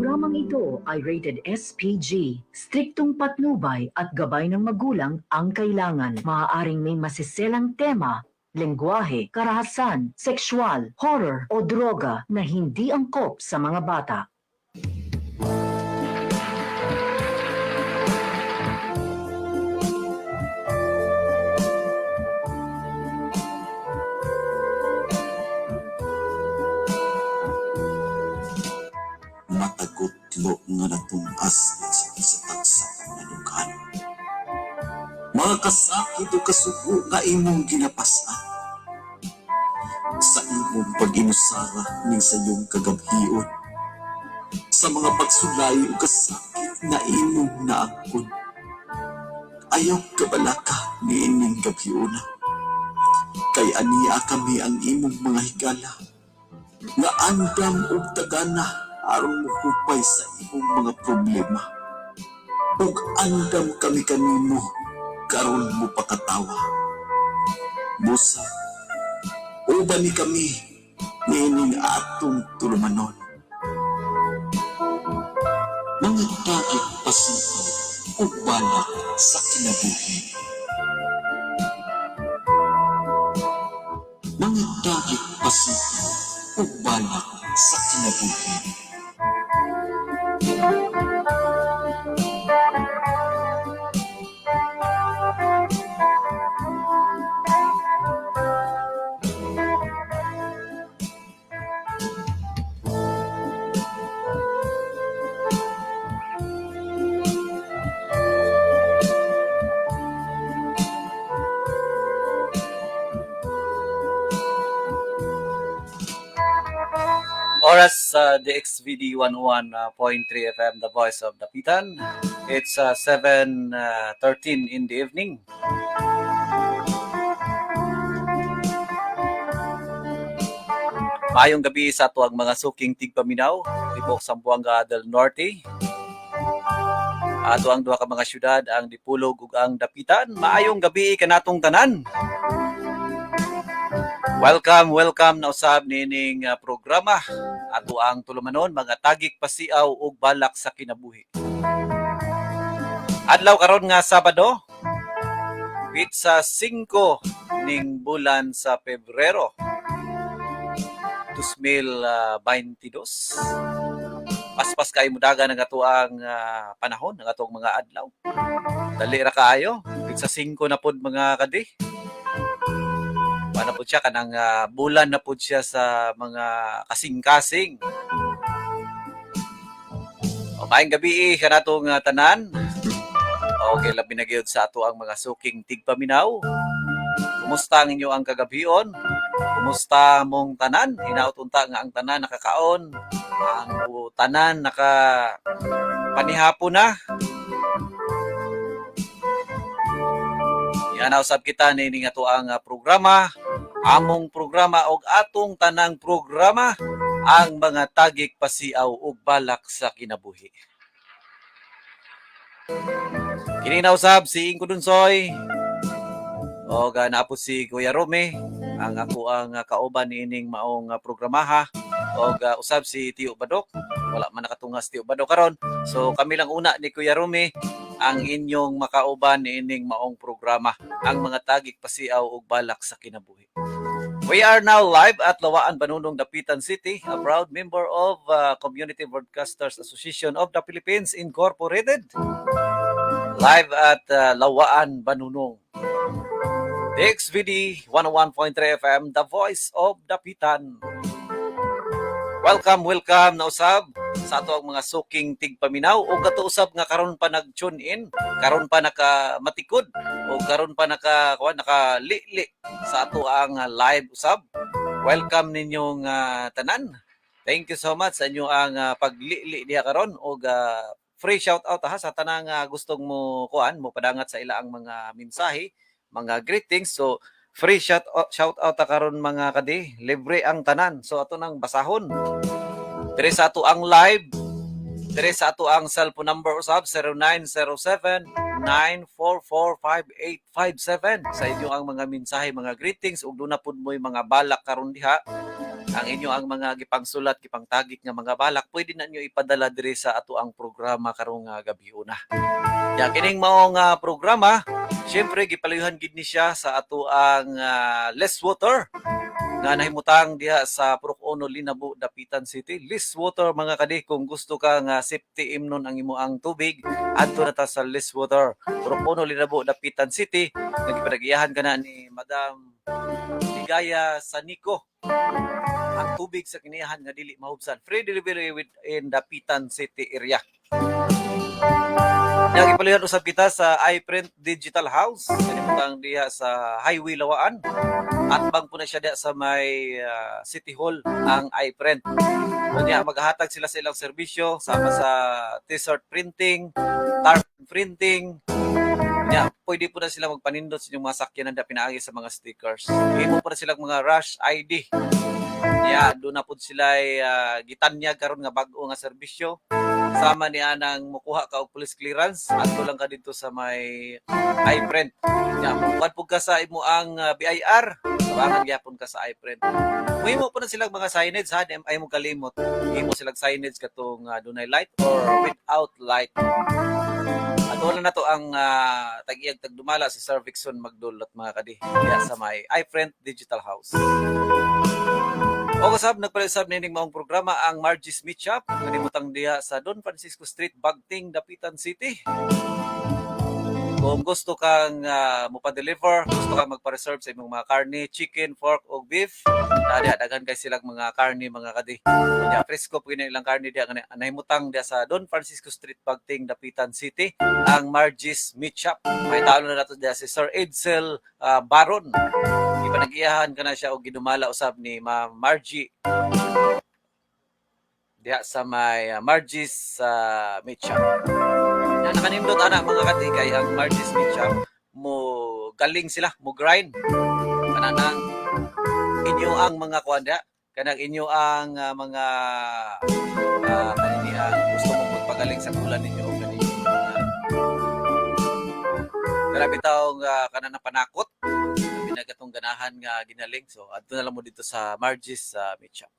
Programang ito ay rated SPG. Striktong patnubay at gabay ng magulang ang kailangan. Maaaring may masiselang tema, lengguwahe, karahasan, sexual, horror o droga na hindi angkop sa mga bata. Matagutlo nga natumas sa tagsa ka mga lugar. Mga kasakit o kasugo nga imong ginapasan. Sa imong pag-inusara ning sa iyong kagabhion. Sa mga pagsulay o kasakit nga imong naangkon. Ayaw kabalaka niining gabhiona. Kay ania kami ang imong mga higala. Nga andam og tagana aron mohupay sa imong mga problema. Ug andam kami kanimo karon mo pakatawa. Busa, uban ni kami niining atong tulumanon. Mga tagig pasiaw ug balak sa kinabuhi. Mga tagig pasiaw ug balak sa kinabuhi. Oras sa DXVD 101.3 FM, The Voice of Dapitan. It's 7:13 in the evening. Maayong gabi sa atuang mga suking tigpaminaw, tibok Zamboanga del Norte. Ato ang duha ka mga syudad, ang Dipolog ug ang Dapitan. Maayong gabi kanatong tanan. Welcome, welcome na usab niining programa. Ato ang tulumanon, mga tagik pasiaw ug balak sa kinabuhi. Adlaw karon nga Sabado, pitsa 5 ning bulan sa Pebrero 2022. Paspas kay mudagan ang atoang panahon, ang atong mga adlaw. Dali ra kaayo, pitsa 5 na pod, mga kadi. Paano po siya kanang bulan na po siya sa mga kasing-kasing. O, maayong gabi kanatong tanan. Okay, labi na gyud sa ato ang mga suking tigpaminaw. Kumusta ang inyo ang kagabion? Kumusta mong tanan? Hinaot unta nga ang tanan nakakaon. Ang tanan naka panihapon na. Yan, usab kita nining ato ang programa, among programa og atong tanang programa, ang mga tagik pasiaw ug balak sa kinabuhi. Kini na usab si Ingko Dunsoy. Og naa po si Kuya Rome ang ako ang kauban niining maong programaha og usab si Tio Badok. Wala man nakatunga si Tio Badok karon. So kami lang una ni Kuya Rome ang inyong makauban niining maong programa, ang mga tagik pasiaw ug balak sa kinabuhi. We are now live at Lawaan, Banunong, Dapitan City, a proud member of Community Broadcasters Association of the Philippines Incorporated. Live at Lawaan, Banunong. DXVD 101.3 FM, The Voice of Dapitan. Welcome, welcome na usab sa ato ang mga suking tigpaminaw o kato usab nga karon pa nag-tune in, karon pa nakamatikod o karon pa naka kuan nakalili sa ato ang live usab. Welcome ninyong tanan. Thank you so much sa inyo ang paglili diha karon og free shout out ha sa tanang gustong mo kuan mo padangat sa ila ang mga mensahe, mga greetings. So free shout out ta karon, mga kadi, libre ang tanan. So ato nang basahon. Dire sa ato ang live, dire sa ato ang cellphone number usab, 0907 9445857 sa inyo ang mga mensahe, mga greetings ug duna pud mo'y mga balak karon diha. Ang inyo ang mga gipangsulat, gipangtagik nga mga balak, pwede na nyo ipadala diri sa ato ang programa karong gabi una. Ya, kining mao nga programa, syempre gipalayuhan gid ni siya sa ato ang Less Water nga nahimutang diha sa Purok Uno, Linabo, Dapitan City. Less Water, mga kadi, kung gusto ka nga safety imnon ang imo ang tubig, adto na ta sa Less Water. Purok Uno, Linabo, Dapitan City. Nga gipanagiyahan ka na ni Madam Ligaya Sanico ang tubig sa kiniyahan nga dili mahubsan. Free delivery within Dapitan City area. Nya gipalihan usab kita sa iPrint Digital House kanimutang diha sa Highway Lawaan. Atbang po na siya diha sa may City Hall ang iPrint. Unya maghatag sila sa ilang serbisyo sama sa t-shirt printing, tarp printing. Unya pwede po na sila magpanindot sa inyong mga sakyanan na pinaagi sa mga stickers. Himo po na silang mga rush ID. Ya, doon na po sila ay gitanyag karon nga bag-o nga serbisyo. Sama ni anang mukuha ka og police clearance, adto lang ka dito sa may iPrint. Ya, mukuha po ka sa imo ang BIR, tabangan gyapon ka sa iPrint. Muhimo po na silang mga signage ha, di ay mo kalimot. Himo silang signage katong dunay light or without light. At wala na to ang tag-iyag tagdumala si Sir Vixon Magdulot, mga kadi, diya sa may iPrint Digital House. O kasab, nagpalisab nining maong programa ang Margie's Meat Shop kanimutang diha sa Don Francisco Street, Bagting, Dapitan City. Kung gusto kang mopa-deliver, gusto kang magpa-reserve sa imong mga karne, chicken, pork o beef, na diha daghan kay silang mga karne, mga kadi. Unya presko po na ilang karne diha nga nahimutang diha sa Don Francisco Street, Bagting, Dapitan City, ang Margie's Meat Shop. May tao na nato diha si Sir Edsel Baron. Ipanagiyahan ka na siya og gidumala usab ni Ma'am Margie diha sa may Margie's Meat Shop. Yan, nakanindot ana, mga kati, kay ang Margie's Meat Shop mo galing sila, mo grind. Kanang inyo ang mga kuan diha, kanang inyo ang mga kanini ang gusto mong magpagaling sa kulan ninyo o kaninyo mga grabe taong kanang panakot. Labi na katong ganahan nga ginaling. So adto na lang mo dito sa Margie's Meat Shop.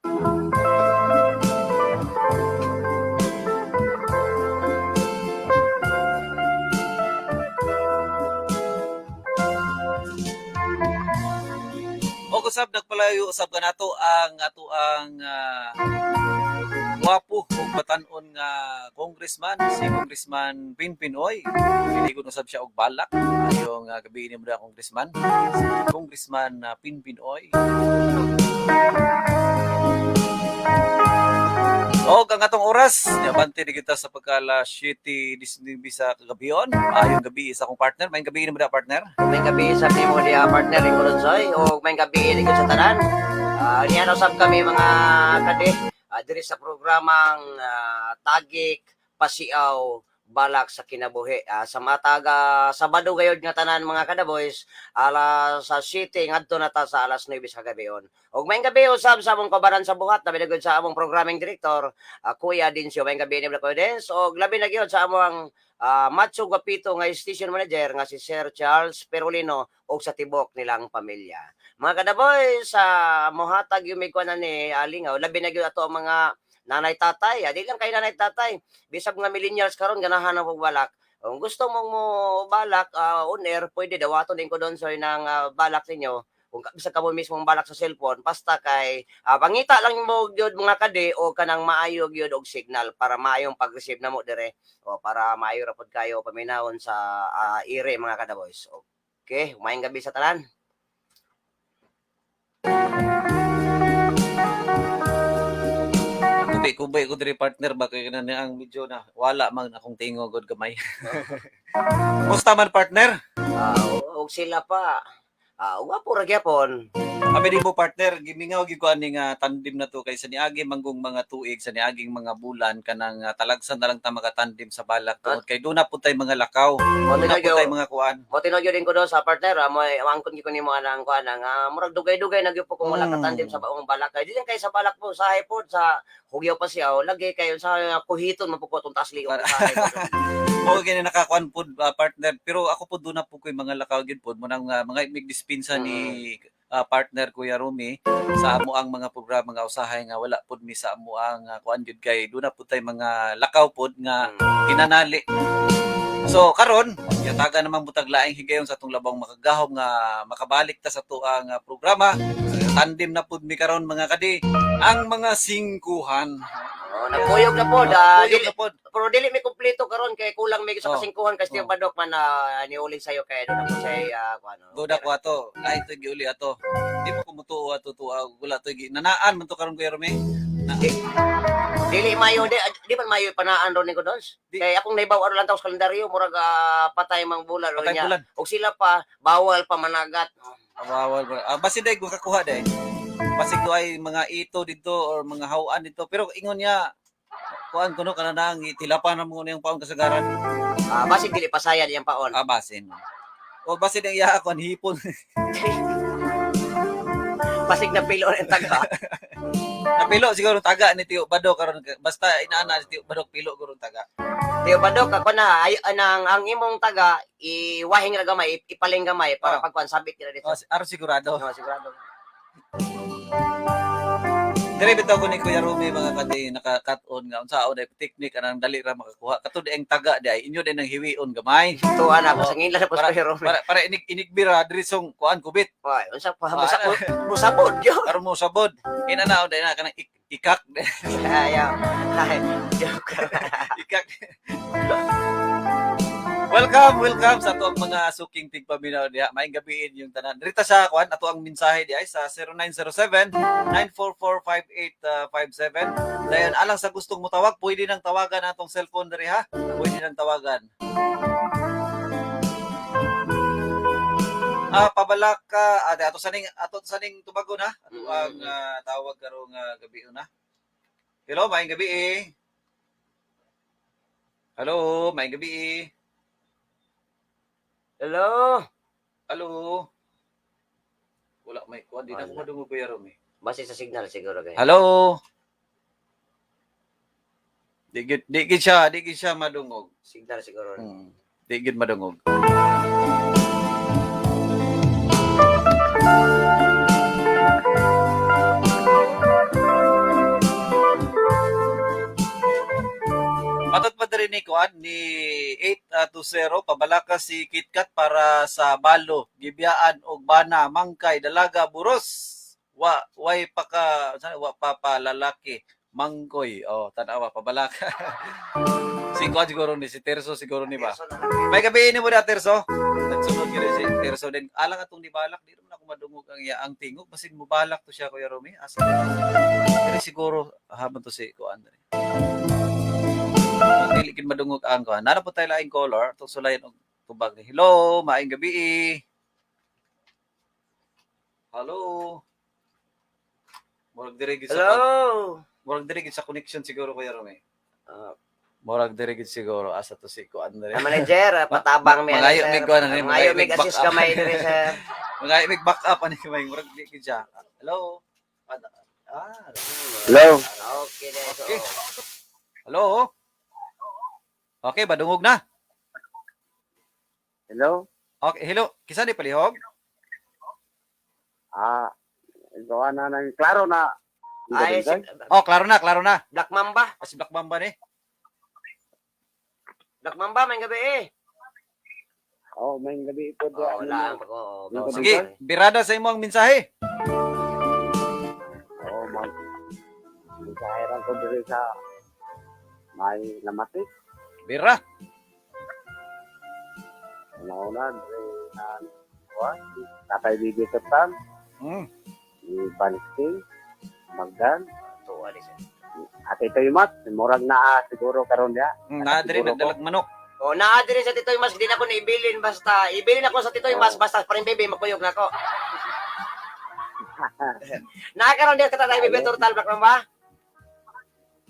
O kusab, nagpalayo usab kanato ang ato ang gwapo ug batan-on nga congressman, si Congressman Pinpin Oy. Piligon usab siya og balak. Ayong gabi ni mo da, congressman. Si Congressman Pinpin Oy. Og ang atong oras, niabante di kita sa pagkala 7:19 sa kagabion. Ayong gabi sa akong partner. May gabi ni mo da, partner. May gabi sa nimo diha, partner Ringo Ronsoy, o may gabi ni sa tanan. Niya usab kami, mga kade, diri sa programang Tagik Pasiaw Balak sa Kinabuhi. Sa mataga Sabado gayod nga tanan, mga kada boys, alas sa 7 ngadto na ta sa alas 9 sa gabion. Ug may gabi usab sa among kabaran sa buhat, labi na gyud sa among programming director, Kuya Dincio. May gabi ni Kuya Dins ug labi na gyud sa among Macho Guapito nga station manager nga si Sir Charles Perolino ug sa tibok nilang pamilya. Mga kadaboy, sa mohatag yung may kuwan na ni Alingaw, labi na gyud ato ang mga nanay tatay. Di lang kay nanay tatay. Bisag mga millennials karon ganahan na og balak. Kung gusto mong mo balak on air, pwede dawaton din ko doon sir ng balak ninyo. Kung bisag kamo mismo ang balak sa cellphone, basta kay pangita lang mo gyud, mga kade, o kanang maayo gyud og signal para maayong pag-receive namo dire o para maayo ra pod kayo paminawon sa ire, mga kada boys. Okay, maayong gabi sa tanan. Kubay kubay ko diri, partner ba, kay kanang ang medyo na wala man akong tingog god gamay. Kumusta man, partner? Og sila pa. Wapo ra gyapon. Abi di mo, partner, gimingaw gyud ko ani nga tandem na to kay sa niagi manggong mga tuig, sa niaging mga bulan, kanang talagsan na lang ta makatandem sa balak tungod kay doon na pud tay mga lakaw, Mo doon na tinuod pud tay mga kuan. Mo tinuod gyud ko do sa partner, mo angkon gyud ko nimo anang kuan nga murag dugay-dugay na gyud po kung wala ka tandem sa baong balak. Kay di lang kay sa balak po, sa pod sa hugyaw pa siya, o, lagi kayo sa kuhiton man po ko atong taas liog sa po. Mo gani nakakuan pud, partner, pero ako pud doon na pud ko'y mga lakaw gyud pud mo nang mga mig dispensa ni partner Kuya Rumi sa amo ang mga programa nga usahay nga wala pud mi sa amo ang kuan gyud kay duna pud tay mga lakaw pud nga hinanali. So karon, yataga naman butag laing higayon sa atong labong makagahom nga makabalik ta sa atuang programa. Tandem na pud mi karon, mga kadi, ang mga singkuhan. Oh, nagkuyog na po. Da, Kuyog dili, na pod. pero dili may kumpleto karon kay kulang may sa kasingkuhan kasi yung Badok man na niuling sayo kay doon ako sa kuano. Duda ko ato, lain to giuli ato. Di mo kumutuo ato tuwa, wala to gi. Nanaan man to karon, Kuya Rumi. Dili mayo di man mayo panaan ron ni Godons. Kay akong naibaw aron lang taw sa kalendaryo murag patay mang bulan ron Patay niya. bulan. Og sila pa bawal pa managat. Bawal ba? Basin day makakuha day. Basig do ay mga ito dito or mga hawaan dito. Pero ingon niya, kuan kuno kana nang tilapan na mo niyang paon kasagaran. Basig dili pasayad iyang paon. Basin. O basin ang iya kuan hipon. Basig na pilo ang taga. Napilo siguro taga ni Tio Bado karon, basta inaana ni Tio Bado pilo guro taga. Tiyo Badok ako na ay anang ang imong taga iwahing ra gamay, ipaling gamay para pagkuan sabit nila dito. O, aron sigurado. No, sigurado. Dire bitaw ko ni Kuya Rumi, mga kadi, naka-cut on nga unsa ay technique anang dali ra makakuha. Katud ang taga di ay inyo din ang hiwion gamay. Tuwa na ako sa ngila na po sa Rome. Para inig inigbira diri song kuan kubit. Ay, unsa pa musabod, musabod yo. Aron mo sabod. Ina na day na kanang ikak. Ayaw. Ay, joke. Ikak. Welcome, welcome sa ato ang mga suking tigpaminaw diha. Maayong gabiin yung tanan. Rita sa kuan ato ang mensahe diha sa 0907 944 5857. Dayon alang sa gustong motawag, pwede nang tawagan atong cellphone diri ha. Pwede nang tawagan. Pabalaka, ato saning tubagon ha. Ato ang tawag karong gabi na. Hello, maayong gabi eh. Hello, maayong gabi eh. Hello. Hello. Wala may kuan, di na ko Wala. madungog, Kuya Romy. Base sa signal siguro kay. Hello. Di gid siya madungog. Signal siguro. Di gid madungog. Matot pa diri ni kuan ni 820, pabalaka si KitKat para sa balo, gibiyaan og bana, mangkay, dalaga, buros. Wa way paka sana wa pa pa lalaki, mangkoy. Oh, tanawa pabalaka. Si kuan siguro ni si Terso siguro ni ba. May gabi ni mo na Terso. Nagsunod gyud si Terso din. Alang atong nibalak di naman ako madungog ang iyaang tingog basig mobalak to siya, Kuya Romy. Asa. Pero siguro habang to si kuan diri. Dili gid madungog ang kuan. Nara po tayo laing color atong sulayan og tubag ni. Hello, maayong gabi. Hello. Murag diri gid sa Hello. murag diri gid sa connection siguro, Kuya Romy. Ah, Murag diri gid siguro asa to si kuan diri. Manager, patabang mi. Mangayo sir. mig kuan ani, Mangayo mangayo mig mig assist back up. gamay diri sir. Mga imig back up ani may murag di gid siya. Hello. Hello. Okay na. So, Okay. Hello. Okay, badungog na. Hello. Okay, hello. Kisa ni palihog? Gawa na ng klaro na. Ay, si, Oh, klaro na, klaro na. Black Mamba. Ah, si Black Mamba ni. Black Mamba, may gabi eh. Oh, may gabi po Oh, wala ang oh, Yung Sige, birada sa imo ang mensahe. Oh, mag Mensaheran ko diri sa may namatik. Bira. Una-una diri na kuha. Tatay Bibi Tetan, ni Bansing, Magdan, Tuwa ni sir. Ate Toymat, murag naa siguro karon dia. Na diri Siguro ko. nagdalag manok. Oh, naa diri sa Titoy Mas, di na ko naibilin basta. Ibilin ako sa Titoy Mas basta paring baby makuyog na ako. Naa karon diya ka Tatay Bibi Turtal, Black Mamba?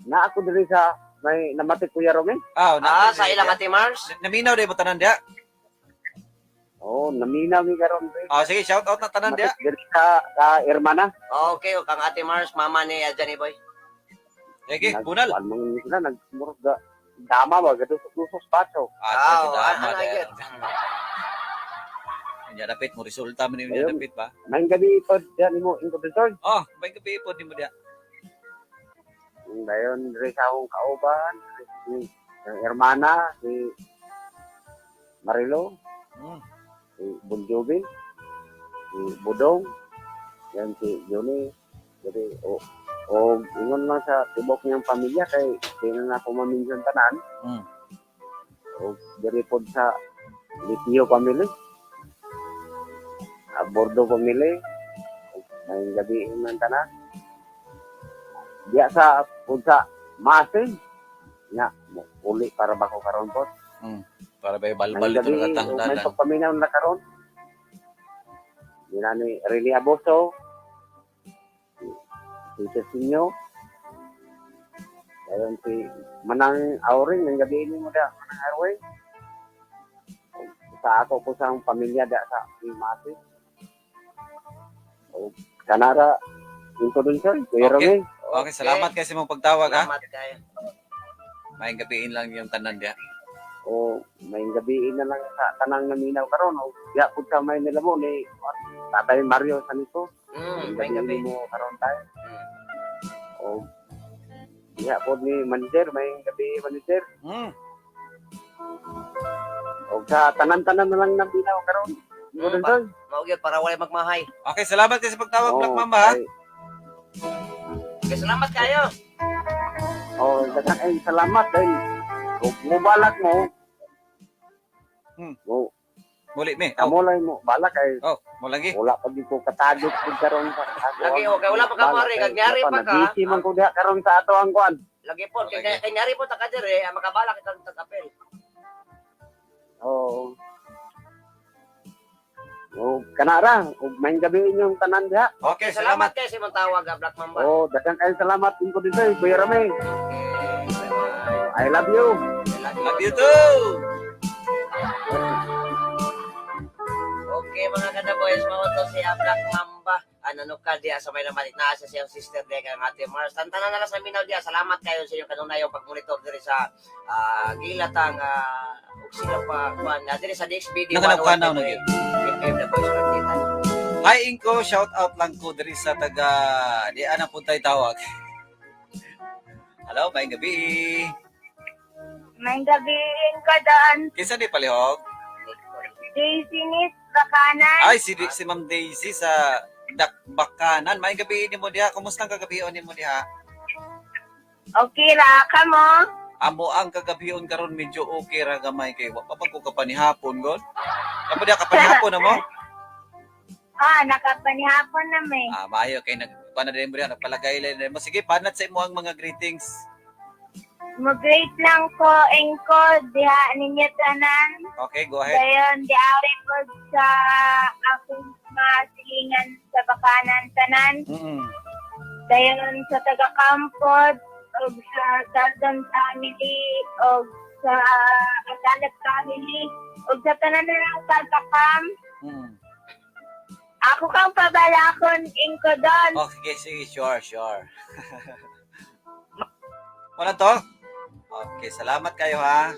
Na ako diri sa may namatik, Kuya Romy. Ah, na Ah, sa ilang Ate Mars. Naminaw diri mo tanan diha. Oh, namina mi karon diri. Ah, sige, shout out na tanan diha. Namatik diri sa Hermana. Okay, o kang Ate Mars, mama ni Johnny Boy. Sige, bunal. Nagkuan man sila nagmurag dama ba gadusok-dusok pato. Ah, Oh, dama ano dahil. gyud. Unya dapit mo resulta man unya Ayun. dapit ba? Maayong gabii pod diyan nimo, Inko Dulsoy. Oh, may gabi po nimo diha. Dayon diri sa akong kauban, si ang hermana, si Marilo, si Bunjubi, si Budong, yan si Johnny, diri o ingon man sa tibok niyang pamilya kay di na nako ma-mention tanan. O diri pod sa Litio family, Abordo family, maayong gabii man tanan. Diya sa pod sa Masin, nga mo uli para ba ko karon pod. Para ba balbal Maayong ito gabi, ng ug may katangdanan. pagpaminaw na karon. Nila ni Rene Aboso, si Cesinyo, dayon si Manang Auring, ang gabi ini mo da, Manang Auring. Sa ako po sa akong pamilya da sa Masi. O kanara, Inko Dulsoy, Kuya Okay. Romel. Okay, salamat kay sa imong pagtawag ha. Salamat kayo. Maayong gabiin lang yung tanan diha. O may gabi na lang sa tanang naminaw karon o diya pud sa may nila mo ni Tatay Mario Sanito. May gabi. Mo karon tayo. O diya pod ni manager, may gabi manager. O sa tanan-tanan na lang naminaw karon. Dulsoy. Mao gyud para walay magmahay. Okay, salamat kay sa pagtawag, Black Mamba ha. Okay, salamat kayo. O daghang ay salamat dahil kung mubalak mo, mo Muli mi. Oh, kamulay mo balak ay oh, mo lagi. wala pa gyud ko katagit pud karon sa ato. Lagi, okay, wala pa ka, pare. Kag nyari pa ka. Busy man ko diha karon sa ato ang kuan. Lagi po kay Okay. kay nyari po ta ka dire, ang makabala kita sa apel. Oo. O kanara, ug maayong gabi inyong tanan diha. Okay, salamat. Salamat kayo sa imong tawag, ah, Black Mamba. Oh, daghang kayo salamat Inko Dulsoy, Kuya Rame. Okay, bye-bye. I love you. I Love you too. Okay, mga kada boys, mao to si Black Mamba. Ano ka diya sa may namalit naa sa siyang sister diya kang Ate Mars. Tantanan na lang sa minaw diya. Salamat kayo sa inyong kanunayong pag-monitor diri sa gilatang ug sila pa kuan na diri sa DXBD Nakanaw-kanaw na gyud. FM The Voice Partita. Hi Inko, shout out lang ko diri sa taga di ana pud tay tawag. Hello, maayong gabi. May gabiin ko doon. Kinsa ni palihog? Daisy Nis, Bakanan. Ay si Ma'am Daisy sa Dakbakanan. Maayong gabi nimo diha. Kumusta ang kagabion nimo diha? Okay ra ka mo? Amo ang kagabion karon medyo okay ra gamay kay wa pa pa ko kapanihapon god. Kapo diha kapanihapon na mo? Ah, nakapanihapon na may. Ah, maayo kay nag kuan na din mo diha, nagpalagay lang din mo. Sige, panat sa imo ang mga greetings. Mo-great lang ko, engko, diha ninyo tanan. Okay, go ahead. Dayon, diari ko sa akong mga silingan sa Bakanan tanan. Dayon sa taga-kampod, og sa Taldon family, og sa Atalab family, og sa tanan na lang taga-kam. Ako kang pabalakon, Ingko doon. Okay, sige, sure. Wala to? Okay, salamat kayo ha.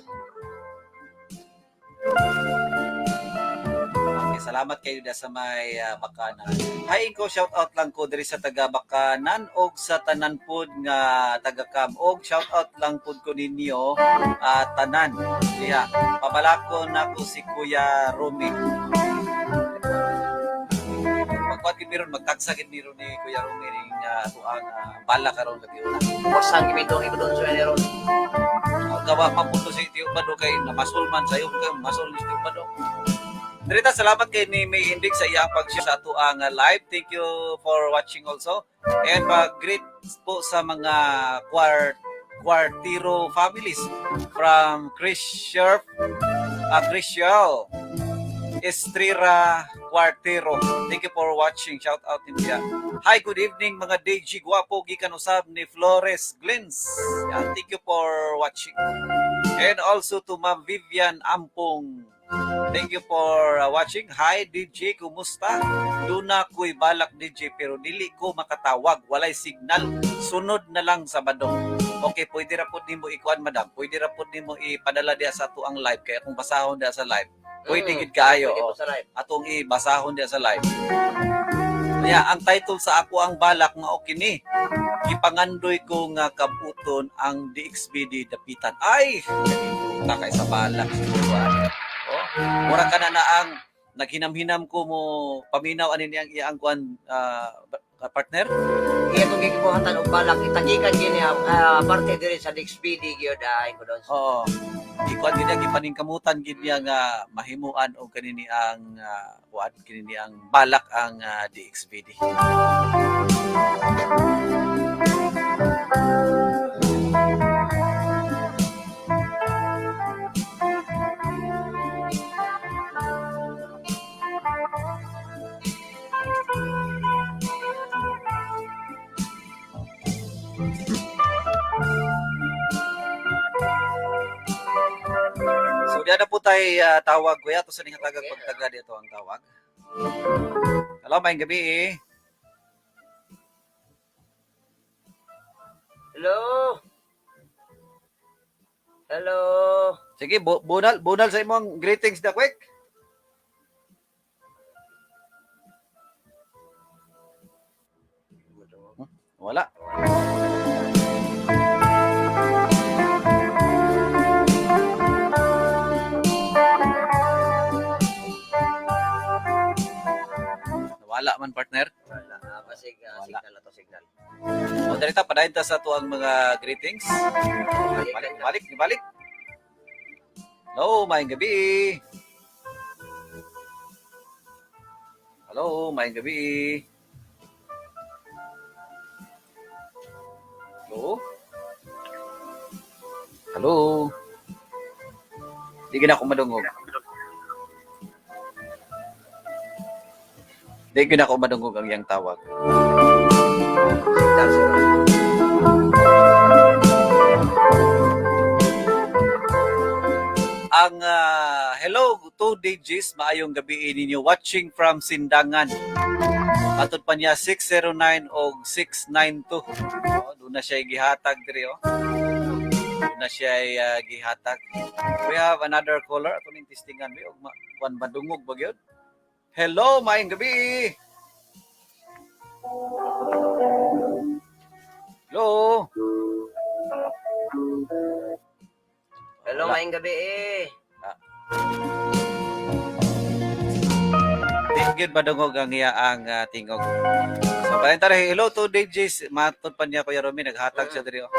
Okay, salamat kayo da sa may Bakanan. Hi ko, shout out lang ko diri sa taga Bakanan og sa tanan pod nga taga Cam og shout out lang pod ko ninyo tanan. Diha, pabalakon nako si Kuya Romy. Magkuat gid miron magtagsa gid miron ni Kuya Romy ning atuang bala karon gabi una. Wasang gimito Inko Dulsoy ni ron. Gawa mapunto si Tio Bado kay namasul man sayo kay masul ni Tio Bado. Drita, salamat kay ni May Indig sa iyang pag-share sa atuang live. Thank you for watching also. And pag-greet po sa mga Quartiro families from Chris Sherp, Christian Estrira Quartero. Thank you for watching. Shout out niya. Hi, good evening mga DJ Guwapo gikan usab ni Flores Glens. Yan, thank you for watching. And also to Ma'am Vivian Ampong. Thank you for watching. Hi DJ, kumusta? Duna ko'y balak DJ pero dili ko makatawag. Walay signal. Sunod na lang sa Sabado. Okay, pwede ra pud nimo ikuan madam. Pwede ra pud nimo ipadala diha sa atuang live kaya kung basahon diha sa live. Pwede gid kaayo. Pwede Oh. po sa live. Atong ibasahon diya sa live. Kaya ang title sa ako ang balak mao kini. Gipangandoy ko nga kabuton ang DXBD dapitan. Ay, ta kay sa balak siguro ah. Oh, mura ka na na ang naghinam-hinam ko mo paminaw ani niyang iyang kuan partner. Iya kung gikibuhatan og balak itagikan gini parte diri sa DXBD gyud ay ko doon. Oo. Ikuan gid niya gipaningkamutan gid niya nga mahimuan og kanini ang kuan kanini ang balak ang DXBD. So diya na po tayo tawag kuya to sa ning hatagag pagtaga dito ang tawag. Hello, maayong gabi eh. Hello. Hello. Sige, bunal, bunal sa imong greetings da quick. Wala. Wala man partner. Wala, basig Wala. signal na to signal. O darita padayon ta sa tuang mga greetings. Balik, balik, balik. Hello, maayong gabi. Hello, maayong gabi. Hello? Hello? Di gina ako madungog. Di gina ako madungog ang iyang tawag. Signal siguro. Ang hello to DJs, maayong gabi ninyo watching from Sindangan. Atod pa niya 609 og 692. Oh, doon na siya gihatag diri oh. Doon na siya gihatag. We have another caller ato ning testingan mi og kuan madungog ba gyud. Hello, maayong gabi. Hello. Hello, Wala. maayong gabi eh. Di gyud madungog ang iya ang tingog. So paling tara hello to DJs matod pa niya Kuya Romy naghatag siya diri oh.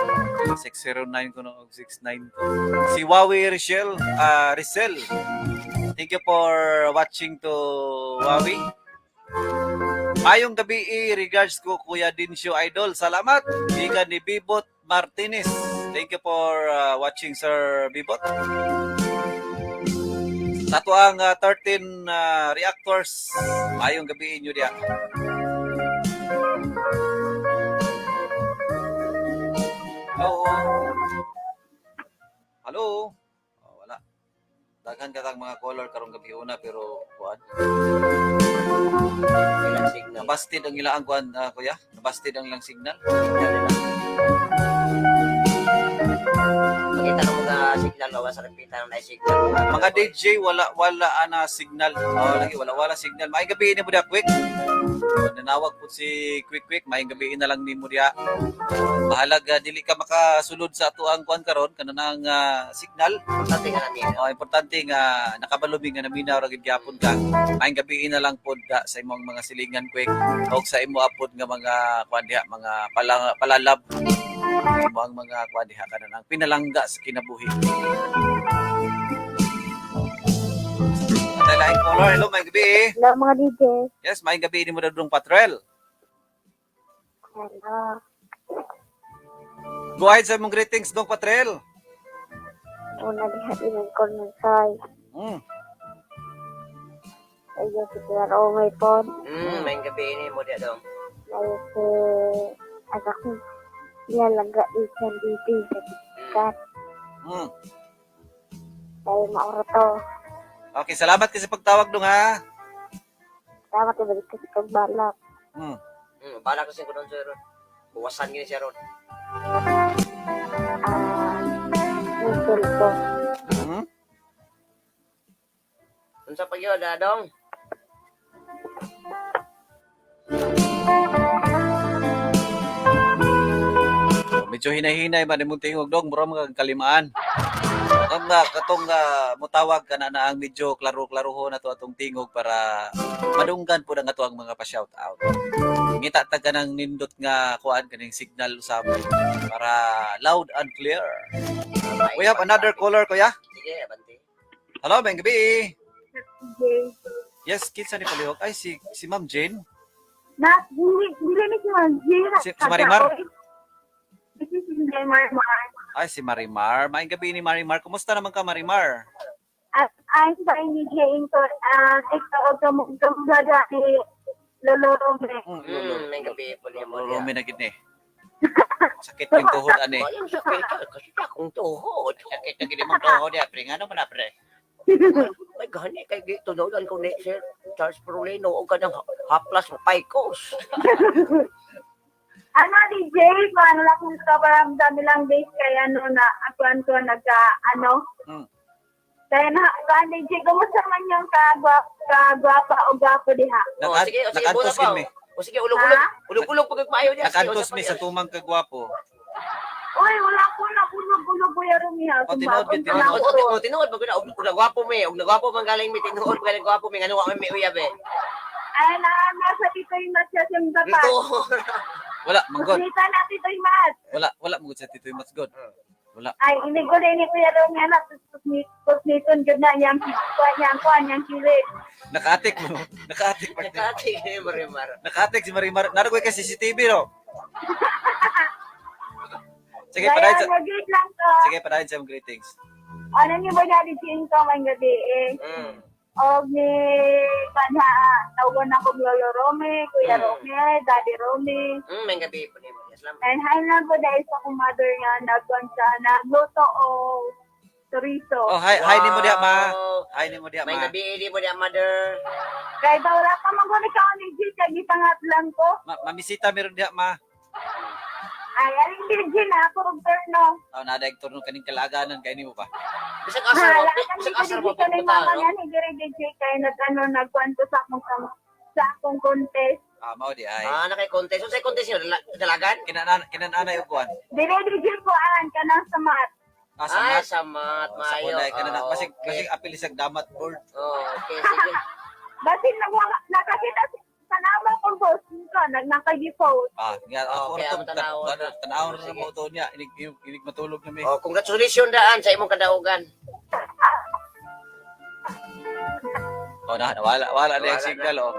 609 kuno og 692. Si Wawi Richel, Richel. Thank you for watching to Wawi. Ayong gabi eh, regards ko Kuya Dinsyo Idol. Salamat. Gikan ni Bibot Martinez. Thank you for watching Sir Bibot. Sa ato ang 13 reactors. Ayong gabi inyo diya. Hello. Hello. Oh, wala. Daghan katang mga caller karong gabi una pero kuan. Ilang signal. Nabasted ang ilang kuan kuya. Nabasted ang ilang signal. Signal nila. Makita ng mga signal o sa repeater ng signal. Mga DJ wala wala ana signal. Oh, lagi wala wala signal. Maayong gabi ni mo diya quick. Nanawag po si Quick Quick, maayong gabi na lang nimo diya. Mahalaga dili ka makasulod sa ato ang kuan karon kanang signal. Importante nga namin. Oh, importante nga nakabalumi nga naminaw ra gid gyapon ka. Maayong gabi na lang pod da sa imong mga silingan quick og sa imo apod nga mga kuan diha mga palalab imo ang mga kuan diha kanang pinalangga sa kinabuhi. Atay laing caller, hello maayong gabi. Hello mga DJ. Yes, maayong gabi nimo dadong patrol. Hello. Go ahead sa imong greetings dong patrol. Una diha din ko nagsoy. Ayo si Kuya Romay po. Maayong gabi ni mo diya dong. Ayo si anak ko. Ilalangga ikan dito sa tikat. Tayo mauro to. Okay, salamat kasi pagtawag dong ha. Salamat ibalik ko sa pagbalak. Balak ko siya ko doon sir. Buwasan gini siya ron. Musul ko. Unsa pa gyud, dong? Oh, medyo hinahinay man imong tingog, dong, mura mga kalimaan. Ang katong mutawag ka na na ang medyo klaro-klaroho na to atong tingog para madunggan po ang ato ang mga pa-shout out. Ngita ta ka ng nindot nga kuan kaning signal usab para loud and clear. We have another caller, kuya. Sige, abanti. Hello, maayong gabi. Jay. Yes, kinsa ni palihog? Ay, si Ma'am Jane. Na, dili, dili ni si Ma'am Jay. Si Marimar? This is si Marimar. Ay, si Marimar. Maayong gabi ni Marimar. Kumusta naman ka, Marimar? At I'm fine ni Jay ko, ikaw kamuga ni Lolo Rome. Maayong gabi po nimo. Lolo, na gid ni. Sakit yung tuhod ani. Walang sakit kasi akong tuhod. Sakit na gid imong tuhod ya, pre. Ngano man na, pre? May gani kay gitunulan ko ni Sir Charles Perolino og kanang haplas paikos. Ano ni Jay, paano lang kung sa parang dami lang days kay ano na akuan ko nagka ano. Kaya na, kuan ni Jay, kumusta man yung kagwapa o gwapo diha? Oh, sige, oh, sige, Nakantos buta pa. gid mi. O sige, ulog-ulog. Ha? Ulog-ulog pag maayo niya. Sige, Nakantos unsa mi pa sa yun? tumang kagwapo. Uy, wala ko na ulog-ulog kuya Rumi ha. Oh, tinuod gyud, Oh, tinuod. oh, oh, tinuod pag og og nagwapo mi, og nagwapo man galing mi, tinuod galing gwapo mi, ngano wa mi uyab eh. Ay, na, nasa Tito yung Mat siya yung dapat. Ito. Wala, manggod. Kita na Tito yung Mat. Wala, wala manggod sa Tito Mas God. Wala. Ay, ini ko rin ni Kuya Rumi anak, tusniton gyud na niyang kuan niyang kuan niyang kilit. Nakaatik mo. Nakaatik partner. Nakati ni Marimar. Nakaatik si Marimar. Naragoy kay CCTV ro. Sige, padayon Kaya sa mag-greet lang ko. Sige, padayon sa imong greetings. Ano niyo ba na din ko may gabi eh. Og ni panha tawgon ako Lolo Rome, Kuya Rome, Daddy Rome. May gabi po nimo. Islam. And hi lang po dahil sa akong mother nga nagkuan siya nagluto o chorizo. Oh, hi, hi nimo diha, ma. Wow. Hi nimo diha, May ma. gabi di mo diha, mother. Kaya ba wala pa man ko ni G kay gipangat lang ko. Ma, mamisita meron diha, ma. Ay, aling DJ na ako og turno. Oh, nadaig turno kaning kalaganan kay nimo pa. Bisag asa mo, Hala, bisag kami asa ko mo dito ni pupunta, mama no? nga ni Gary DJ kay nag ano nagkuan ko sa akong contest. Ah, mao di ay. Ah, nakay contest. Unsay contest yun? Dalagan? Kinananay og kuan. Dire DJ ko an kanang sa mat. Ah, sa Ay, mat. samat, Oh, sa maayo. kunay kanana Ah, basig okay. basig apil isang damat board. Oh, okay, sige. Basin nakakita sa nama kong post ko nag nakagi-post. Ah, nga ako Okay, ra to. ang tanawon na. Tanawon ra Sige. mo to niya. Inig inig matulog na mi. Oh, congratulations daan sa imong kadaugan. Oh, na wala wala na yung Wala na. signal oh.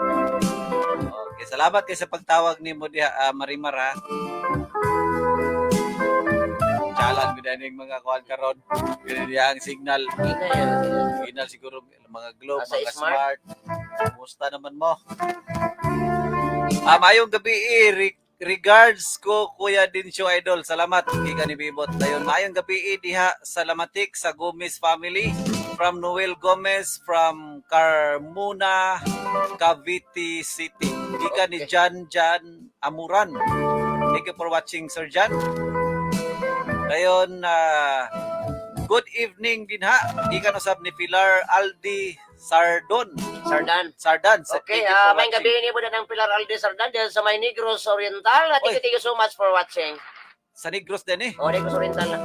Okay, salamat kay sa pagtawag nimo diha, Marimar ha. Jalan gud aning mga kuan karon. Gud diha ang signal. Ina yun. Signal siguro mga Globe, Ah, sa mga Smart. Smart. Kumusta naman mo? Ah, maayong gabi eh. Regards ko Kuya Dinsyo Idol. Salamat gikan ni Bibot. Dayon maayong gabi eh, diha sa Lamatik sa Gomez family, from Noel Gomez from Carmona, Cavite City. Gikan ni Jan Jan Amuran. Thank you for watching, Sir Jan. Dayon good evening din ha. Gikan usab ni Pilar Aldi Sardon. Sardan. Sardan. Okay, Thank you for may watching. gabi ni mo na ng Pilar Alde Sardan dyan sa may Negros Oriental. Thank you so much for watching. Sa Negros din eh. Oh, Negros Oriental na.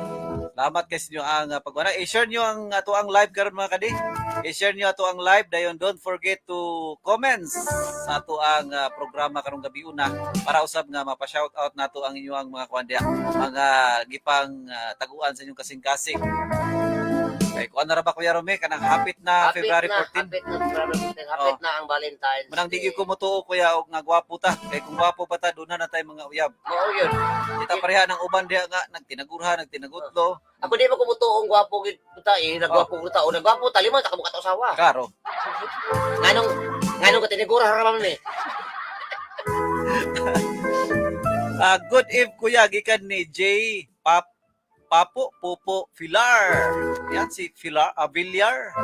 Salamat kay sa inyo ang pagwana. I-share nyo ang ato ang live karon mga kadi. I-share nyo ato ang live dayon don't forget to comments sa ato ang programa karong gabi una para usab nga mapa-shout out nato ang inyong mga kuan diha, mga gipang taguan sa inyong kasing-kasing. Kay kuan na ra ba Kuya Rome kanang hapit na Hapit February na, 14. hapit na, February 14. Hapit Oh. na ang Valentine's Manang di Day. gyud ko motuo kuya og nga gwapo ta. Kay kung gwapo pa ta doon na tayo mga uyab. Mao yun. Kita pareha ng uban diha nga nagtinagurha, nagtinagutlo. Ako di ba kumutuong gwapo gid ta eh, nagwapo oh. Ta, o nagwapo ta lima ta ka mukha usawa. Karo. Nganong ka tinigura ra man eh. Ah, good eve kuya gikan ni J Pap Papo Popo Filar. Yan si Filar, Villar.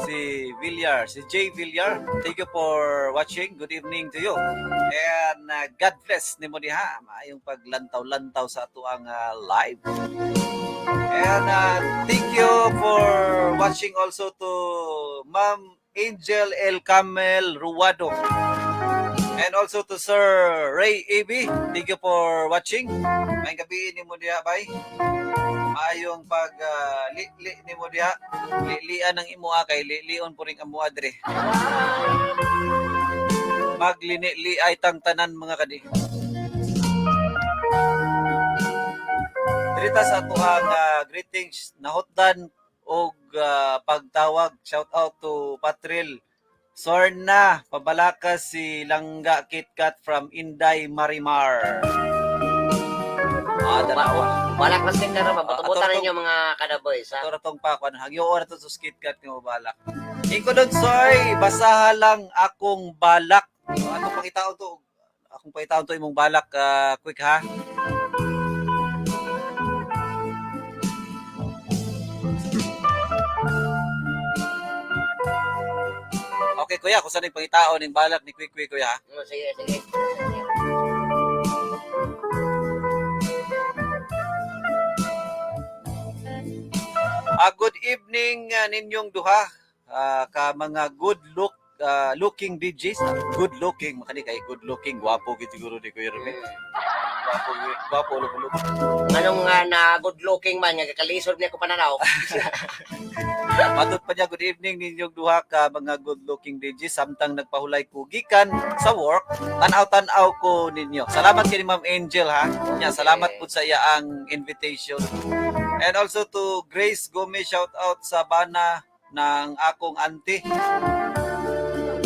Si Villar, si J Villar. Thank you for watching. Good evening to you. And God bless nimo diha. Maayong paglantaw-lantaw sa ato ang live. And thank you for watching also to Ma'am Angel El Camel Ruado. And also to Sir Ray AB, thank you for watching. Maayong gabi nimo diha, bay. Maayong pag li-li nimo diha. Lilian ang imoa kay lilion po ring amoa diri. Maglini ay tang tanan, mga kadi. Dirita sa atoang greetings, nahutdan og pagtawag. Shout out to Patril Sorna, pabalakas si Langga KitKat from Inday Marimar. Ah, dalawa. Balak na sila karon, mabutubutan Ah, ninyo, mga kadaboys, ha. Ato ra tong pakuan hagyo ra to sa KitKat nga balak. Iko doon, soy, basaha lang akong balak. Ato pangitaon to, akong pangitaon to imong balak, quick ha. Okay kuya, kung saan yung pangitaon yung balak ni Quick Quick, kuya, ha? Oh, sige, sige. Ah, good evening ninyong duha ka mga good looking DJs. Good looking, makani kay good looking, gwapo gid siguro ni Kuya Remy. Gwapo, gwapo lupo. Anong nga na good looking man nga kalisod niya ko pananaw. Matod pa niya, good evening ninyong duha ka mga good looking DJs samtang nagpahulay ko gikan sa work, tan-aw-tan-aw ko ninyo. Salamat kay ni Ma'am Angel ha. Nya, salamat pud sa iyaang invitation. And also to Grace Gomez, shout out sa bana ng akong auntie.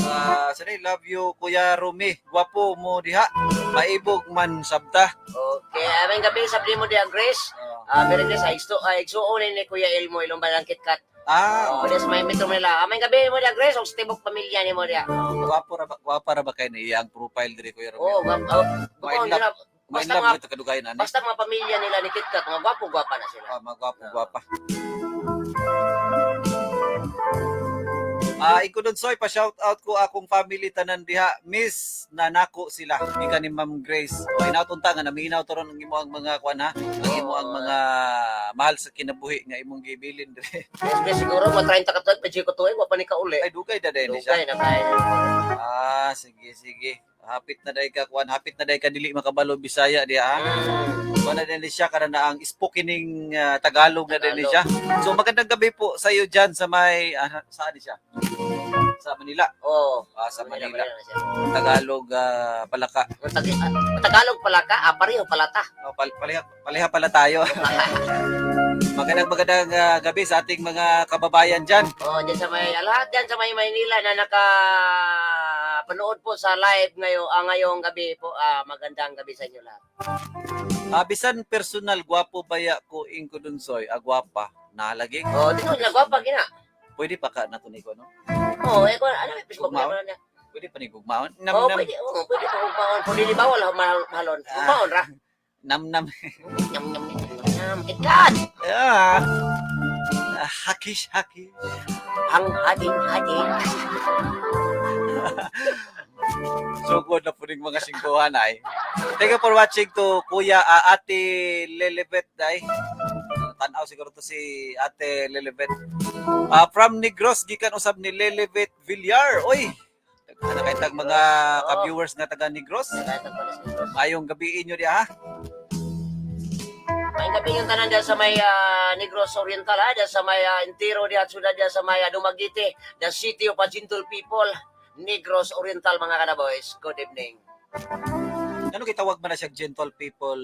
Ah, sorry, love you Kuya Rumi. Gwapo mo diha. Maibog man sabta. Okay, aming gabi sa mo diya, Grace. Ah, meron din sa igso ay igsuon ni Kuya Elmo ilong balang KitKat. Ah, Oh, des may Metro Manila. Aming gabi mo diya, Grace, og sa tibok pamilya nimo diya. Gwapo ra ba kay na iyang profile diri, Kuya Rumi? Oh, gwap. Oh, May gwap. love. May Basta love mga mo kadugayan ani. basta mga pamilya nila ni KitKat, mga gwapo-gwapa na sila. Ah, mga gwapo, gwapa. Ah, iko dun soy pa shout out ko akong family tanan diha. Miss na nako sila. Ika ni Ma'am Grace. O inaton ta nga naminaw to ron ang imo ang mga kuan ha. Ang imo ang mga mahal sa kinabuhi nga imong gibilin dire. Yes, Grace, siguro mga 30 ka tuig, pa ko tuig, wa pa ni kauli. Ay, dugay na din siya. Dugay na tayo. Ah, sige sige. Hapit na day ka kuan, hapit na day ka dili makabalo Bisaya diha ha. Wala din siya kada na ang spokening Tagalog na din Tagalog. siya. So magandang gabi po sa iyo diyan sa may saan siya? Sa Manila. Oh, Ah, sa Manila. Manila na siya. Tagalog palaka. Tagalog pala ka, pareho pala ta. Oh, paliha pala tayo. Magandang magandang gabi sa ating mga kababayan diyan. Oh, diyan sa may lahat diyan sa may Maynila na naka panood po sa live ngayon, ngayong gabi po, magandang gabi sa inyo lahat. Ah, bisan personal gwapo baya ko ingko dun soy, agwapa nalagi. Oh, dito na gwapa gina. Pwede pa ka nato ni ko no? Oh, eh ko ano may Facebook Gugmaon? na na. Pwede pa ni gugmaon. Nam Oh, nam pwede, oh, pwede pa gugmaon. Kung dili bawal mahalon. Gugmaon ra. Nam nam. Nyam nyam nyam. Nyam KitKat. Ah. Ah, hakish hakish. Ang hating hating. So good na po rin mga singkuhan ay. Thank you for watching to Kuya Ate Lelebet ay. Tanaw siguro to si Ate Lelebet. Ah, from Negros gikan usab ni Lelebet Villar. Oy. Daghan na kay tag mga ka-viewers nga taga Negros. Mayong gabi inyo diha ha. May gabi yung tanan diyan sa may Negros Oriental, ha, diyan sa may Entero diyan syudad diyan sa may Dumaguete, the city of gentle people, Negros Oriental, mga kanaboys. Good evening. Ano kay tawag man na siya gentle people,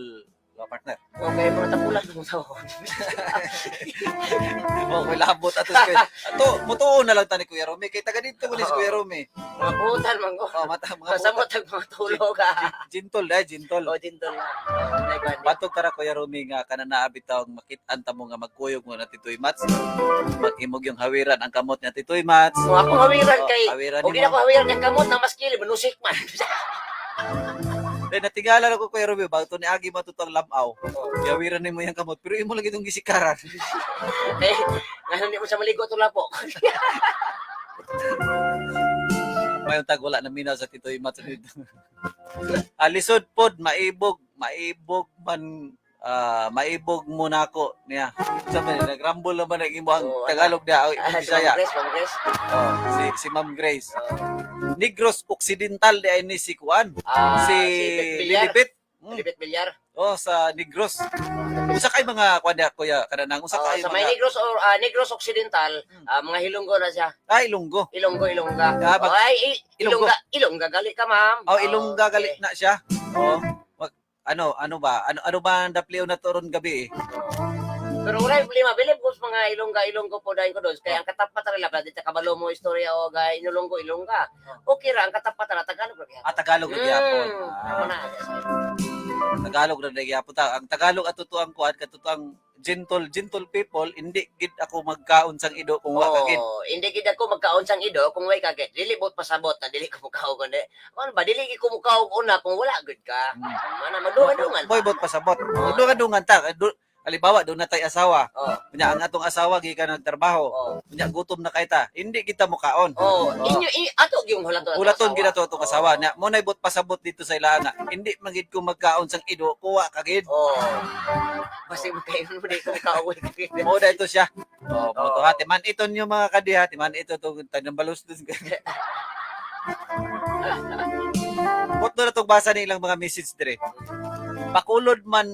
partner? Okay, mga tapulan ng tao. Oh, may labot ato si Kuya. Ato, mutuo na lang tani Kuya Romy kay taga dito ko ni si Kuya Romy. Mga butan man ko. Oh, mata mga Basta buta. mo tag mga tulog ha. Gentle dai, gentle. O gentle na. Nay, kuwan. Patog tara Kuya Romy nga kana naa bitaw makit-an ta mo nga magkuyog mo na Titoy Mats. Mag-imog yung hawiran ang kamot ni Titoy Mats. Kung ako hawiran Oh, kay hawiran og di nimo. na ko hawiran kay kamot na maskili manusik man. Then natingala ko Kuya Romy bago to ni agi matutang lamaw. Hawiran nimo yung kamot pero imo lang itong gisikaran. Eh, ngano di mo sa maligo to lapo. Mayong tag wala na minaw sa Titoy Mats dito. Alisod pod maibog, maibog man Maibog mo nako niya. Sa man nagrambol naman ang imong Oo, Tagalog niya o imong Ah, si Ma'am Bisaya. Grace, Ma'am Grace. Oh, si Ma'am Grace. Negros Occidental di ay ni si Kuan. Ah, Si si Villar. Lilibet. Lilibet Villar. Oh, sa Negros. Usa kay mga kuan niya, kuya, kanang usa Oh, kay sa may mga Negros or Negros Occidental, mga Hilonggo na siya. Ah, Ilonggo. Ilonggo, Ilongga. Ah, Oh, ay, Ilonggo. Ilongga, Ilongga gali ka, ma'am. Oh, Ilongga Okay. galit na siya. Oh. Ano ano ba? Ano ano ba ang dapliw na to ron gabi eh? Pero wala yung problema. Bilib ko sa mga Ilongga, Ilonggo po dahil ko doon. Kaya ang katapat nila, dito kabalo mo istorya o ga Inulonggo, Ilongga. Okay ra, ang katapat nila, Tagalog ra gyapon. Ah, Tagalog ra gyapon. Ako Ah, na. Tagalog ra gyapon ta. Ang Tagalog at totoang kuan, katotoang gentle gentle people, hindi gid ako magkaon sang ido kung wa ka gid. Oo, hindi gid ako magkaon sang ido kung way ka gid. Dili bot pasabot na dili ko mukaog kundi. Ano ba dili gid ko mukaog una kung wala gud ka. Mana magdungan-dungan. Boy bot pasabot. Dungan-dungan ta. Halimbawa, doon na tay asawa. Oh, Unya ang atong asawa gikan nagtrabaho. oh. Unya gutom na kay ta. Hindi kita mukaon. Oh, inyo ato gyung hulaton. atong Ulaton asawa. gid ato atong asawa. Nya mo nay bot pasabot dito sa ilaha nga. Hindi man gid ko magkaon sang ido, kuwa ka gid. Oh. Basta magkaon mo di ko mukaog way ka gid. Mo da ito siya. Oh, mo to Oo. ha. Timan ito niyo mga kadiha, timan ito to tanang balos dun. Bot na tong basa ni ilang mga message dire. Bakulod man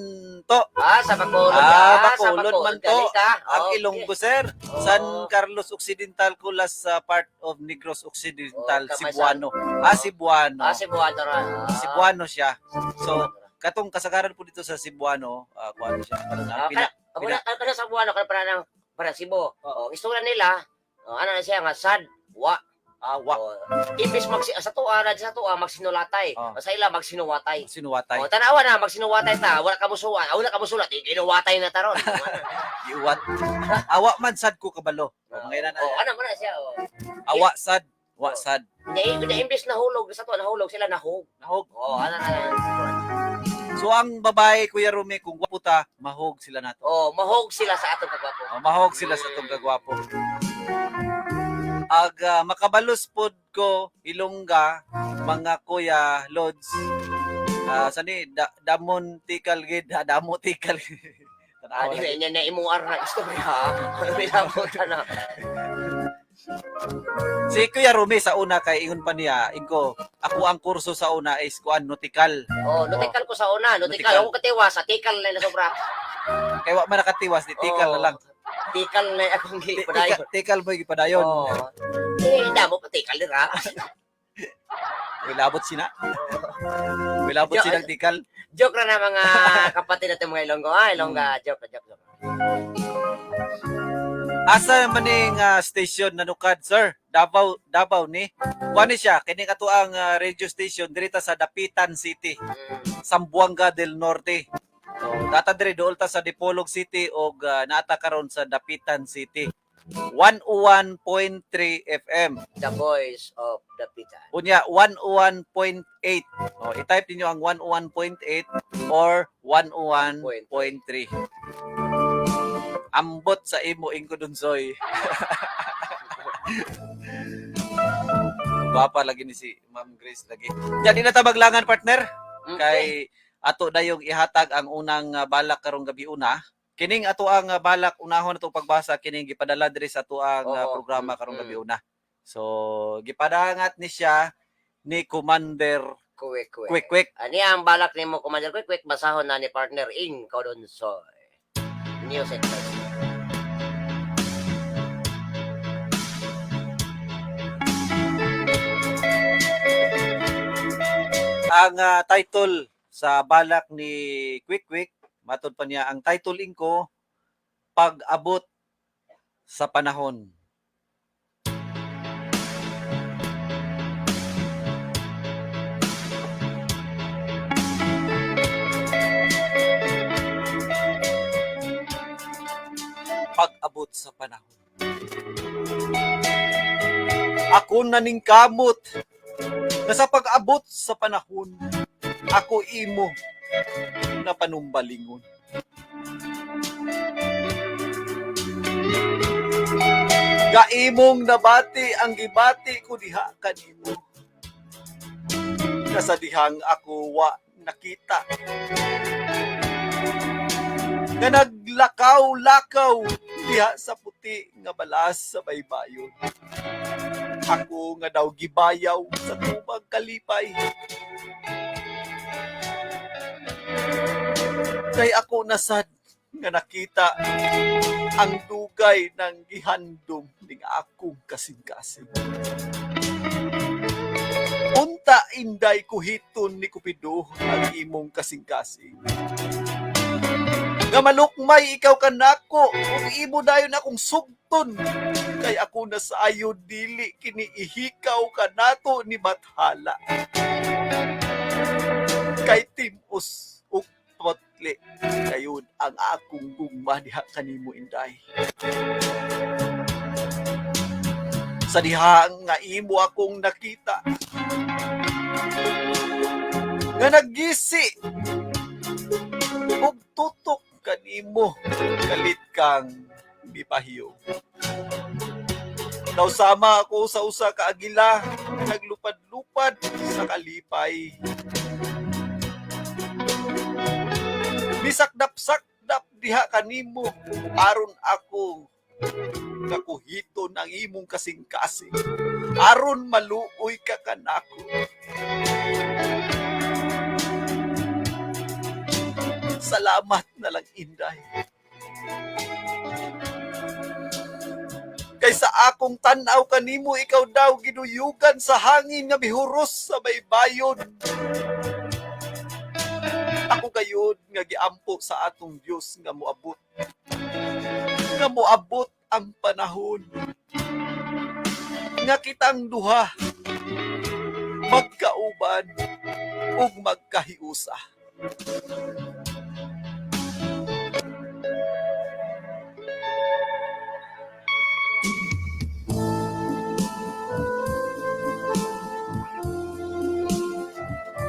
to. Ah, sa Bacolod. Ah, sa Bacolod man to. Gali ka. Ang Okay. Ilonggo, sir. Oo. San Carlos Occidental kulas sa part of Negros Occidental, Oh, kamay Cebuano. Ah, Cebuano. Ah, Cebuano ra. Ah. Cebuano siya. So, katong kasagaran po dito sa Cebuano, kuano siya. Parang Ah, pina, kana kana kana sa Cebuano kana para ng para Cebu. Oh, istorya nila. Oh, ano na siya nga sad wa. ah, wa, Oh, imbis magsi sa tuwa na sa tuwa magsinulatay. Oh. Sa ila magsinuwatay. sinuwatay. Oh, tanawa na magsinuwatay ta, wala ka musuwan, wala ka musulat, inuwatay na taron. Iuwat. Awa man sad ko kabalo. Oh, mga ilan, Oh, ano man na siya oh. awa sad, wa sad. Na, imbis nahulog sa tuwa nahulog sila nahog. Nahog. Oh, ano na. So ang babae, Kuya Rumi, kung gwapo ta, mahog sila nato. Oh, mahog sila sa atong kagwapo. Oh, mahog sila sa itong kagwapo. Ag makabalos pod ko Ilongga mga kuya Lods. Ah, sani da, damon tikal gid, ha, damo tikal. Ah, Tanawa di lagi. na niya na imuar na istorya. ha? Ano binabot na? Si Kuya Rumi sa una kay ingon pa niya, ingo, ako ang kurso sa una is kuan nautical. Oh, notikal ko sa una, notikal. Notikal. Ako katiwas, sa tikal na na sobra. Kay wa man nakatiwas di tikal na Oh, lang. Tikal na akong gipadayon. Tikal mo gipadayon. Oh. Eh, damo pa tikal dira. Wilabot sina. Wilabot Yo, sinang tikal. Joke ra na mga kapatid natin mga Ilonggo. Ah, Ilongga, joke, joke, joke. Asa man ning station nanukad, sir? Davao, Davao ni. Kuan ni siya kini kato ang radio station diri ta sa Dapitan City, Zamboanga del Norte. So, data diri dool ta sa Dipolog City og naata karon sa Dapitan City. 101.3 FM. The Voice of the Pita. Unya 101.8. Oh, i-type niyo ang 101.8 or 101.3. Ambot sa imo ingko dunsoy. Gwapa lagi ni si Ma'am Grace lagi. Diyan di na ta maglangan partner kay ato dayong ihatag ang unang balak karong gabi una. Kining ato ang balak unahon ato pagbasa kining gipadala diri sa ato ang Oo. programa karong gabi una. So gipadangat ni siya ni Commander Quick, quick. Quick Quick. Ani ang balak nimo Commander Quick Quick basahon na ni partner Ing Kodonsoy. Music. Please. Ang title sa balak ni Quick Quick, matod pa niya ang title ingko Pag-abot sa panahon. Pag-abot sa panahon. Ako na ning kamot na sa pag-abot sa panahon, ako imo na panumbalingon. Gaimong nabati ang gibati ko diha kanimo. Nasa dihang ako wa nakita. Nga naglakaw-lakaw diha sa puti nga balas sa baybayon. Ako nga daw gibayaw sa tubag kalipay. Kay ako nasad nga nakita ang dugay ng gihandom ning akong kasing-kasing. Unta inday kuhiton ni Kupido ang imong kasing-kasing. Nga malukmay ikaw kanako ug imo dayon akong sugton kay ako na saayo dili kini ihikaw kanato ni Bathala. Kay timos ug potli kayon ang akong gugma diha kanimo inday. Sa diha nga imo akong nakita nga naggisi ug tutok kanimo kalit kang mipahiyo. Daw sama ako sa usa ka agila nga naglupad-lupad sa kalipay. Bisakdap-sakdap diha kanimo aron ako kakuhiton ang imong kasing-kasing aron maluoy ka kanako. Salamat na lang inday. Kay sa akong tan-aw kanimo ikaw daw giduyugan sa hangin nga mihuros sa baybayon. Ako gayud nga giampo sa atong Dios nga moabot. Nga moabot ang panahon. Nga kitang duha magkauban ug magkahiusa.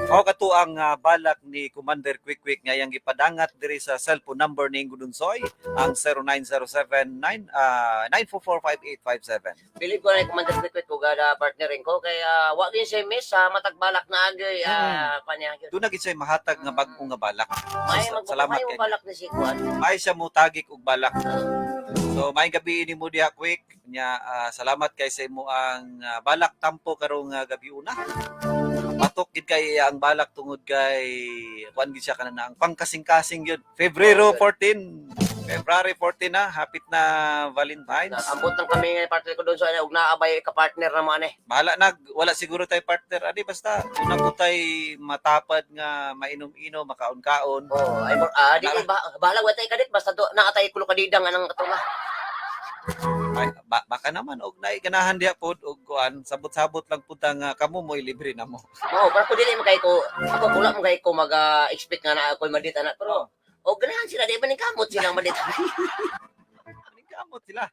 Mao kato ang balak ni Commander Quick Quick nga iyang gipadangat diri sa cellphone number ni Gudunsoy ang 09079 9445857. Bilib ko na yung Commander Quick Quick kung gada partnerin ko kaya wa gyud siya miss sa matag balak na agay kanya gyud. Doon na gid siya mahatag nga bag-o nga balak. May So, salamat may kay. balak ni si Kwan. May siya mo tagik og balak. So may gabi ni mo diha Quick nya salamat kay sa imo ang balak tampo karong gabi una. Patok gid kay ang balak tungod kay kuan gid siya kanana ang pangkasing-kasing gyud. Febrero 14. February 14 na, hapit na Valentine's. Ambot lang kami nga partner ko doon sa ano, ug naabay ka partner na mo ane. Bahala na, wala siguro tay partner ani basta una po tay matapad nga mainom-inom, makaon-kaon. Oh, ay di ba, bahala wa tay kadit basta do naa tay kulo kadidang anang katong. Ay, baka naman og naay ganahan diha pod og kuan, sabot-sabot lang pud ta nga kamo mo'y libre na mo. Oo, pero kung dili man kay ko, ako wala man kay ko mag-expect nga na ako'y madit ana pero o ganahan sila di ba ning kamot silang madit. Kamot sila.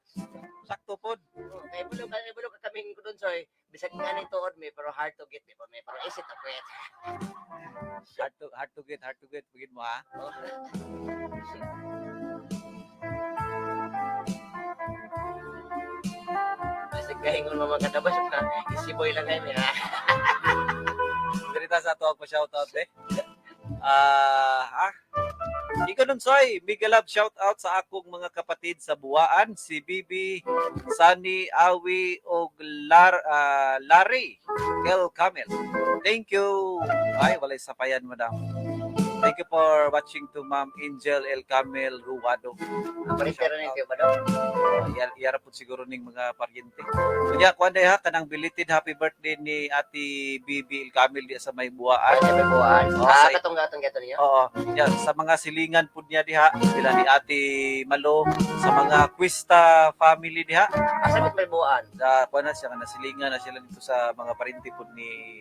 Sakto pod. Kay bulo ka kami ko doon soy. Bisag nga ning tuod mi pero hard to get mi pa mi pero is it a kwet. Hard to get, hard to get pugid mo ha. Oh. Bisag gahingon mo mga kadabas na easy boy lang kayo ha. Diri ta sa ato ang pa-shoutout eh. Ikaw nun, Soy, mega love shoutout sa akong mga kapatid sa Buwaan, si Bibi, Sunny, Awi, og Larry, El Camel. Thank you. Ay, walay sapayan, madam. Thank you for watching to Ma'am Angel El Camel Ruwado. Parintero ni kayo ba daw? Yara po siguro ning mga paryente. Kunya, kuan day ha, kanang belated happy birthday ni Ate Bibi El Camel diya sa may Buwaan. Ay, sabi buwan. Oh, Katong gatong gato niyo. Oo. Yan, sa mga silingan po niya diha, sila ni Ate Malo, sa mga Quista family diha, Asa mit may buwan? sa kuan na siya kana silingan na sila dito sa mga parinti po ni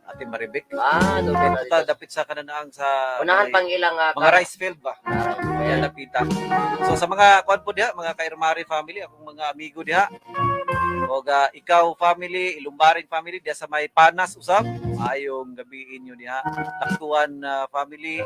Ate Maribek. Doon Dito ta dapit sa kananaang sa Unahan pang ilang mga rice field ba? Yan napita. So sa mga kuan po diha, mga Kairmari family, akong mga amigo diha. Og ikaw family, Ilumbaring family diha sa may Panas usab, ayong gabiin nyo diha. Taktuan family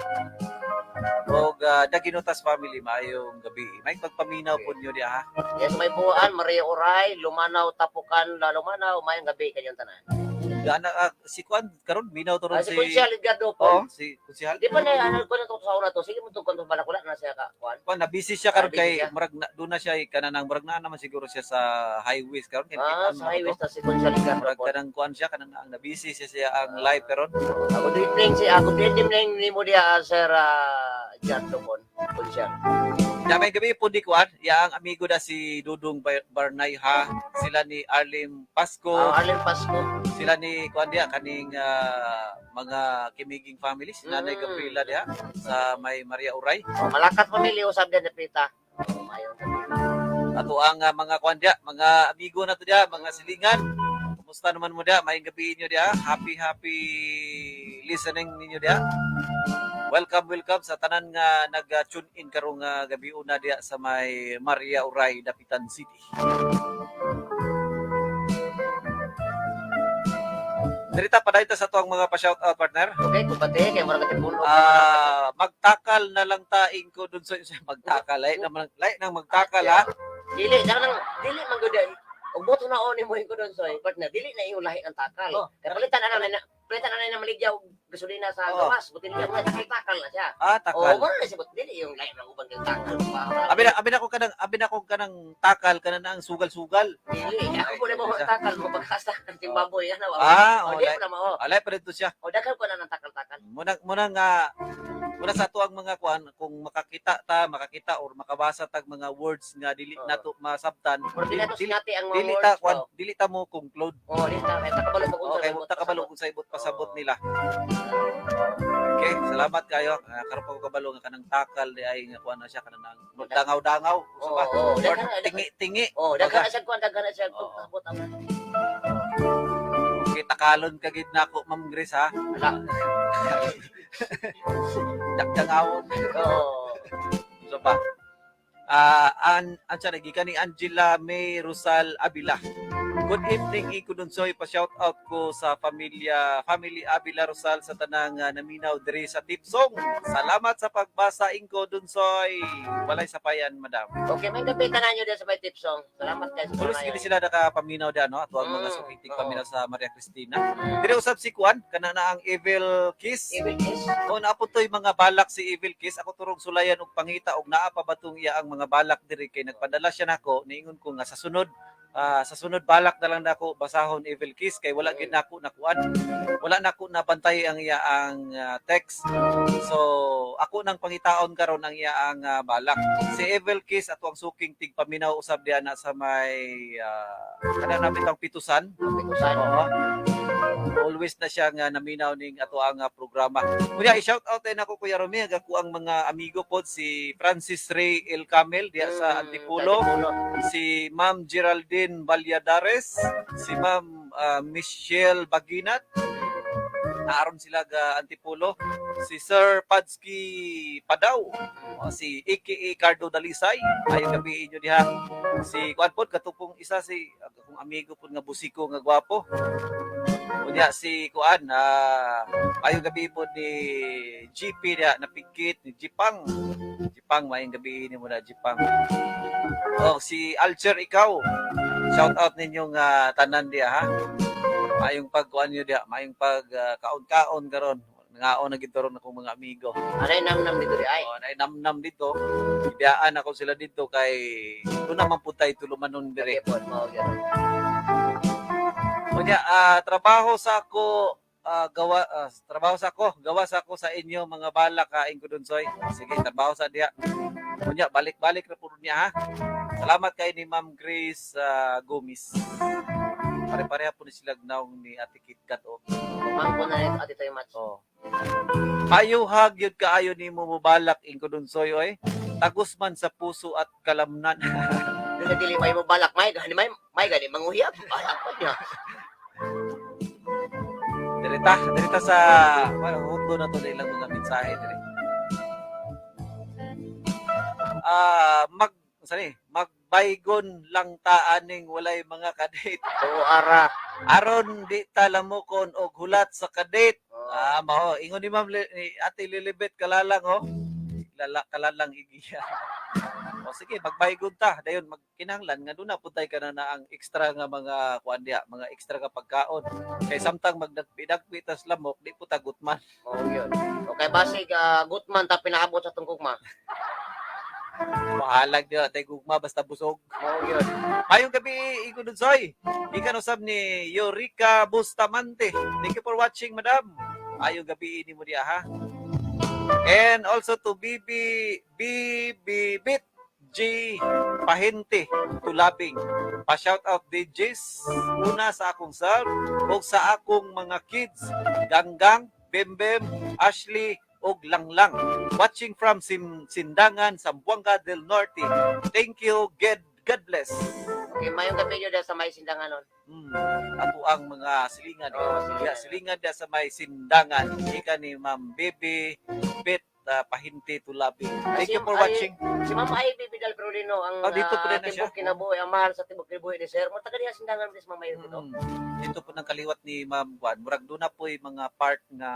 og Daginutas family, maayong gabi. May pagpaminaw po nyo diha ha. Yes, may buwan, Maria Oray, Lumanaw, Tapukan, Lumanaw, mayong gabi kanyang tanan. Gana si kuan karon minaw to ron Ah, si Kunsyal Edgardo Oh, po. si Kunsyal. Di pa na ano ko na to sa una to. Sige mo to kon balak wala na siya ka kuan. Kuan na busy siya karon Ah, busy kay siya. murag na, doon na siya eh, kanang murag na naman siguro siya sa highways karon kay Ah, nakitaan sa mo highways to. na si Kunsyal Edgardo Murag po. kanang kuan siya kanang ang na busy siya siya ang live karon. Ako good evening si ako good evening nimo diha, Sir Edgardo po. Kunsyal. Damay gabi po di kuan, ya ang amigo da si Dudong Barnay ha, sila ni Arlim Pasco, Ah, Arlen Pasco. sila ni kuan diha kaning mga Kimiging family, si Nanay Gabriela diha sa may Maria Uray. Oh, Malakat family usab diha ni Prita. Oh, maayong gabi. Ato ang mga kuan diha, mga amigo nato diha, mga silingan. Kumusta naman mo diha? Maayong gabi inyo diha. Happy happy listening ninyo diha. Welcome, welcome sa tanan nga nag-tune in karong gabi una diha sa may Maria Uray, Dapitan City. Dirita padayon ta sa tuang mga pa-shout out, partner. Okay, kumpate kay mura ka tipuno. Ah, magtakal na lang taing ko dun sa magtakal ay naman lay nang magtakal ha. Dili nang nang dili man gud og boto na oni mo ko doon soy partner, dili na iyong lahi ang takal. Oh. Kaya palitan na na maligya og gasolina sa gawas, butin niya mo takal na siya. Ah, takal. Oh, mo na siya dili yung lahi ng uban kay takal pa. Abi na ko kanang takal kanan na ang sugal-sugal. Dili ako po na mo Ay, takal mo pagkasta ng Zimbabwe ano. Ah, Oh, oh, di lay, mo na mao. alay pa dito siya. O daghan ko na ng takal-takal. Muna nga muna sa ato ang mga kuan kung makakita ta, makakita or makabasa tag mga words nga dili nato masabtan. Pero di nato Dili, singati ang mga dili ta words. kuan, dili ta mo conclude. Oh, di ta kay takabalo pag unsa. Okay, ta kabalo kung sa ibot pasabot nila. Okay, salamat kayo. Karon pa ko kabalo nga kanang takal di ay nga kuan na siya kanang dangaw-dangaw. Usa ba? Oo, Or daghan na tingi-tingi. Oh, daghan na siya kuan, daghan na siya Oo. pasabot ang. Okay, takalon ka gid nako, Ma'am Grace ha. Ala. Dagdangawon. Oo. So pa. Ah, an siya gikan ni Angela May Rosal Avila. Good evening, Iko Dunsoy. Pa shout out ko sa pamilya family Avila Rosal sa tanang naminaw diri sa Tipsong. Salamat sa pagbasa, Inko Dunsoy. Walay sapayan, madam. Okay, may gabi tanan nyo diyan sa may tipsong. Salamat guys. Tulos gid sila nakapaminaw diyan no ato ang mga sukitig paminaw sa Maria Cristina. Diri usab si Kuan kana na ang Evil Kiss. Evil Kiss. O naapod to'y mga balak si Evil Kiss. Ako turong sulayan og pangita og naa pa ba tong iya ang mga balak diri kay nagpadala siya nako, niingon ko nga sa sunod balak na lang nako basahon, Evil Kiss, kay wala gid nako nakuan. Wala nako nabantay ang iya ang text. So ako nang pangitaon karon ang iya ang balak. Si Evil Kiss ato ang suking tigpaminaw usab diha na sa may kanang napit ang pitusan. Pitusan. Oo. Always na siya nga naminaw ning ato ang programa. Kuya, i-shout out din ako, Kuya Romy, ang ako ang mga amigo pod si Francis Ray El Camel diha sa Antipolo, Sa Antipolo. si Ma'am Geraldine Valladares, si Ma'am Michelle Baginat. Naaron sila ga Antipolo, si Sir Padsky Padaw, o si AKA Cardo Dalisay, ayo gabi inyo diha. Si kuan pod katupong isa si akong amigo pod nga busiko nga gwapo. Unya si kuan ayo gabi pod ni GP diha napikit ni Jipang. Jipang, maayong gabi nimo na, Jipang. Oh, si Alcher ikaw. Shout out ninyong tanan diha ha. Maayong pagkuan niyo diha, maayong pag kaon-kaon karon. Nangaon na gid ron akong mga amigo. Anay namnam dito di ay. Oh, nay namnam dito. Ibiyaan ako sila dito kay doon naman po tayo tulumanon dire. Okay po, mao gyud. Unya, trabaho sa ako, gawa sa ako sa inyo mga balak kain ko dun soy. Sige, trabaho sa diha. Unya, balik-balik na po niya ha. Salamat kay ni Ma'am Grace Gomis. Pare-pareha po ni sila naong ni Ate Kitkat oh. Mangko na rin ati tayo match. Oh. Ayo hag yun kaayo nimo mobalak ingko dun soy oy. Tagos man sa puso at kalamnan. Doon na dili may mo balak may gani may gani manguhiyab balak pa niya. Dirita, dirita sa parang hundo na to na ilang mga mensahe dire. Ah, mag sani, magbaygon lang ta aning walay mga kadate. Oo ara. Aron di ta lamukon og hulat sa kadate. Oh. Ah, mao ingon ni Ma'am ni Ate Lilibet Kalalang oh. Iglala kalalang igiya. O sige, magbaygon ta. Dayon magkinahanglan nga duna pud tay kana na ang extra nga mga kuan diha, mga extra nga pagkaon. Kay samtang magdagpi-dagpi tas lamok, di po ta gutman. Mao yun. Okay, basig gutman ta pinaabot sa tong gugma. Bahalag diha tay gugma basta busog. Mao yun. Mayong gabi, Igo Dudsoy. Ikan usab ni Yorika Bustamante. Thank you for watching, madam. Ayong gabi ini mo diha ha. And also to BB BB Bit G Pahente Tulabing. Pa-shout out DJs una sa akong self ug sa akong mga kids Ganggang, Bembem, Ashley ug Langlang. Watching from Sindangan, Zamboanga del Norte. Thank you. God bless. Okay, mayong gabi yun sa may sindangan nun. Ato ang mga silingan. Oo, silingan. Yeah, silingan da sa may Sindangan. Ika ni Ma'am Bebe Bet Pahinti Tulabi. Thank you for watching. Si Ma'am Ivy Vidal Prolino ang Ah, dito po din na siya. tibok kinabuhi, ang mahal sa tibok kinabuhi ni Sir. Mo taga diha Sindangan si Ma'am Ivy to. Dito po ng kaliwat ni Ma'am Juan. Murag doon na po yung mga part nga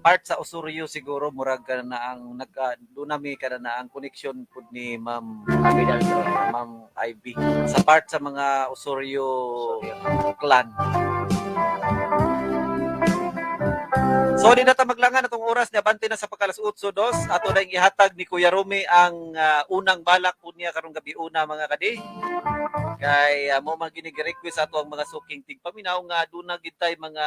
part sa Osorio siguro murag ka na ang nag doon na mi ka na ang connection pud ni Ma'am Ivy Vidal Prolino. Ma'am Ivy sa part sa mga Osorio clan. So di na ta maglangan atong oras ni abante na sa pagkalas 8:02 ato na ihatag ni Kuya Rumi ang unang balak po niya karong gabi una mga kadi. Kay mo man gini request ato ang mga suking tigpaminaw nga aduna gid tay mga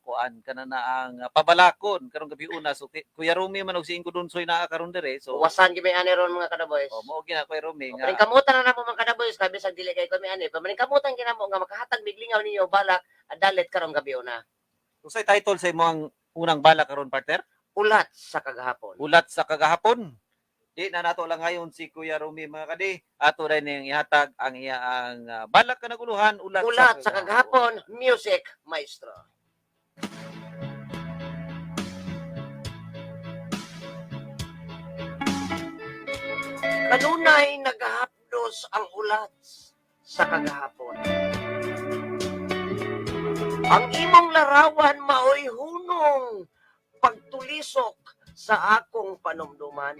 kuan kana na ang pabalakon karong gabi una. So Kuya Rumi man og si Ingo Dunsoy naa karon dire. So Uwasan gyud may ani ron mga kadaboys. oh, mao gina Kuya Rumi nga Nga. Kamutan na namo mga kadaboys kay bisag dili kay kami ani. Kamutan kinamo nga makahatag miglingaw ninyo balak dalit karong gabi una. Unsay title sa imong unang balak karon, partner? Ulat sa kagahapon. Ulat sa kagahapon. Di na nato lang ngayon si Kuya Rumi mga kadi. Ato rin niyang ihatag ang iya ang balak ka naguluhan ulat, Ulat sa kagahapon, music maestro. Kanunay nagahapdos ang ulat sa kagahapon. Ang imong larawan maoy hunong pagtulisok sa akong panumduman.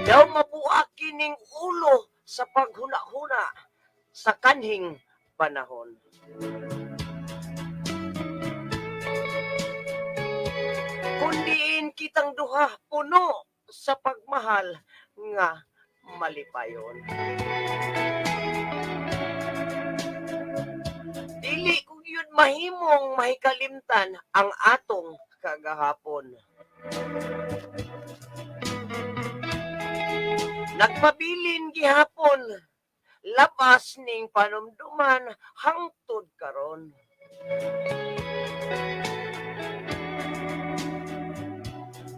Daw mabuak kining ulo sa paghuna-huna sa kanhing panahon. Kundiin kitang duha puno sa pagmahal nga malipayon. Dili ko yun mahimong mahikalimtan ang atong kagahapon. Nagpabilin gihapon labas ning panumduman hangtod karon.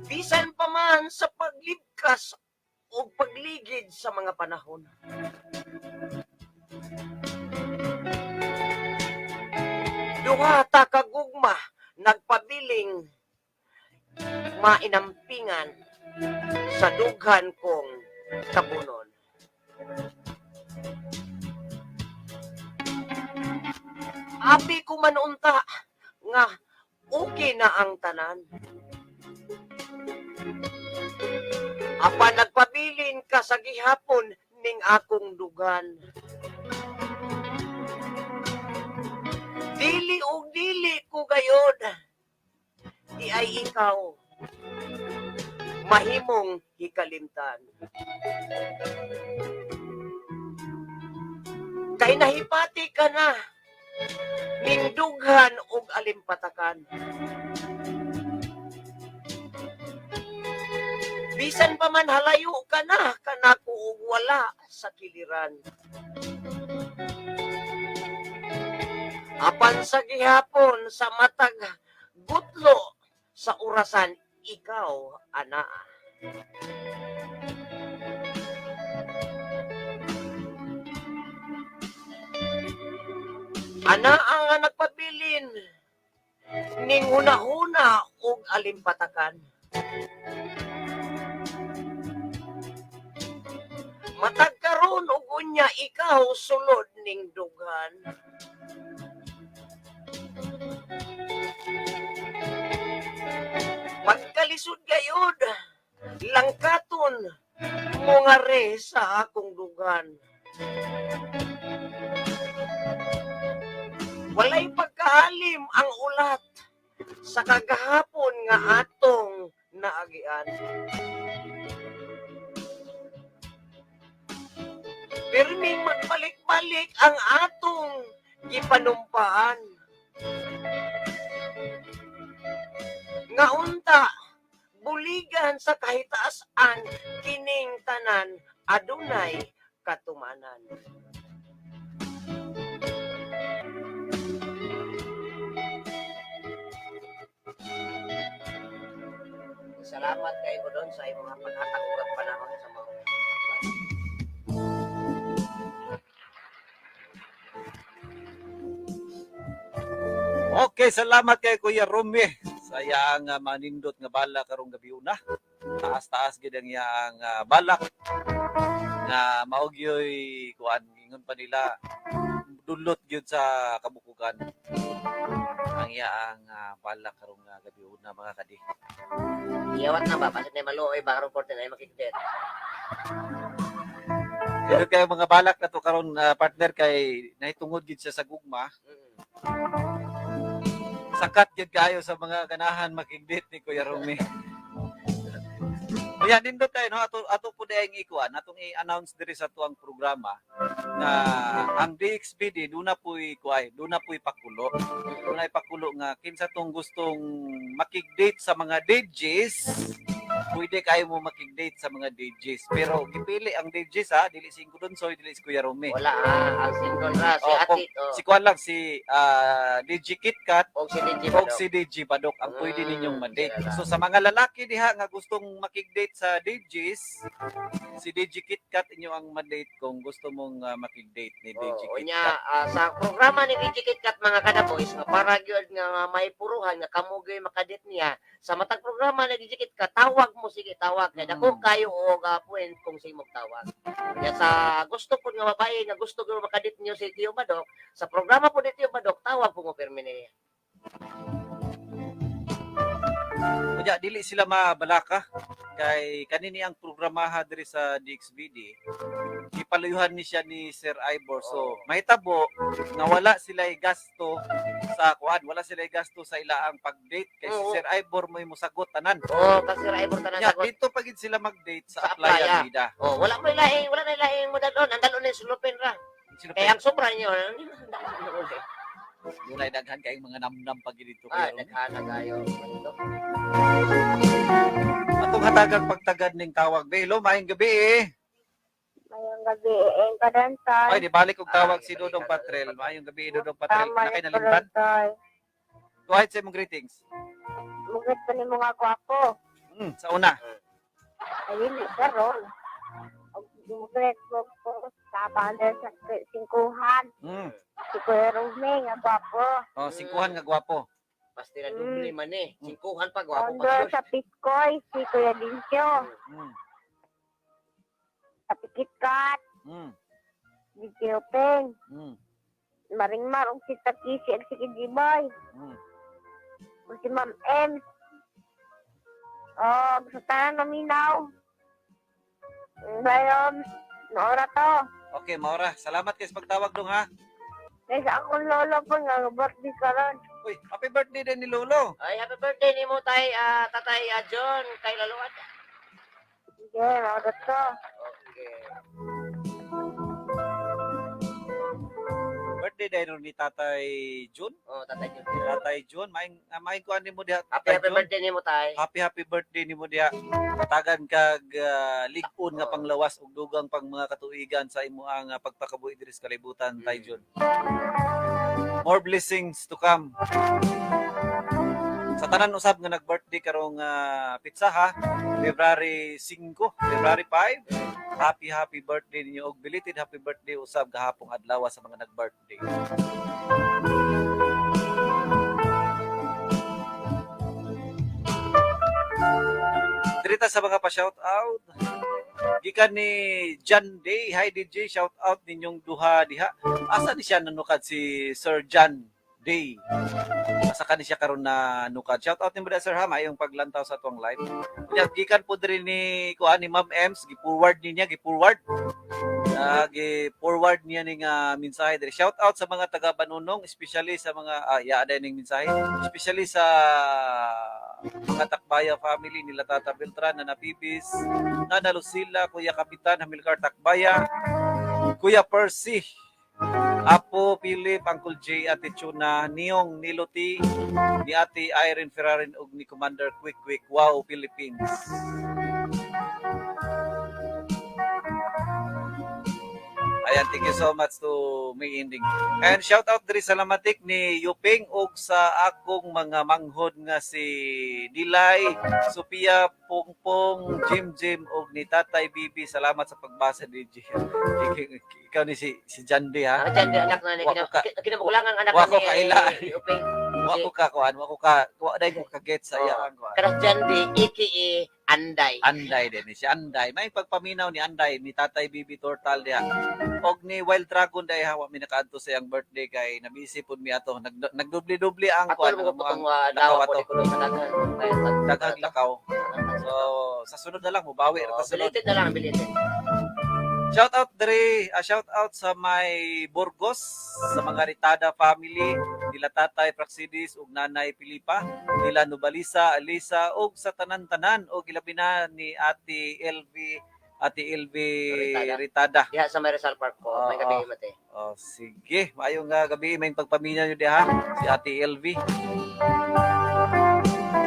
Bisan pa man sa paglibkas o pagligid sa mga panahon. Duha ta ka gugma nagpabiling mainampingan sa dughan kong tabunon. Abi ko man unta nga okay na ang tanan. Apan nagpabilin ka sa gihapon ning akong dugan. Dili og dili ko gayod. Di ay ikaw mahimong hikalimtan. Kay nahipati ka na nindughan og alimpatakan. Bisan pa man halayo ka na kanako og wala sa kiliran. Apan sa gihapon sa matag gutlo sa orasan ikaw anaa. Ana ang nagpabilin ning hunahuna ug alimpatakan. Matag karon ug unya ikaw sulod ning dughan. Pagkalisod gayud, langkaton mo nga re sa akong dugan. Walay pagkaalim ang ulat sa kagahapon nga atong naagian. Pirming magbalik-balik ang atong gipanumpaan. Nga unta, buligan sa kahitaas-an kining tanan adunay katumanan. Salamat kay ko doon sa imong paghatag og panahon sa mga. Okay, salamat kay Kuya Rumi sa iyang manindot nga bala karong gabi una. Taas-taas gid ang iyang balak nga mao gyoy kuan, ingon pa nila, dulot gyud sa kabukugan ang iyang balak karong gabi una, mga kadi. Iyawat na ba? Basit na maluoy ba? Karon 49 makikita. Pero kay mga balak na to karon, partner, kay nahitungod gid siya sa gugma. Sakat gid kayo sa mga ganahan makig-date ni Kuya Rumi. Kaya nindot tayo, no? Ato po dayang ikuan, atong i-announce diri sa tuang programa na ang DXBD duna po'y kuay, duna po'y pakulo. Duna pakulo nga kinsa tong gustong makig-date sa mga DJs, pwede kayo mo makig-date sa mga DJs. Pero gipili ang DJs ha, dili si Ingko Donsoy, dili si Kuya Rumi. Wala ah, ang single ra si Oh, Ati oh. Si kuan lang si DJ KitKat Og si DJ og Badok. si DJ Badok ang pwede ninyong ma-date. Sila lang. So sa mga lalaki diha nga gustong makig-date sa DJs, si DJ KitKat inyo ang ma-date kung gusto mong makig-date ni DJ Oh, unya KitKat. Sa programa ni DJ KitKat, mga kada boys, nga para gyud nga may puruhan nga kamo gyud makadate niya sa matag programa ni DJ KitKat, tawag mo, sige, tawag kay dako kayo og point kung simog tawag. Kaya sa gusto pud nga babae nga gusto gyud makadate niyo si Tio Badok sa programa po ni Tio Badok, tawag po mo pirmi niya. Unya dili sila mabalaka kay kanini ang programaha diri sa DXBD. Gipalayuhan ni siya ni Sir Ivor. So mahitabo nga wala sila gasto sa kuan, wala sila gasto sa ilaang pag-date kay si Sir Ivor mo'y mosagot tanan. Oh, kasi Sir Ivor tanan Nya sagot. dito pa gid sila mag-date sa Sa Aplaya Aplaya. Vida. Oh, wala mo ilaing, wala na ilaing mo dalon, ang dalon ni sulupin ra. Sino Kaya ang sobra niyo. Dunay daghan kayong mga namnam pag dito Ah, kayo. daghan na kayo. Atong hatagang pagtagad ning tawag. Be, hello, maayong gabi eh. Mayong gabi, eh, kadantoy. Ay, di balik og tawag Ah, si balik Dodong ka, Patrel. Dodong. Maayong gabi, Dodong Patrel. Tama Na kay yung nalimtan. kadantoy. Go ahead sa imong greetings. Mugit pa ni mga gwapo. Sa una. Ayun, karon. Mugit mo po sa pander sa singkuhan. Si Kuya Rumi, nga gwapo. Oh, singkuhan nga gwapo. Basta na doble man eh. Singkuhan pa, gwapo Ondo pa. sa Piskoy, si Kuya Dincio. Sa Pikitkat, si Tio Peng. Maringmar, ug si Takisi, ug si Kijiboy. Ug si Ma'am M. Oh, sa tanan naminaw. Bayon, naora to. Okay, Maura. Salamat kay sa pagtawag dong ha. Kaya sa akong lolo po nga birthday karon. Uy, happy birthday din ni Lolo. Ay, happy birthday ni mo tay, tatay John, kay Laluan. Sige, naora to. Okay. Birthday din ni Tatay Jun. Oh, tatay John. Tatay Jun, maing kuan nimo diha. Happy Tatay happy Jun. birthday ni mo tay. Happy happy birthday nimo diha. Tagan kag lig-on nga panglawas ug dugang pang mga katuigan sa imuang pagpakabuhi diri sa kalibutan, Tay Jun. More blessings to come. Sa tanan usab nga nag-birthday karong pizza ha, February 5, February 5. Happy happy birthday ninyo og belated happy birthday usab gahapong adlaw sa mga nag-birthday. Dirita sa mga pa-shout out. Gikan ni John Day. Hi DJ, shout out ninyong duha diha. Asa ni siya nanukad si Sir John Day. Asa ka ni siya karon na nukad. Shout out nimo sir ha, maayong paglantaw sa tuang live. Unya gikan po diri ni kuan ni Ma'am Ems, gi-forward niya, gi-forward. Gi-forward niya ning mensahe diri. Shout out sa mga taga Banunong, especially sa mga ya ning mensahe, especially sa mga Takbaya family nila Tata Beltran, Nana Pibis, Nana Lucila, Kuya Kapitan Hamilcar Takbaya, Kuya Percy, Apo Philip, Uncle J, Ate Chuna, Niyong Niloti, ni Ate Irene Ferrarin ug ni Commander Quick Quick. Wow, Philippines. Ayan, thank you so much to May Ending. And shout out diri sa Lamatik ni Yuping ug sa akong mga manghod nga si Dilay, Sophia, Pongpong, Jim Jim ug ni Tatay Bibi. Salamat sa pagbasa, DJ. Ikaw ni si si Jandy ha. Ah, dyan, anak na ni kinabulangan anak Wa ko ni kaila. Uping. Wa ko ka kuan, wa ko ka wa dai ko ka get sa iya ang kuan. Karas Jandy, aka Anday. Anday din si Anday. May pagpaminaw ni Anday ni Tatay Bibi Tortal diha. Og ni Wild Dragon dai hawa mi nakaadto sa iyang birthday kay nabisi pud mi ato. Nagdubli-dubli ang Ato kuan mo ang ko itong dawa lakaw po ato. ni Kulong sa daghan. Daghang lakaw. So sa sunod na lang mubawi ra ta sunod. Belated na lang, belated. Shout out diri, shout out sa may Burgos, sa mga Ritada family, nila Tatay Praxidis ug Nanay Pilipa, nila Nubalisa, Alisa ug sa tanan-tanan ug ilabi na ni Ate LV, Ate LV Ritada. Ritada. Diha sa may Rizal Park po, may gabi mate. Oh, sige, maayong nga gabi may pagpamilya nyo diha si Ate LV.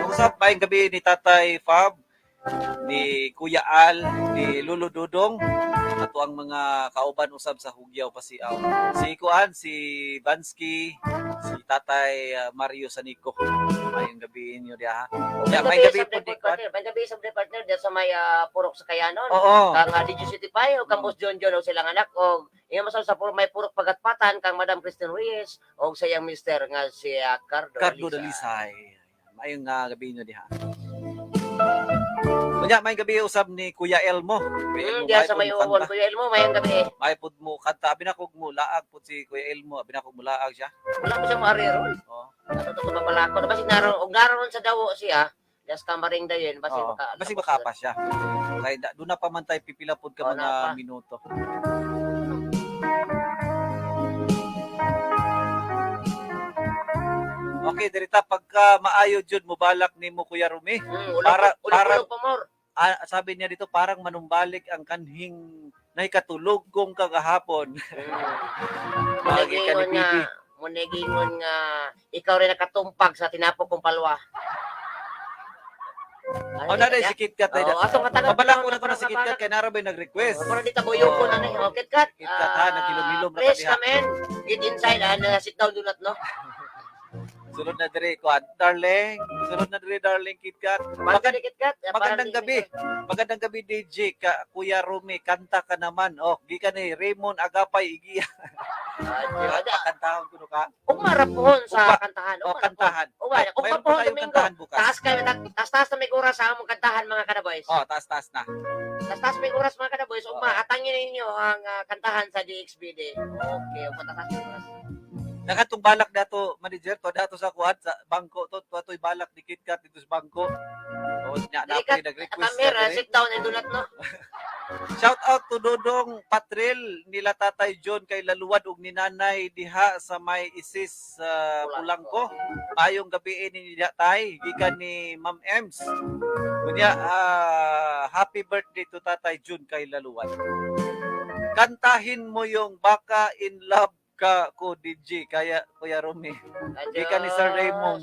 Usap maayong gabi ni Tatay Fab, ni Kuya Al, ni Lolo Dudong, ato ang mga kauban usab sa Hugyaw Pasiaw. Si Kuan, si Bansky, si Tatay Mario Sanico. Maayong gabi inyo diha. Ya, May maayong gabi gabi po ni Kuan. partner, may gabi sa partner diha sa may Purok sa Kayanon. Oo. Kang DJ City Pai o kang Boss John John o silang anak o ingon masal sa purok may Purok Pagatpatan kang Madam Christine Reyes o sa iyang mister nga si Cardo Cardo Dalisay. Dalisay. Maayong gabi inyo diha. Kunya, may gabi usab ni Kuya Elmo. Kuya Elmo, Diha sa may may pud mo uwon kanta. Kuya Elmo, mayong gabi. May pud mo kanta. Abi na kog mo laag pud si Kuya Elmo. Abi na kog mo laag siya. Wala pa siya maari ron. Oo. Ato to babalako. Basi naron og naron sa dawo siya. Das kamaring dayon basi Oo. maka Basi makapa siya. Kay doon na pa man tayo pipila pud ka Oo, mga na pa. minuto. Okay, dirita pagka maayo jud mobalak nimo Kuya Rumi. Para pa more. Ah, sabi niya dito parang manumbalik ang kanhing nahikatulog kong kagahapon. Lagi ka ni Munegingon nga, Bibi. munegingon nga ikaw rin nakatumpag sa tinapok kong palwa. Oh, na si Kit Kat. Oh, atong katagan. Pabalak ko na to na si Kit Kat kay nara ba'y nag-request. Para dito ko yuko na ni. Oh, Kit Kat. Kit Kat, ha, naghilom-hilom na Please kami, ha. come in. Get inside and sit down do not no. Sunod na dire ko, darling. Sunod na dire darling Kit Kat. Magandang Kit Kat. Magandang gabi. Magandang gabi DJ ka, Kuya Rumi, kanta ka naman. Oh, gikan ni Raymond Agapay Igia. Pakantahon kuno ka. Umara pohon sa Ugma. kantahan. Oh, kantahan. Ugma, ugma Mayroon pa pohon tayong Domingo. kantahan bukas. Taas kayo, taas taas na may oras sa among kantahan mga kanaboys. Oh, taas taas na. Taas taas may oras mga kanaboys. Ugma, Oo. atangin ninyo ang kantahan sa DXBD. Okay, ugma taas may oras. Nakatong balak dato manager to dato sa kuan sa bangko to to atoy balak ni Kit Kat dito sa bangko. Oh, nya na Dili ka- nag-request Come here, na dire. sit down and do not no. Shout out to Dodong Patril nila Tatay John kay Laluwad ug ni Nanay diha sa may isis sa Pulangko. Maayong gabi ni diha tay gikan ni Ma'am Ems. Kunya happy birthday to Tatay John kay Laluwad. Kantahin mo yung Baka in Love ka ko DJ kaya Kuya Rumi. Gikan ni Sir Raymond.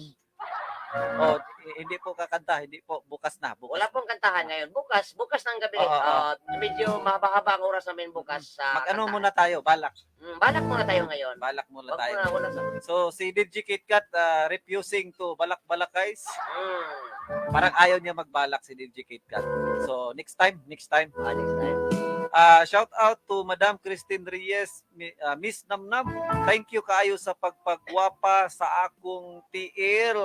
Oh, hindi po kakanta, hindi po bukas na, bukas. Wala pong kantahan ngayon. Bukas, bukas ng gabi. Oo, oo. Medyo mahaba-haba ang oras namin bukas sa Mag-ano kantahan. muna tayo, balak. Balak muna tayo ngayon. Balak muna Wag tayo. muna, wala sa... So si DJ KitKat refusing to balak-balakays. Parang ayaw niya magbalak si DJ KitKat. So next time, next time. Next time. Shout out to Madam Christine Reyes, Miss Namnam. Thank you kaayo sa pagpagwapa sa akong tiil.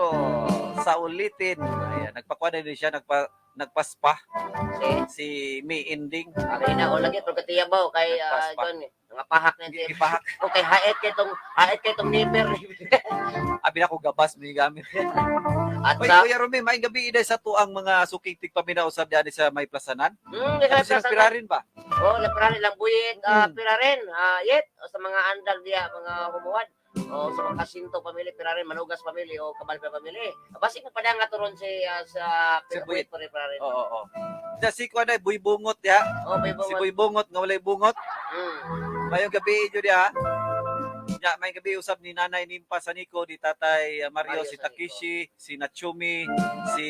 Sa ulitin. Ayan, nagpakuha na din siya, nagpa Nagpaspa Si si May Ending. Ari na o lagi pero katiyabaw kay Nagpas pa. kon nga pahak na siya. Gipahak. O kay haet kay tong nipper. Abi na ko gabas may gamit. At Oy, sa Kuya Rumi, maayong gabi iday sa tuang mga suking tigpaminaw usab diyan sa may plasanan. Di Ano sa silang pirarin ba? Oh, lapran ilang buhit, pirarin, yet o sa mga andal diya, mga humuwad. O sa mga kasinto pamilya, pirarin, manugas pamilya o kabalba pamilya. Basi mo padang nga turon si sa Si Buhit. buhit pare pirarin. Oo, oo. Da si kuan ay Buy Bungot diha. Oh, may Si bungot. Buy Bungot nga walay bungot. Mayong gabi inyo diha. Nya may gabi usab ni Nanay Nimpa Saniko, ni Tatay Mario, Mario si Sanico. Takeshi, si Nachumi, si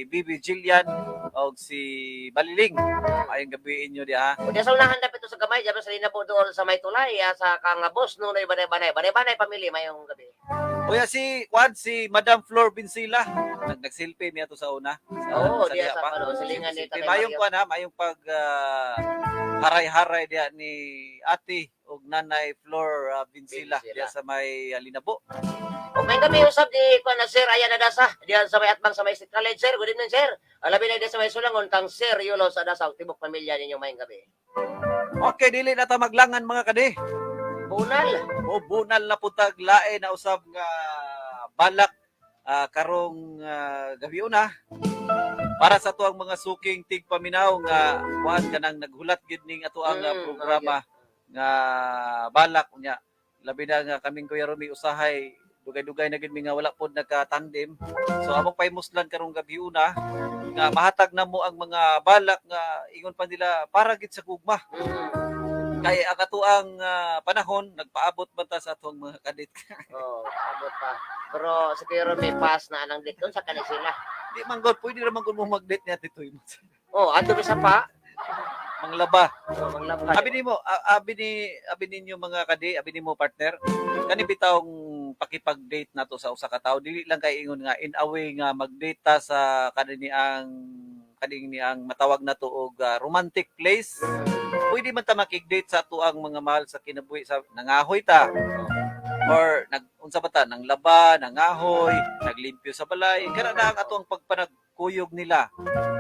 Bibi Jillian og si Baliling. Mayong gabi inyo diha. O diya sa unahan dapat ito sa gamay, diya sa Linabo doon sa may tulay, sa Kangabos, no, banay-banay, banay-banay pamilya, mayong gabi. Uya si Kwan, si Madam Flor Binsila. Nagsilpi niya to sa una. Sa, Oo, sa diya diha sa pa. ano, silingan ni Silpi. Tatay Mayong Mario. kwan ha, mayong pag haray-haray diha ni Ate og Nanay Flor Binsila Binsila. diha sa may Linabo. O may kami usab di ko na sir ayan adasa diyan sa may atbang sa may State College sir. Good evening sir. Alabi na diyan sa may Sulangon kang Sir Yulo sa Adasa ug tibok pamilya ninyo may gabi. Okay, dili na ta maglangan mga kadi. Bunal. O bunal na putag lae na usab nga balak karong gabi una para sa tuang mga suking tigpaminaw nga kuan kanang naghulat gid ning ato ang programa nga balak unya labi na nga kaming Kuya Rumi usahay dugay-dugay na gid mi nga wala pod nagka-tandem, so among pahimuslan karong gabi una nga mahatag na mo ang mga balak nga ingon pa nila para gid sa gugma kay ang atoang panahon nagpaabot man ta sa atong mga kadit. Oh, abot pa. Pero sa Kuya Rumi pass na anang date sa kani sila. Di man god pwede ra man gud mo mag-date niya titoy mo. Oh, adto bisa pa. Manglaba. Oh, manglaba. Abi nimo, abi ninyo mga kadi, abi nimo partner, kani bitawng pakipag-date nato sa usa ka tawo dili lang kay ingon nga in a way nga mag-date ta sa kani ni ang matawag nato og romantic place. Pwede man ta makig-date sa atuang mga mahal sa kinabuhi sa nangahoy ta or nag unsa ba ta nanglaba, nangahoy, naglimpyo sa balay. Kana na ang atuang pagpanagkuyog nila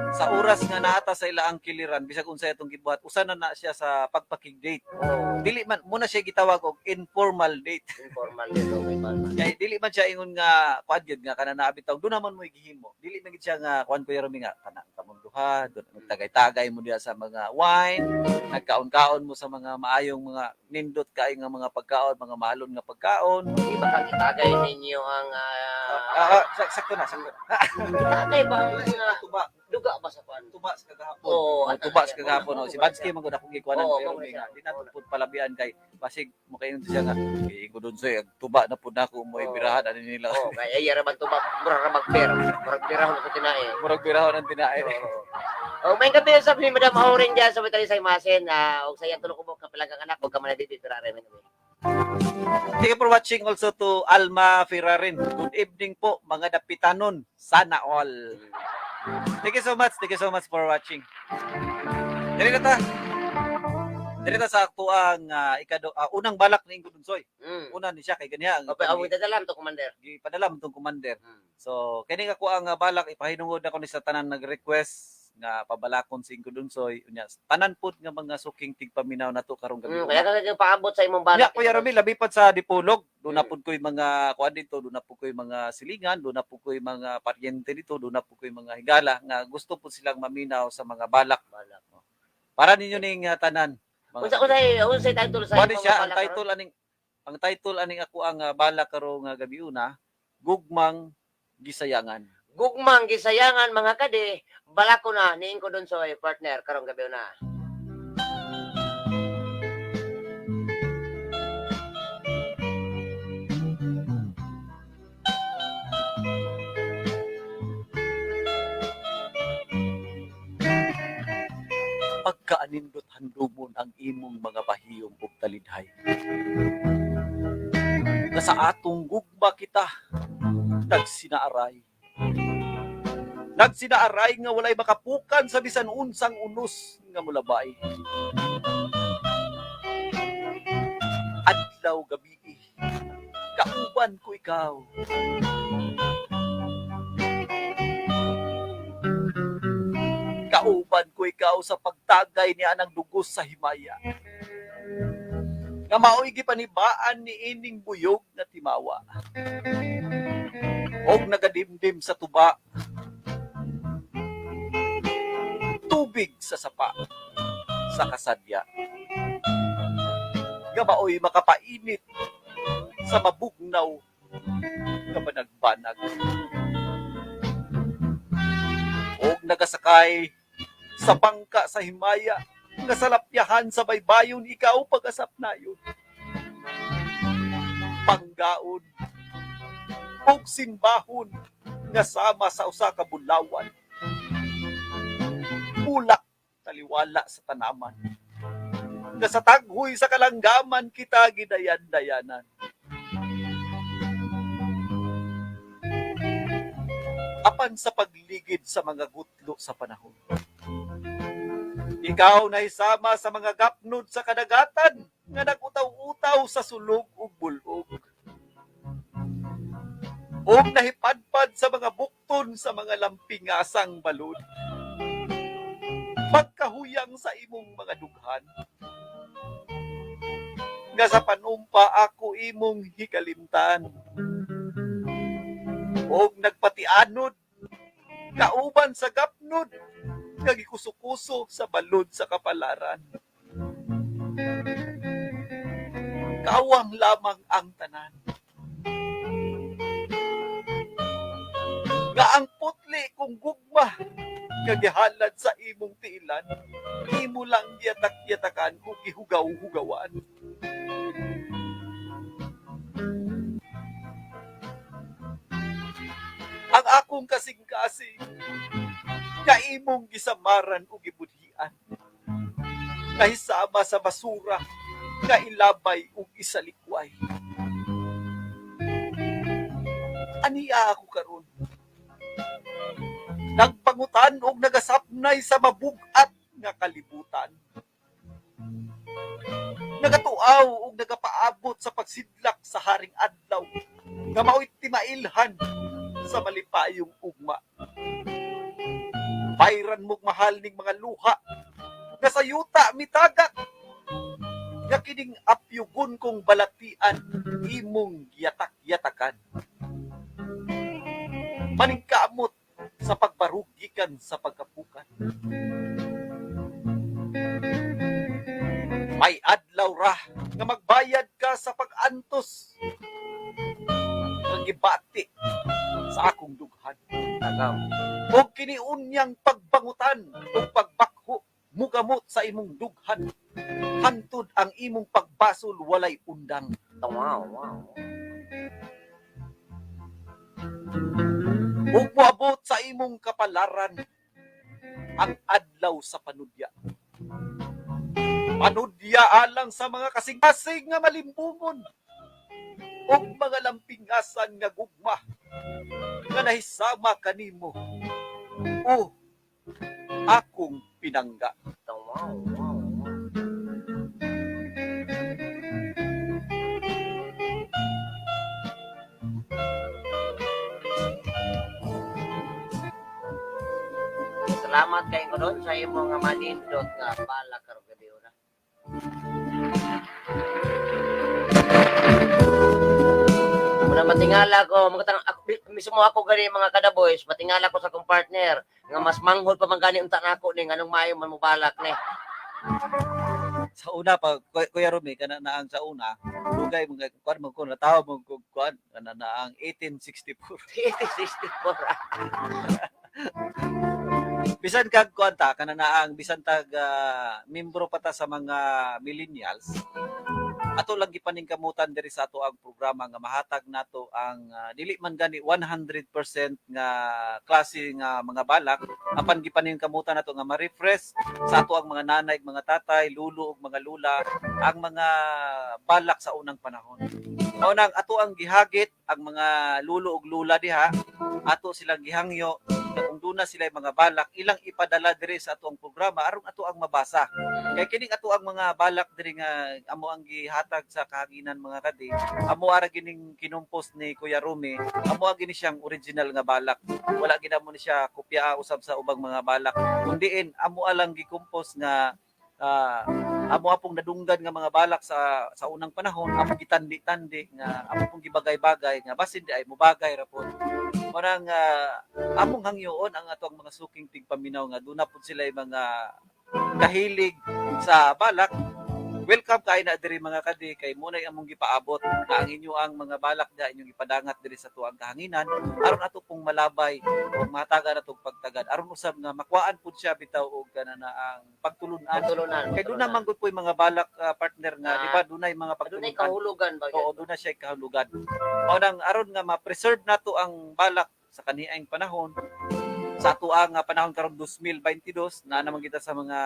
sa oras nga naata sa ila ang kiliran bisag unsa atong gibuhat usa na na siya sa pagpakig-date. Oh, Dili man muna siya gitawag og informal date. informal dito may palma. Kay dili man siya ingon nga kuan gyud nga kana naa bitaw doon naman mo gihimo. Dili man gid siya nga kuan Kuya Rumi nga kana kamong duha doon nagtagay-tagay mo diha sa mga wine, nagkaon-kaon mo sa mga maayong mga nindot kaayo nga mga pagkaon, mga mahalon nga pagkaon. Di ba kang itagay ninyo ang Sakto na, sakto na. itagay ba ang Tuba, duga ba sa kuan? tuba sa kagahapon. Oo, Oh, tuba sa kagahapon. Oh. Si Bansky man gud akong gikuanan Oo, pero mao may siya. nga di nato pud palabian kay basig mo kayo siya nga kay ko dun sa'yo, tuba na pud nako mo Oo. ibirahan ani nila. Oh, kay ay ra man tuba, mura ra magper. Murag pirahon ko tinae. Murag birahon ang tinae. Oo. Oh, may gabi sa ni Madam Auring diyan sa Vitali sa Imasen na og sa iyang tulong ko kapilagang anak og kaman dito pirare may gabi. Thank you for watching also to Alma Ferrarin. Good evening po mga dapitanon. Sana all. Thank you so much. Thank you so much for watching. Dili na ta. Dili ta sa aktuang unang balak ni Ingrid Dunsoy. Una ni siya kay ganiya ang Okay, awit na to commander. gipadala mo tong commander. So kini ako ang balak ipahinungod ako ni sa tanan nag-request nga pabalakon si Ingrid Dunsoy unya tanan pud nga mga suking tigpaminaw nato karong gabi. Kaya ka paabot sa imong Nya balak. Kuya Ramil, labi pa sa Dipolog, doon na pud ko'y mga kuan dito, doon na pud ko'y mga silingan, doon na pud ko'y mga paryente dito, doon na pud ko'y mga higala nga gusto pud silang maminaw sa mga balak. Balak. Para ninyo ning tanan. Mga Unsa unsay unsay title sa Kuan imong siya ang balak karon? title aning ang title aning ako ang balak karong gabi una, Gugmang Gisayangan. Gugmang gisayangan mga kadi, balako na niing ko Dunsoy partner karong gabi na. Pagkaanindot handumon ang imong mga bahiyom ug talidhay. Nga sa atong gugma kita nagsinaaray. Nagsinaaray nga walay makapukan sa bisan unsang unos nga mulabay. Adlaw gabi, kauban ko ikaw. ikaw sa pagtagay niya ng dugos sa himaya. Nga mao'y gipanibaan ni ining buyog na timawa. Og nagadimdim sa tuba, tubig sa sapa, sa kasadya. Nga mao'y makapainit sa mabugnaw nga banagbanag. Og nagasakay sa bangka sa himaya, nga sa lapyahan sa baybayon, ikaw pag-asap nayon. Panggaon, ug simbahon, nga sama sa usa ka bulawan. Bulak taliwala sa tanaman. Nga sa taghoy sa kalanggaman kita gidayan-dayanan. Apan sa pagligid sa mga gutlo sa panahon, ikaw nahisama sa mga gapnod sa kadagatan nga nagutaw-utaw sa sulog ug bulog. Ug nahipadpad sa mga bukton sa mga lampingasang balod. Pagkahuyang sa imong mga dughan. Nga sa panumpa ako imong hikalimtan. Og nagpatianod kauban sa gapnod nga gikusukuso sa balod sa kapalaran. Kawang lamang ang tanan. Nga ang putli kong gugma nga gihalad sa imong tiilan, imo lang giyatak-yatakan ug gihugaw-hugawan. Ang akong kasing-kasing nga imong gisamaran ug gibudhian, nahisama sa basura nga ilabay ug isalikway. Aniya ako karon, nagpangutan og nagasapnay sa mabug-at nga kalibutan. Nagatuaw og nagapaabot sa pagsidlak sa haring adlaw nga mao'y timailhan sa malipayong ugma. Bayran mog mahal ning mga luha nga sa yuta mitagak, nga kining apyugon kong balatian imong giyatak-yatakan. Maningkamot sa pagbarugikan sa pagkapukan. May adlaw ra nga magbayad ka sa pag-antos nga gibati sa akong dughan. Tagaw. Og kiniunyang pagbangutan ug pagbakho mugamot sa imong dughan. Hantod ang imong pagbasol walay undang. Wow, wow. Ug moabot sa imong kapalaran ang adlaw sa panudya. Panudya alang sa mga kasing-kasing nga malimbungon ug mga lampingasan nga gugma nga nahisama kanimo o akong pinangga. Wow, wow, wow. Salamat kay ko doon sa imong nga manindot nga bala karong gabi una. Muna matingala ko, magtang ako mismo ako gani mga kada boys, matingala ko sa akong partner nga mas manghod pa man gani unta nako ni nganong maayo man mobalak ni. Sa una pa Kuya Rumi, kana na ang sa una dugay mga kuan mo ko natawa mo ko kuan kana na ang 1864. 1864. Bisan kag kuan ta kana na ang bisan tag membro pa ta sa mga millennials, ato lang gipaningkamutan diri sa ato ang programa nga mahatag nato ang dili man gani 100% nga klase nga mga balak, apan gipaningkamutan nato nga ma-refresh sa ato ang mga nanay, mga tatay, lulo ug mga lula ang mga balak sa unang panahon. Mao nang ato ang gihagit ang mga lulo ug lula diha, ato silang gihangyo Nga kung duna sila mga balak, ilang ipadala diri sa atoang programa aron ato ang mabasa. Kay kining ato ang mga balak diri nga amo ang gihatag sa kahanginan, mga kadi, amo ara gining kinumpos ni Kuya Rumi, amo gini siyang original nga balak. Wala gid mo ni siya kopya usab sa ubang mga balak. Kundiin amo alang gikumpos nga amo apong nadunggan nga mga balak sa unang panahon, amo gitandi-tandi nga amo pong gibagay-bagay nga basin di ay mubagay ra pod. Parang among hangyoon ang ato ang mga suking tigpaminaw nga duna pud sila mga kahilig sa balak. Welcome kay na diri, mga kadi, kay munay among gipaabot nga ang inyo ang mga balak da inyong ipadangat diri sa tuang kahanginan aron ato pong malabay o matagan atong pagtagad aron usab nga makuhaan pud siya bitaw og kana na ang pagtulunan. Pagtulunan. Kay doon naman gud po yung mga balak, partner, nga di ba dunay mga Dunay pagtulunan. Kahulugan ba? Oo, doon na siya kahulugan. Mao nang aron nga ma-preserve nato ang balak sa kaniang panahon, sa ato ang panahon karon 2022 na naman kita sa mga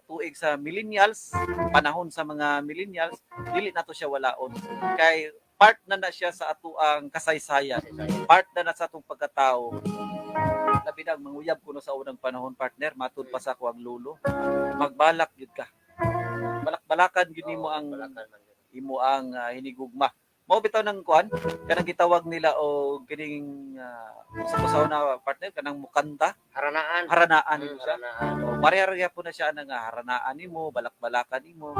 tuig sa millennials, panahon sa mga millennials, dili nato siya walaon. Kay part na na siya sa ato ang kasaysayan, part na na sa atong pagkatao. Labi na ang manguyab kuno sa unang panahon, partner, matud pa sa ako ang lulo. Magbalak gyud ka. Balak-balakan gyud nimo ang Balakan man gyud. Imo ang hinigugma. Mao bitaw ng kuan kanang gitawag nila o kining sa na, partner, kanang mukanta. Haranaan. Haranaan nimo siya. Haranaan. O, pareha ra gyapon na siya nga haranaan nimo, balak-balakan nimo.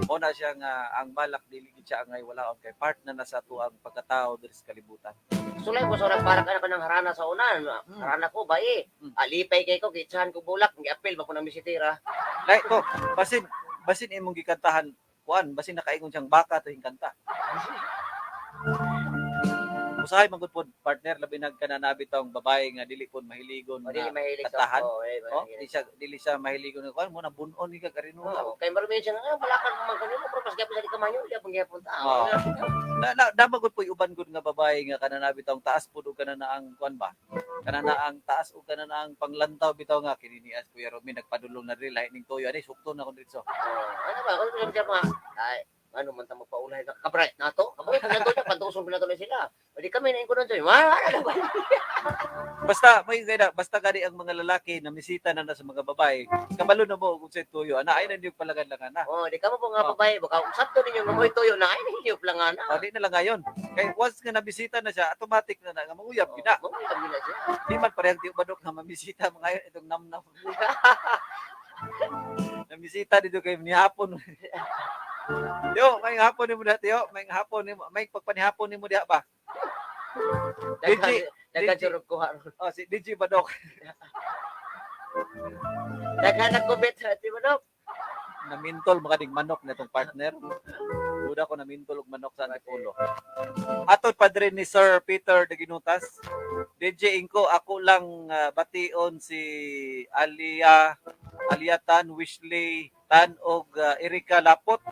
Mao na siya nga ang balak dili gid siya angay wala kay part na na sa atuang pagkatao diri sa kalibutan. Sulay ko sa orang parang anak ko ng harana sa unan. Harana ko ba eh. Alipay kay ko, gitsahan ko bulak, giapil ba ko ng misitira. Like ko basin basin imong gikantahan kuan, basin nakaingon siyang baka tuwing kanta. Usahay man gud pod, partner, labi nag kananabi tawng babae nga dili pod mahiligon O dili nga mahilig sa kantahan. Oo, eh, Oh, mahilig. dili siya mahiligon nga kuan mo na bunon ni ka karinula. Oo, kay marami siya nga balakan ko man kanino pero mas gyapon sa di kamanyo, di gyapon gyapon ta. Oo. Na dama gud po uban gud nga babae nga kananabi tawng taas pud og kanana ang kuan ba? Kanana ang taas og kanana ang panglantaw bitaw nga kini ni as Kuya Romy nagpadulong na diri lahi ning toyo ani sukto na kon dito. Oo, ano ba? Ano siya mga ay ano man ta magpaulahi ka kabray nato. Kabray nato niya pantusong pinato na sila. O di kami na ko nun. Wala na ba? Basta may gaya, basta gani ang mga lalaki na misita na na sa mga babae, kabalo na mo kung sa tuyo. Ana ay na palagan lang na. Oh, di ka mo po nga babae, baka usap to ninyo nga mo'y tuyo na ay ninyo plangana. O, di na lang ngayon. Kay once nga nabisita na siya, automatic na na nga manguyab gyud na. Oh, manguyab gyud na siya. Di man parehang di ubadok nga mamisita mga ngayon itong namnam. Namisita dito kay nihapon. Yo, may hapon nimo diha, tiyo. May hapon nimo, may pagpanihapon nimo diha ba? Daghan DJ, daghan DJ. surog kuha ron. Oh, si DJ Badok. Daghan na kubit sa ti manok. Namintol mga ding manok na itong partner. Duda ko namintol og manok sa Antipolo. Atod padre ni Sir Peter de Ginutas. DJ Inko, ako lang bation si Alia Alia Tan, Wishley Tan og Erika Lapot.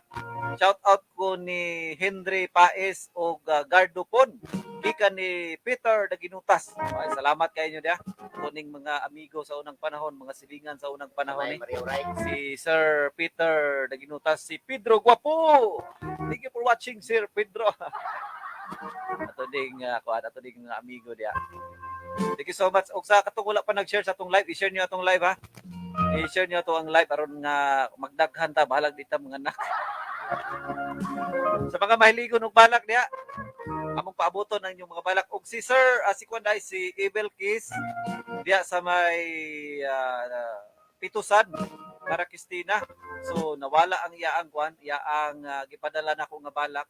Shout out ko ni Henry Paes og Gardo Pon. Gikan ni Peter de Ginutas. Ay, salamat kayo niya. Kuning mga amigo sa unang panahon, mga silingan sa unang panahon May ni Mario Rai. si Sir Peter Daginutas, si Pedro Guapo. Thank you for watching, Sir Pedro. Ato ding kuan, ato ding mga amigo diya. Thank you so much. Og sa katong wala pa nag-share sa atong live, i-share niyo atong live ha. I-share niyo ato ang live aron nga magdaghan ta, bahalag dita mga anak. Sa mga mahiligon og balak diha, among paaboton ang inyong mga balak. Og si Sir si kuan dai, si Abel Kiss diha sa may Pitusan para Christina. So nawala ang iyaang kuan, iyaang gipadala nako nga balak.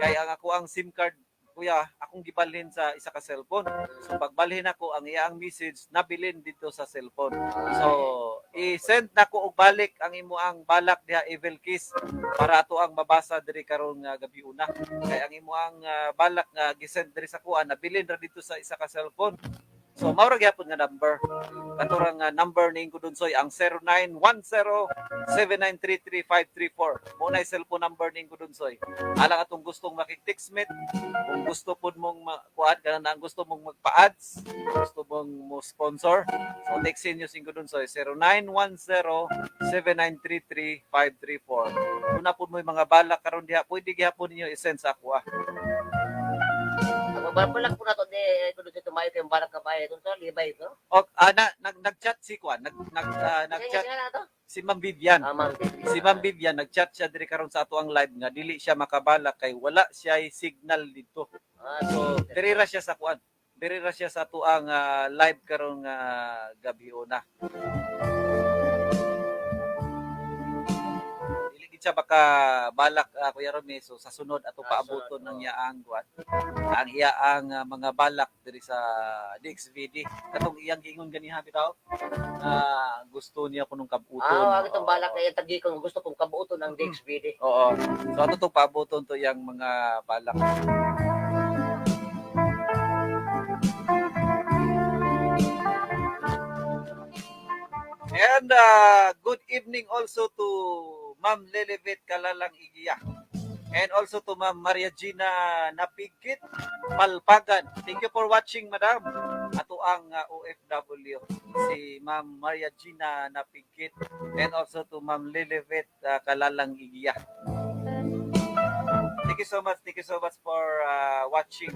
Kay ang ako ang SIM card, kuya, akong gibalhin sa isa ka cellphone. So pagbalhin ako ang iyaang message nabilin dito sa cellphone. So i-send nako og balik ang imo ang balak diha, Evil Kiss, para ato ang mabasa diri karon nga gabi una. Kay ang imo ang balak nga gisend diri sa kuan nabilin ra dito sa isa ka cellphone. So mao ra gyapon nga number. Katurang nga number ni Ingo Dunsoy ang 0910-7933534. Mao na cellphone number ni Ingo Dunsoy. Alang atong gustong makig-textmate, kung gusto pud mong kuan kana na ang gusto mong magpa-ads, gusto mong mo sponsor, so textin niyo si Ingo Dunsoy 0910-7933534. Kung na pud mo mga balak karon diha, pwede gihapon ninyo i-send sa ako ah. Ang Balak po na to di kuno dito mayo kay balak ka bahay ito libay ito. O, na, nag-chat si Kwan, nag nag ah, nag-chat Sige na to. si Ma'am Vivian. Ah, ma'am. Si Ma'am Vivian nag-chat siya diri karon sa ato ang live nga dili siya makabala kay wala siya signal dito. Ah, So diri ra siya sa kuan. Diri ra siya sa ato ang live karong gabi una. Dili gid siya baka balak, Kuya Romy, so sa sunod ato paabuton sunod, ng oo. iyaang kuan. Ang iyaang mga balak diri sa DXVD. Katong iyang giingon ganiha bitaw na gusto niya kunong kabuton. Ah, itong balak na yung tagi kung gusto kong kabuoton ang DXVD. Oo. So ato to paabuton to yang mga balak. And good evening also to Ma'am Lelibet Kalalang Igiya. And also to Ma'am Maria Gina Napigkit Palpagan. Thank you for watching, Madam. Ato ang OFW, si Ma'am Maria Gina Napigkit. And also to Ma'am Lilibet Kalalang Igiya. Thank you so much. Thank you so much for watching.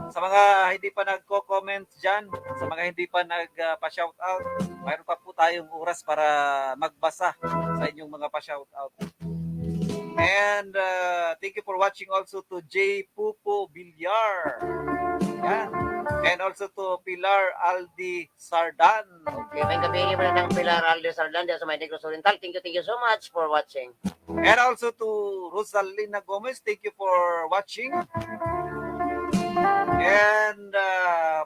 Sa mga hindi pa nagko-comment dyan, sa mga hindi pa nagpa-shoutout, mayroon pa po tayong oras para magbasa sa inyong mga pa-shoutout. And thank you for watching also to J. Pupo Villar. Yan. And also to Pilar Aldi Sardan. Okay, may gabi mo na ng Pilar Alde Sardan diyan sa may Negros Oriental. Thank you so much for watching. And also to Rosalina Gomez, thank you for watching. And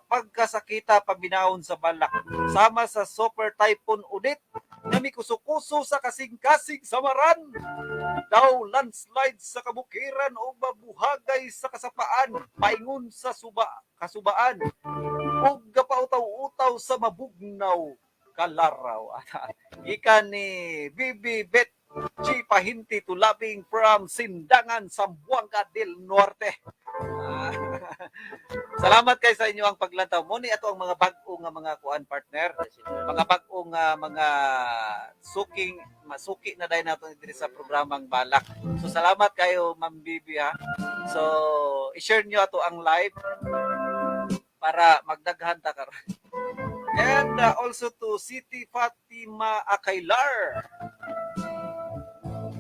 pagkasakita paminahon sa balak, sama sa Super Typhoon Odette, na mikusukuso sa kasing-kasing samaran. Daw landslide sa kabukiran o mabuhagay sa kasapaan, paingon sa suba, kasubaan, ug gapautaw-utaw sa mabugnaw kalaraw. Gikan ni Bibi Bet G. Pahinti Tulabing from Sindangan, Zamboanga del Norte. Ah, salamat kay sa inyo ang paglantaw. Muni ato ang mga bag-o nga mga kuan, partner. Mga bag-o nga mga suking masuki na dahil nato diri sa programang Balak. So salamat kayo, Ma'am Bibi, ha. So i-share niyo ato ang live para magdaghan ta karon. And also to City Fatima Akailar.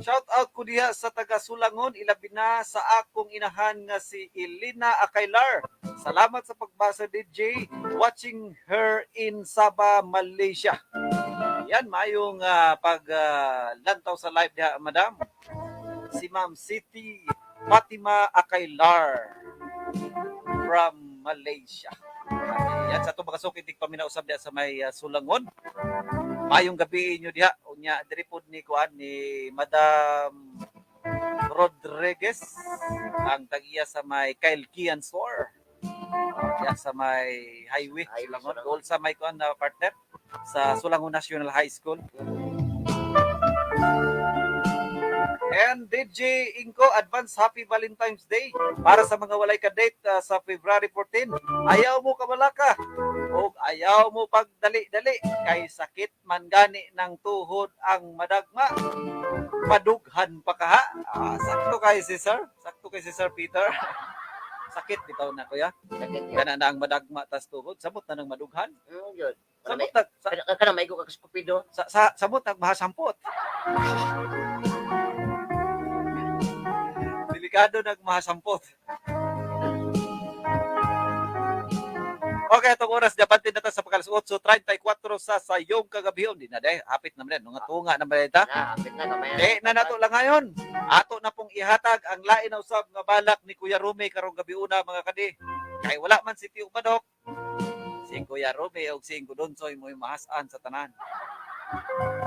Shout out ko diha sa taga Sulangon, ilabi na sa akong inahan nga si Elena Akailar. Salamat sa pagbasa, DJ. Watching her in Sabah, Malaysia. Yan, mayong pag lantaw sa live diha, madam. Si Ma'am City Fatima Akailar from Malaysia. Yan, sa itong mga suki, paminaw usab diha sa may Sulangon. Mayong gabi inyo diha. Unya diri pod ni kuan ni Madam Rodriguez ang tagiya sa may Kyle Kian store. Diha sa may highway, Highway, Sulangon. Sulangon. Dool sa may kuan na, partner, sa Sulangon National High School. And DJ Inko, advance happy Valentine's Day para sa mga walay ka-date sa February 14. Ayaw mo kabalaka o ayaw mo pagdali-dali kay sakit man gani ng tuhod ang madagma. Padughan pa kaha. Ah, sakto kay si Sir. Sakto kay si Sir Peter. Sakit bitaw na, kuya. Sakit yun. Kana na ang madagma tas tuhod. Samot na ng madughan. Yun. Samot na sa, Kana maigo ka sa kupido. Samot na mahasampot. Delikado nagmahasampot. Okay, atong oras dapat din na ta sa pagkalas 8:34 sa sayong kagabi. Di na day, hapit naman din. Nga tunga na ba ta? Na, hapit na kamay. Di na nato lang ngayon. Ato na pong ihatag ang lain na usab nga balak ni Kuya Rumi karong gabi una, mga kadi. Kay wala man si Tio Badok. Si Kuya Rumi og si Ingo Donsoy mo'y mahasan sa tanan.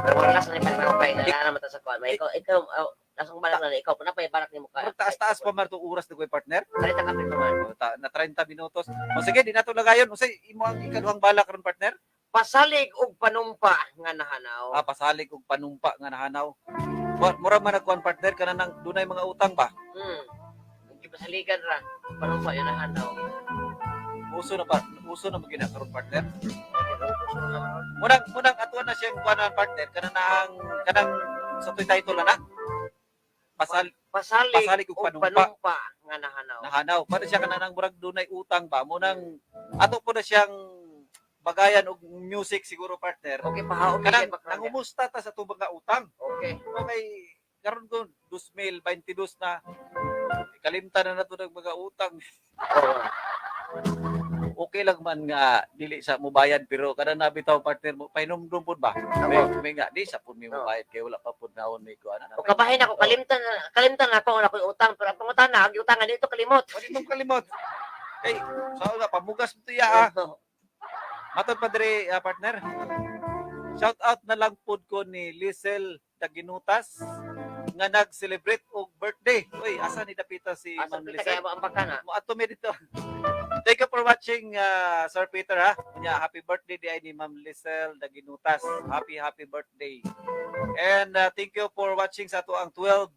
Pero wala sa ni pa kay na naman ta sa kuan. May ikaw ikaw oh, nasang balak na ikaw pa pa balak nimo ka. Murag taas-taas pa man itong oras na, kuya partner. 30 kapit pa man. O, na 30 minutos. O sige, di nato lagayon. Unsay imo ang ikaduhang balak karon, partner? Pasalig og panumpa nga nahanaw. Ah, pasalig og panumpa nga nahanaw. Mura man nagkuan, partner, kana nang dunay mga utang ba? Hindi pasaligan ra. Panumpa yun nahanaw. Uso na pa, uso na magina karon, partner. Munang atuan na siyang kuan, partner, kana na ang kanang sa to'y title na na. Pasal Pasalig, Pasalig og og panumpa. Panumpa nga nahanaw. Nahanaw. Para siya kanang murag dunay utang ba mo nang ato po na siyang bagayan og music siguro, partner. Okay, pahaom Kanang kay background. nangumusta ta sa tubang nga utang. Okay. Okay, karon ko 2022 na, kalimtan na nato ng mga utang. Oo. Okay lang man nga dili sa mubayad, pero kada na bitaw, partner, mo pahinumdum pud ba? May nga di sa pud mi mubayad kay wala pa pud naon may kuan. O kabahin ako, kalimtan ako wala ko'y utang, pero ang pangutana, ang utangan dito kalimot. Wala itong kalimot. Kay sa nga pamugas mo to iya ah. Matod pa diri ah, partner. Shout out na lang pud ko ni Lisel Daginutas nga nag-celebrate og birthday. Uy, asa ni dapita si Asa Ma'am kita Lisel? kaya mo ang bakana? Mo ato mi dito. Thank you for watching, Sir Peter ha. Nya, happy birthday di ay ni Ma'am Lisel Daginutas. Happy happy birthday. And thank you for watching sa ato ang 12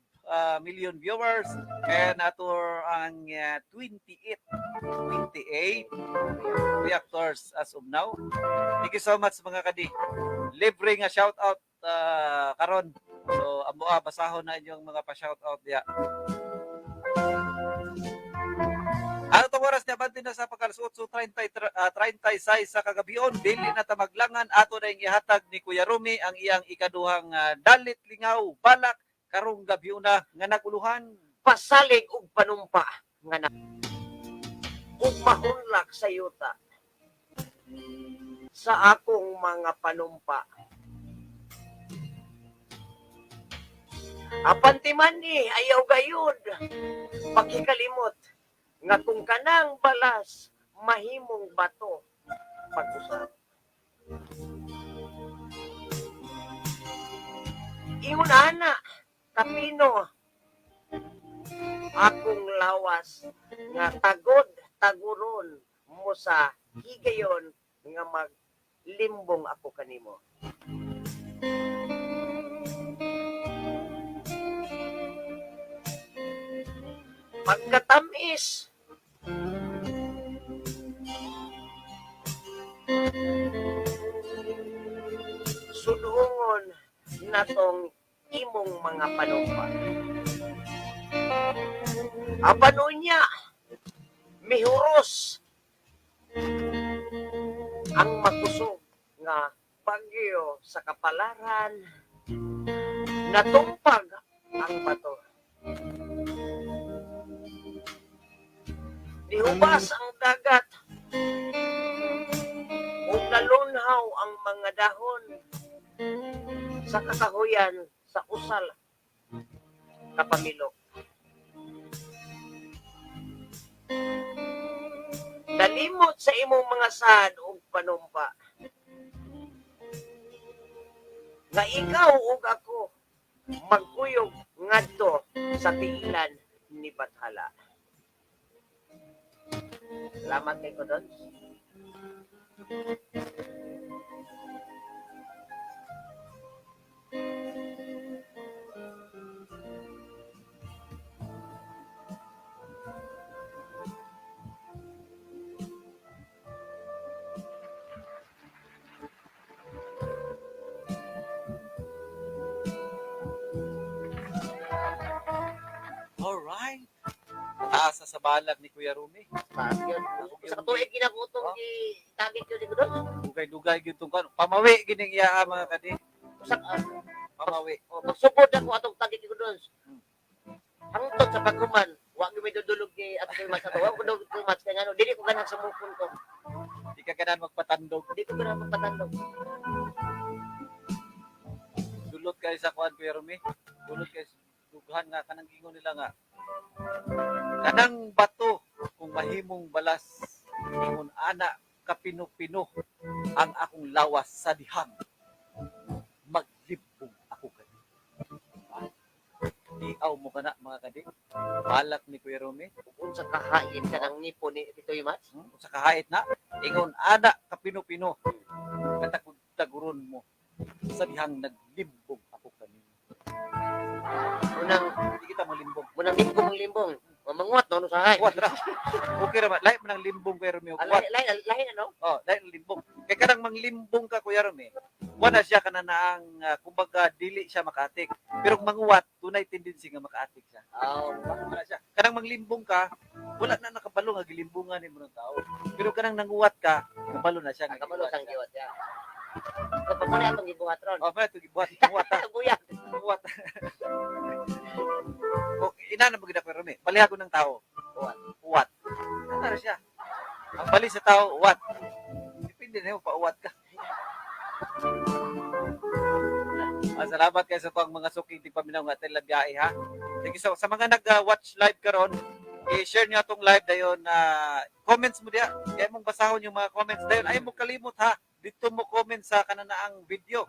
million viewers and ato ang 28 reactors as of now. Thank you so much, mga kadi. Libre nga shout out karon. So amo basahon na inyong mga pa-shout out diya. Ano tong oras niya, abante na sa pagkalas 8:36 sa kagabion. Dili na tamaglangan, ato na yung ihatag ni Kuya Rumi ang iyang ikaduhang dalit lingaw balak karong gabiuna nga naguluhan. Pasalig og panumpa nga na ug mahunlak sa yuta sa akong mga panumpa. Apan ti man ni ayaw gayud pakikalimot nga kung kanang balas mahimong bato pag-usap. Ingon ana kapino akong lawas nga tagod taguron mo sa higayon nga maglimbong ako kanimo. Pagkatamis sudhungon natong imong mga panumpa. Apan unya, mihuros ang makusog nga bagyo sa kapalaran, natumpag ang bato. Nihubas ang dagat, ug nalunhaw ang mga dahon sa kakahuyan sa usal kapamilok. Nalimot sa imong mga sad ug panumpa nga ikaw ug ako magkuyog ngadto sa tiilan ni Bathala. Salamat kay Kodon. Alright. Taas sa balak ni Kuya Rumi. Taas yun. Sa katuig ginagutong gi tagit yun ni Kodon. Dugay-dugay gyud tong kan. Pamawi gining iya ah, mga kadi. Usak Pamawi. oh, pagsugod ako atong tagit ni Kodon. Hangtod sa paghuman, wa gyud may dudulog ni ato kay mas ato. Wa ko dudulog kay mas kay ngano dili ko ganahan sumukon ko. Di ka ganahan magpatandog. Di ko ganahan magpatandog. Dulot kay sa kuan, Kuya Rumi. Dulot kay dughan nga kanang gingon nila nga kanang bato kung mahimong balas, ingon ana kapino-pino ang akong lawas sa dihang maglibong ako kadi. Iaw mo kana, mga kadi. Balak ni Kuya Rumi. Ug unsa kahain kanang nipo ni Tito Mats? Sa kahait na ingon ana kapino-pino katagud-taguron mo sa dihang naglimbong ako kanimo. Unang Hindi kita molimbong. Munang limbong limbong. Manguwat no usahay. Uwat ra. Okay ra ba? Lahi man ang limbong, Kuya Romeo. Ah, Uwat. lahi lahi lahi ano? Oh, lahi ang limbong. Kay kanang manglimbong ka, Kuya Rome, wala siya kana na ang kumbaga dili siya makaatik. Pero kung manguwat, dunay tendency nga makaatik siya. Oh, Wala siya. Kanang manglimbong ka, wala na nakabalo nga gilimbungan nimo ng tao. Pero kanang nanguwat ka, kabalo na siya nga kabalo gibuhat sang siya. giwat ya. So pag muna atong gibuhat ron. Oh, may gibuhat, nguwat ta, Buya. nguwat. O, ina na magida, Kuya Rome. Balihago ng tao. Uwat. Uwat. Ano na siya? Ang bali sa tao, uwat. Depende na yung pauwat ka. Ah, salamat kayo sa tuwang mga suking tigpaminaw nga ating labiyahe ha. Thank you so sa mga nag-watch live karon, i-share niyo atong live dayon na comments mo diya. Kaya mong basahon yung mga comments dayon. Ay mo kalimot ha. Dito mo comment sa kananaang video.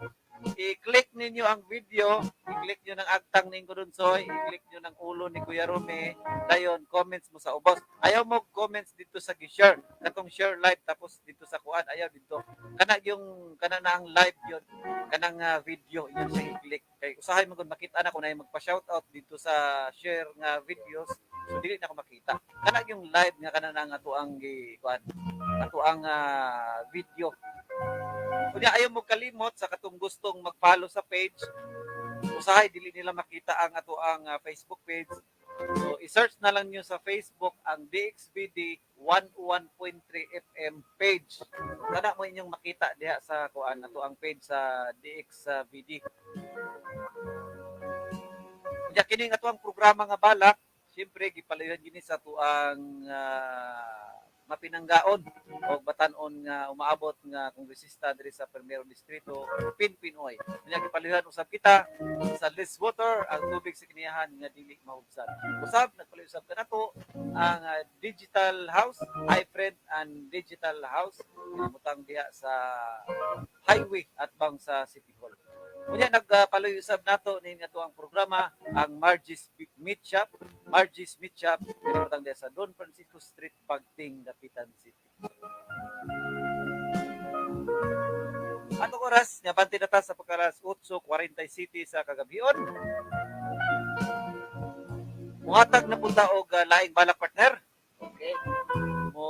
I-click ninyo ang video, i-click niyo ng agtang ni Ingudunsoy, i-click niyo ng ulo ni Kuya Rome, dayon comments mo sa ubos. Ayaw mo comments dito sa gi-share. Katong share live tapos dito sa kuan, ayaw dito. Kana yung kana na ang live yun, kanang video yun siya i-click. Kay usahay man gud makita na kung nay magpa-shoutout dito sa share nga videos, so dili na ko makita. Kana yung live nga kana na ang ato ang gi kuan, ato ang video. Kunya ayaw mo kalimot sa katong gustong mag-follow sa page. Usahay dili nila makita ang ato ang Facebook page. So i-search na lang niyo sa Facebook ang DXBD 101.3 FM page. Kana mo inyong makita diha sa kuan ato ang page sa DXBD. Unya kini nga ato ang programa nga balak, siyempre gipalayuhan gini sa atuang mapinanggaon o batan-on nga umaabot nga kongresista diri sa Primero Distrito, Pinpinoy. Unya gipalayuhan usab kita sa Water, ang tubig sa kiniyahan nga dili mahubsan. Usab nagpalayo usab kanato ang Digital House, iFriend and Digital House, kinamutang diha sa highway at bang sa City Hall. Unya nagpalayo usab nato ni ato ang programa ang Margie's Meat Shop, Margie's Meat Shop, kinamutang diha sa Don Francisco Street, Pagting, Dapitan City. Atong oras, nabante na ta sa pagkalas 8:47 sa kagabion. Muhatag na punta og laing balak, partner. Okay. Mo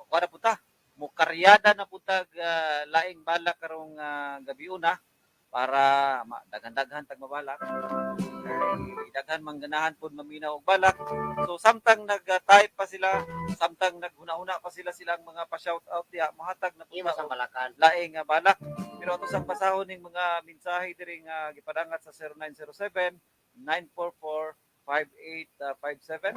kuha na punta. Mo karyada na punta laing balak karong gabiuna para daghan-daghan tag mabalak. Kay daghan mangganahan pud maminaw og balak. So samtang nag-type pa sila, samtang naghuna-huna pa sila silang mga pa-shout out diha, mohatag na Ima punta sa og balakan. laing nga balak. Pero ato sang basahon ning mga mensahe diri nga gipadangat sa 0907 944 5857.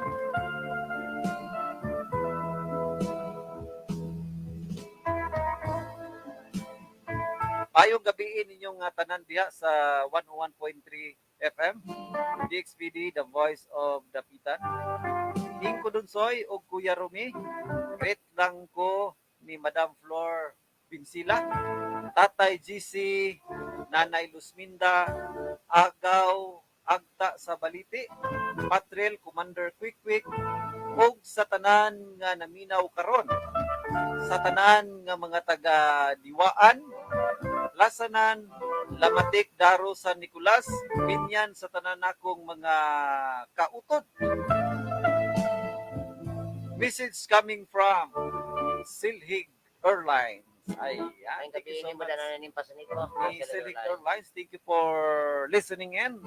Maayong gabii ninyong tanan diha sa 101.3 FM DXBD, the voice of Dapitan. Ingko Dunsoy og Kuya Rumi, greet lang ko ni Madam Flor Binsila, Tatay GC, Nanay Luzminda, Agaw, Agta sa Baliti, Patril Commander Quick Quick, ug sa tanan nga naminaw karon, sa tanan nga mga taga Diwaan, Lasanan, Lamatik, Daro, San Nicolas, Binyan, sa tanan nakong mga kautod. Message coming from Silhig Airlines. Ayan, Ang thank you gabi so ni mo much. na ning pasaniko. Ni Silhig Airlines, thank you for listening in.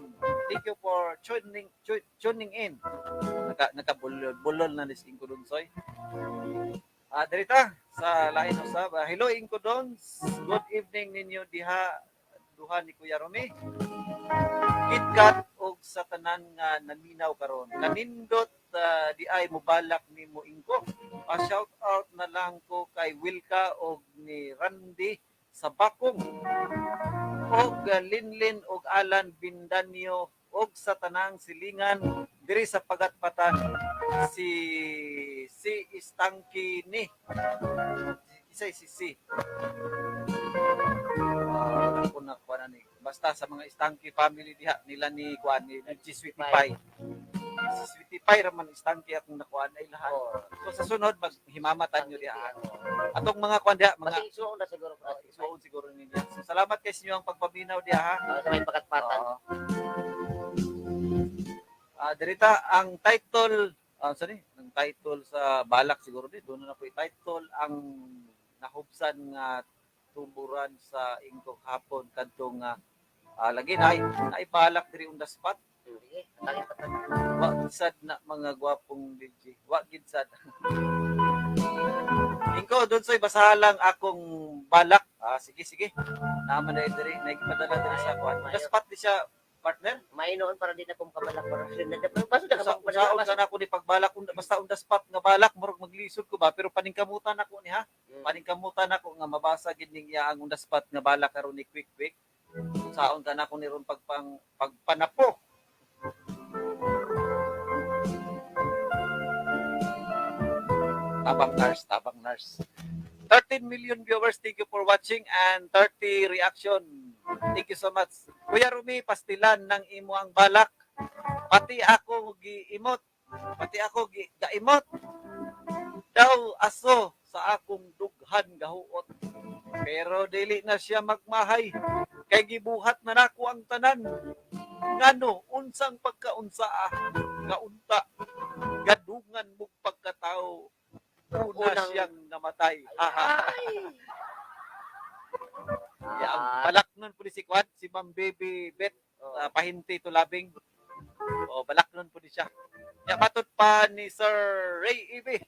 Thank you for tuning in. Naka bulol na ni si Ingko Dunsoy. Ah, dirita sa lain usab. Ah, hello Ingko Dons. Good evening ninyo diha duha ni Kuya Romy. KitKat og sa tanan nga naminaw karon. Kanindot di ay mobalak nimo, Ingko. Pa shout out na lang ko kay Wilka og ni Randy sa Bakong og Linlin og Alan Bindanyo og sa tanang silingan diri sa Pagatpatan, si si Istangki ni isa si si. Ah, ako na kuha na ni basta sa mga Istangki family diha nila ni kuan ni G Sweetie Pie, si Sweetie Pie raman Istangki akong nakuha ay lahat. So sa sunod maghimamatan nyo diha atong mga kuan diha mga Basing isuon na siguro ko. Isuon siguro ninyo. So salamat kay sa inyo ang pagpaminaw diha ha. Sa may Pagatpatan. Oo. Ah, Dirita ang title, sorry, ang title sa balak siguro di doon na po title ang nahubsan nga tuburan sa ingkong hapon kadtong lagi na ay balak diri on the spot. Sige, atangin pa. Wa gid sad na mga gwapong DJ. Wa gid sad. Ingko doon soy basahan lang akong balak. Sige sige. Naman na diri nagipadala diri sa kuan. On the spot di siya, partner. May noon para di na kong kabalak para basta na Sa ka magpadala. usaon sa nako ni pagbalak basta on the spot nga balak murag maglisod ko ba, pero paningkamutan nako ni ha. Paningkamutan nako nga mabasa gid ning iya ang on the spot nga balak karon ni Quick Quick. Saon ka nako ni ron pagpang pagpanapo. Tabang nurse, tabang nurse. 13 million viewers, thank you for watching and 30 reaction. Thank you so much. Kuya Rumi, pastilan ng imo ang balak. Pati ako giimot. Pati ako gi gaimot. Daw aso sa akong dughan gahuot. Pero dili na siya magmahay. Kay gibuhat na nako ang tanan. Ngano unsang pagkaunsa kaunta gadungan mong pagkatao. Una siyang namatay. Ay. Ya, ang balak nun po ni si Kwan, si Ma'am Baby Beth, Oh. pahinti to labing. O, balak nun po ni siya. Ya, matod pa ni Sir Ray Ibe.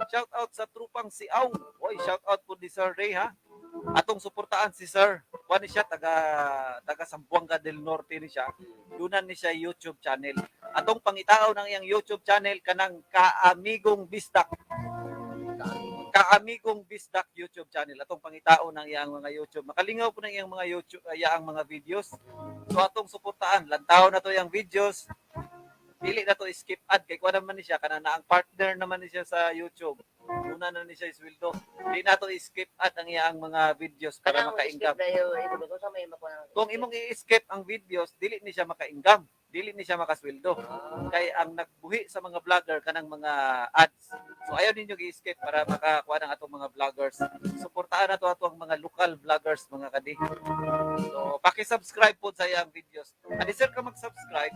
Shout out sa trupang si Aw. Oy, shout out po ni Sir Ray ha. Atong suportaan si Sir. Kuan ni siya taga taga Zamboanga del Norte ni siya. Dunan ni siya YouTube channel. Atong pangitao ng iyang YouTube channel kanang Kaamigong Bisdak. Kaamigong Bisdak YouTube channel. Atong pangitao ng iyang mga YouTube. Makalingaw po ng iyang mga YouTube, iyang mga videos. So atong suportaan, lantaw na to iyang videos. Dili na to skip ad kay kuan naman ni siya kana na ang partner naman ni siya sa YouTube. Una na ni siya isweldo. Di na to skip ad ang iyang mga videos para Kanang maka-income. skip na yun, imo sa may makuha. Kung imong i-skip ang videos, dili ni siya maka-income, dili ni siya makasweldo. Kay ang nagbuhi sa mga vlogger kanang mga ads. So ayaw ninyo i-skip para makakuha ng atong mga vloggers. Suportahan nato ato ang mga local vloggers, mga kadi. So paki-subscribe po sa iyang videos. Ani sir ka mag-subscribe,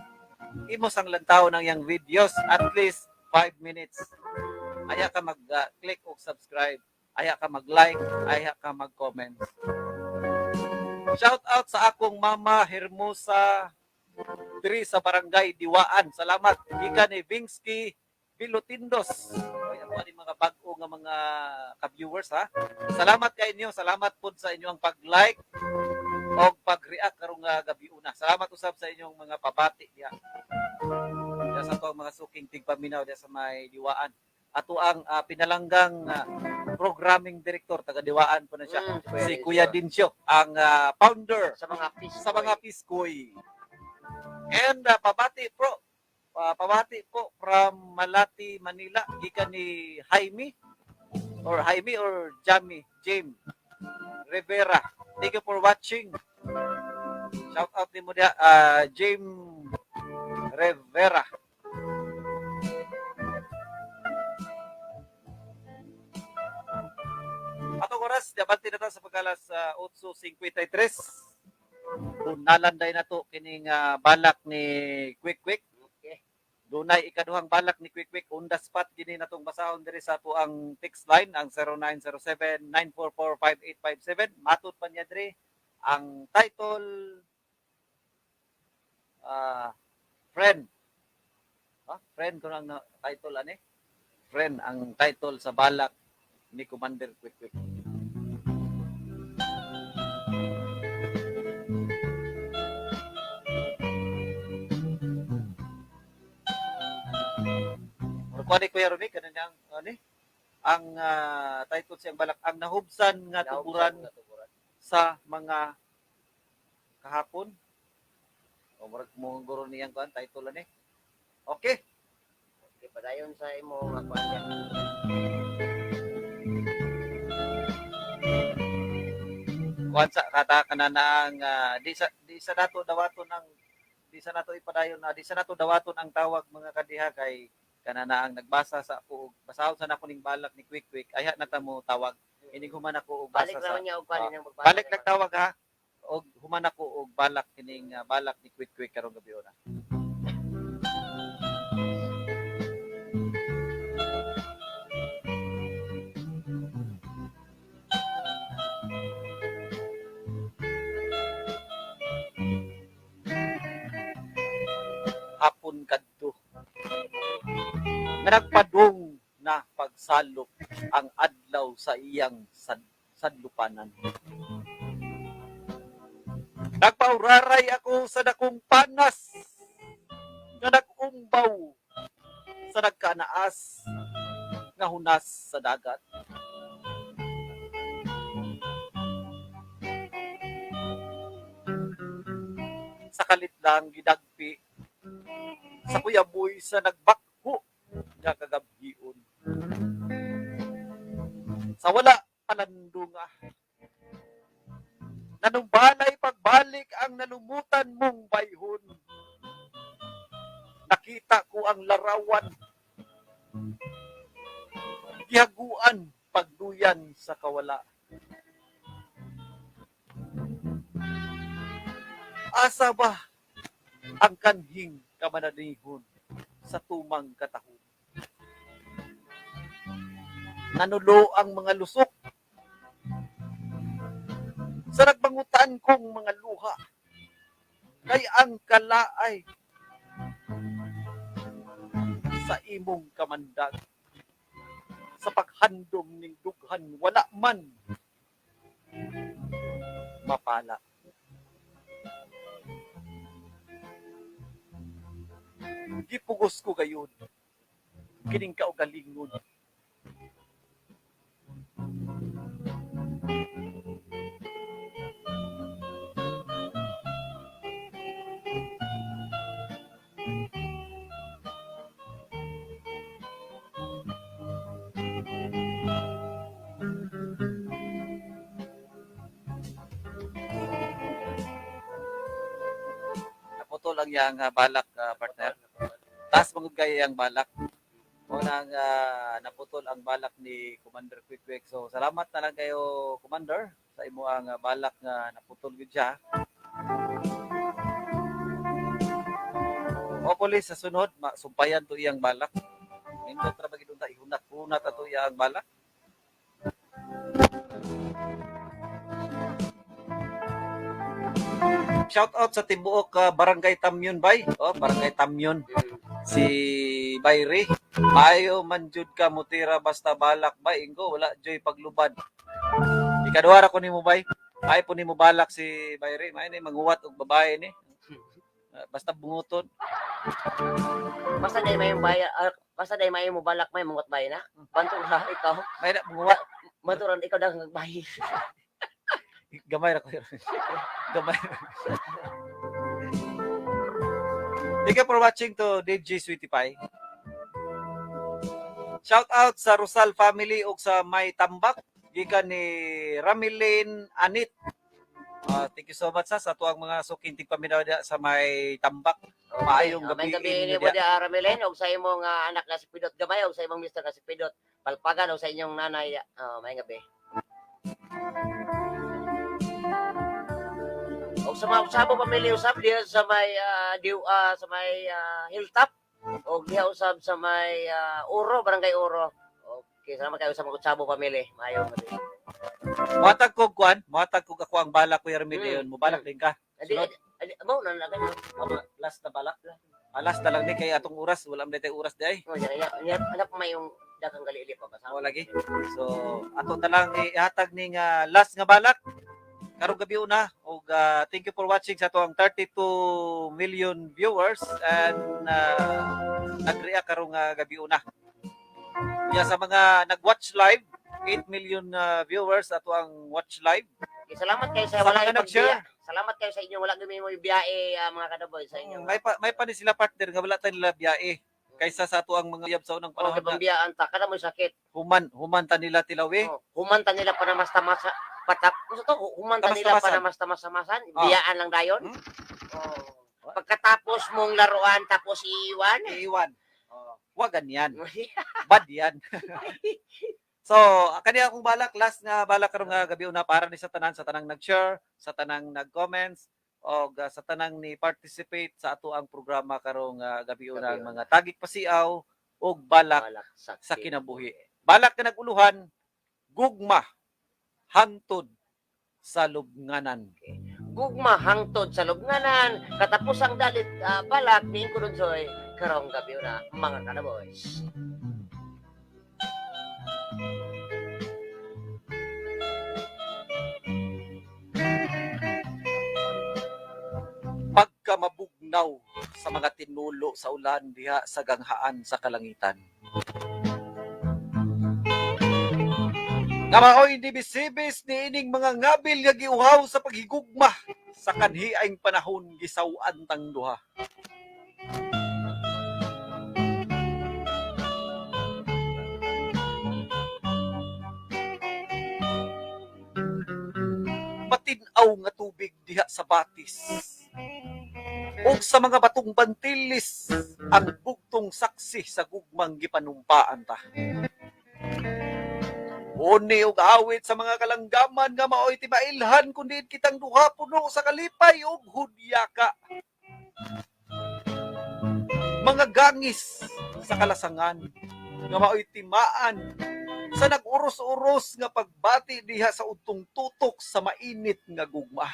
imo sang lantaw ng iyang videos at least 5 minutes. Aya ka mag-click og subscribe, aya ka mag-like, aya ka mag-comment. Shout out sa akong mama Hermosa diri sa Barangay Diwaan. Salamat gikan ni Vingsky Pilotindos. Oy, ako ani mga bag-o nga mga ka-viewers ha. Salamat kay inyo, salamat pud sa inyong pag-like o pag-react karong gabi una. Salamat usab sa inyong mga pabati diha. Diha sa atong mga suking tigpaminaw diha sa may Diwaan. Ato ang pinalanggang programming director taga Diwaan po na siya. Si Kuya Dincio, ang founder Sa mga fish. sa mga piskoy. And pabati po from Malati, Manila, gikan ni Jaime or Jaime or Jamie, James Rivera. Thank you for watching. Shout out din mo diha, James Rivera. Atong oras, diabante na ta sa pagkalas sa 8:53. Unalan day na to kining balak ni Quick Quick. Okay. Dunay ikaduhang balak ni Quick Quick on the spot gini natong basahon diri sa ato ang text line ang 0907-944-5857. Matod pa niya diri ang title, friend. Ha? Friend ko ang title ani. Friend ang title sa balak ni Commander Quick Quick. Or kuha ni Kuya Rumi, kanan ang, ano eh, ang title siyang balak, ang nahubsan nga tuburan Nga tuburan. sa mga kahapon. O murag mo guro niyang kuan title ani. Okay. Okay, padayon sa imo nga kuan niya. Kuan sa kata kanana ang di sa nato dawaton ang di sa nato ipadayon na di sa nato dawaton ang tawag, mga kadiha, kay kanana ang nagbasa sa ako og basahon sa nako ning balak ni Quick Quick ayha na ta mo tawag inig human ako og basa Balik sa ra niya og kuan niyang magbasa. Balik nagtawag ha og human ako og balak kining balak ni Quick Quick karong gabi na. Nga nagpadung na pagsalop ang adlaw sa iyang sadlupanan. Nagpauraray ako sa dakong panas nga nag-umbaw sa nagkanaas nga hunas sa dagat. Sa kalit lang gidagpi sa kuyaboy sa nagbakho nga kagabhion. Sa wala palandunga. Nanumbalay pagbalik ang nalumutan mong bayhon. Nakita ko ang larawan. Gihaguan pagduyan sa kawala. Asa ba ang kanhing kamananihon sa tumang katahom? Nanulo ang mga lusok sa nagbangutan kong mga luha, kay ang kalaay sa imong kamandag sa paghandom ning dughan wala man mapala. Gipugos ko gayon kining kaugalingon. Naputol ang iyang balak, partner. Taas magud kay ang balak. Unang naputol ang balak ni Commander Quick Quick. So salamat na lang kayo, Commander, sa imo ang balak nga naputol gyud siya. Hopefully sa sunod masumpayan to iyang balak. Nindot ra ba gid unta ihunat-hunat ato iyang balak. Shout out sa tibuok Barangay Tamyun bay. Oh, Barangay Tamyun. Si Bayri. Ayo man jud ka mutira basta balak bay inggo wala joy paglubad. Ikaduha ra ko nimo bay. Ay po nimo balak si Bayri. May ni manguwat og babae ni. Basta bunguton. Basta day may bay, basta day may mo balak may mangot bay na. Banto ra ikaw. May na bunguwat. Maturan ikaw dang nagbay. Gamay ra ko. Gamay. Thank you for watching to Dave G Sweetie Pie. Shout out sa Rosal family ug sa May Tambak gikan ni Ramilin Anit. Thank you so much sa tuang mga suking tigpaminaw diha sa May Tambak. Maayong May gabi gabi inyo ni mo diha. di Ramilin og sa imong anak na si Pidot Gamay og sa imong mister na si Pidot Palpagan og sa inyong nanay. May gabi. Og sa mga usabo pamilya usab diha sa may sa may hilltop og diha usab sa may Oro, Barangay Oro. Okay, salamat kayo sa mga usabo pamilya. Maayong gabi. Mohatag kog kuan, mohatag kog ako ang balak, Kuya Ramil, dayon. Mobalak din ka. Adi, Sunod. adi, mo na na kayo. Last na balak. Alas na lang ni kay atong oras, wala man tay oras di ay. Oh, yan, yan, yan, anak may yung daghang galili pa ba? Ako lagi. So, ato na lang ihatag ning last nga balak. Karong gabi una og thank you for watching sa atoang 32 million viewers and nag-react karong gabi una. Ya sa mga nag-watch live, 8 million viewers ato ang watch live. Okay, salamat kayo sa Sa wala mga yung nag-share. pagbiya. Salamat kayo sa inyo wala gami mo biyahe, mga kadaboy sa inyo. May pa ni sila partner nga wala tayo nila biyahe kaysa sa ato ang mga yab sa unang Oh, panahon na gibambiyaan ta kada mo sakit. human ta nila tilawi. Oh, humanta nila para mas tamasa patap. Gusto to humanta nila Tamas-tamasan. para mas tamasamasan. Ah. Biyaan lang dayon. Hmm? Oh. Pagkatapos mong laruan tapos iiwan. Iiwan. Oh, wag ganyan. Bad yan. So, kani akong balak, last nga balak karong nga gabi una para ni sa tanan, sa tanang nag-share, sa tanang nag-comments, og sa tanang ni participate sa ato ang programa karong gabi una, Gabi ang una. mga tagik pasiaw og balak Balak sa sa kinabuhi. Balak na naguluhan, gugma, hantod sa lubnganan. Gugma hangtod sa lubnganan, katapusang dalit balak niin ko dun soy karong gabi una mga kadaboys. Tugnaw sa mga tinulo sa ulan diha sa ganghaan sa kalangitan. Nga maoy nibisibis niining mga ngabil nga giuhaw sa paghigugma sa kanhiaing panahon gisaw-an tang duha. Matin-aw nga tubig diha sa batis ug sa mga batong bantilis ang bugtong saksi sa gugmang gipanumpaan ta. Uni og awit sa mga kalanggaman nga maoy timailhan kundi kitang duha puno sa kalipay ug hudyaka. Mga gangis sa kalasangan nga maoy timaan sa nag-uros-uros nga pagbati diha sa udtong tutok sa mainit nga gugma.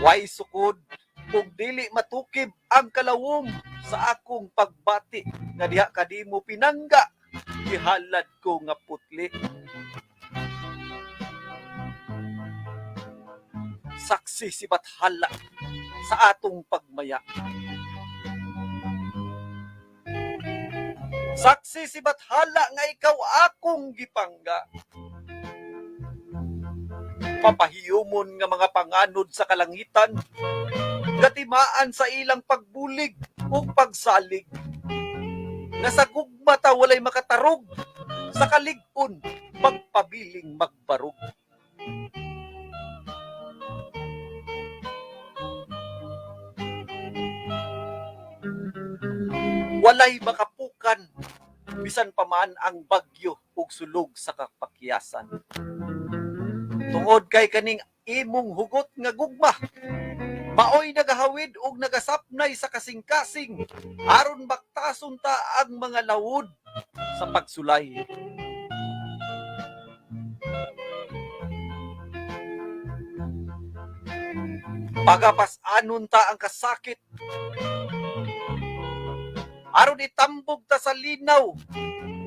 Way sukod ug dili matukib ang kalawom sa akong pagbati nga diha kadimo pinangga gihalad ko nga putli. Saksi si Bathala sa atong pagmaya. Saksi si Bathala nga ikaw akong gipangga. Papahiyumon nga mga panganod sa kalangitan, gatimaan sa ilang pagbulig ug pagsalig. Nga sa gugma ta walay makatarog, sa kalig-on magpabiling magbarog. Walay makapukan bisan pa man ang bagyo ug sulog sa kapakyasan. Tungod kay kaning imong hugot nga gugma, maoy nagahawid ug nagasapnay sa kasing-kasing aron baktason ta ang mga lawod sa pagsulay. Pagapas-anon ta ang kasakit aron itambog ta sa linaw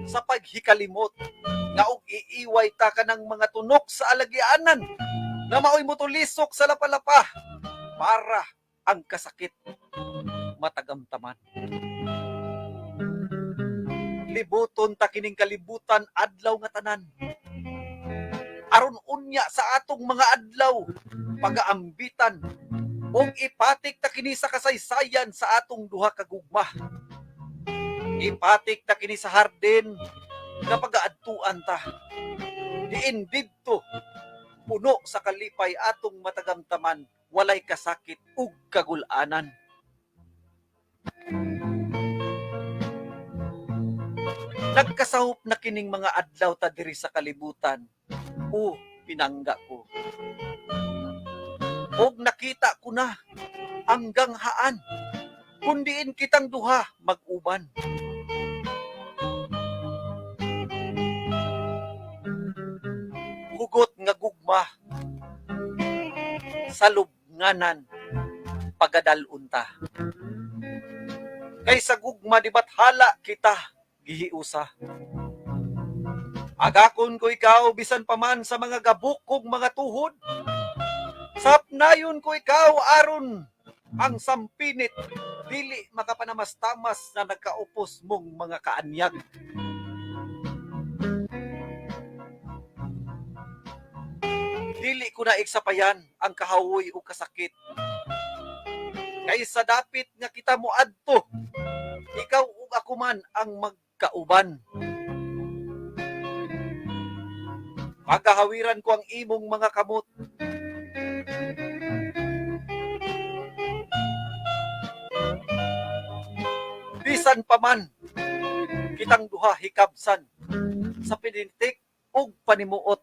sa paghikalimot nga og iiway ta kanang mga tunok sa alagianan na maoy motulisok sa lapalapa para ang kasakit matagamtaman. Libuton ta kining kalibutan adlaw nga tanan. Aron unya sa atong mga adlaw pagaambitan ug ipatik ta kini sa kasaysayan sa atong duha ka gugma. Ipatik ta kini sa hardin nga pagaadtuan ta. Diin didto puno sa kalipay atong matagamtaman, walay kasakit ug kagulanan. Nagkasahop na kining mga adlaw ta diri sa kalibutan. O pinangga ko. Og nakita ko na ang ganghaan kundiin kitang duha mag-uban. Hugot nga gugma sa lubnganan pagadal-on ta. Kay sa gugma di bathala kita gihiusa. Agakon ko ikaw bisan pa man sa mga gabok kog mga tuhod. Sapnayon ko ikaw aron ang sampinit dili makapanamastamas na nagkaupos mong mga kaanyag. Dili ko na iksapayan ang kahawoy o kasakit. Kaysa dapit nga kita moadto, ikaw ug ako man ang magkauban. Pagahawiran ko ang imong mga kamot. Bisan pa man kitang duha hikabsan sa pinintik ug panimuot.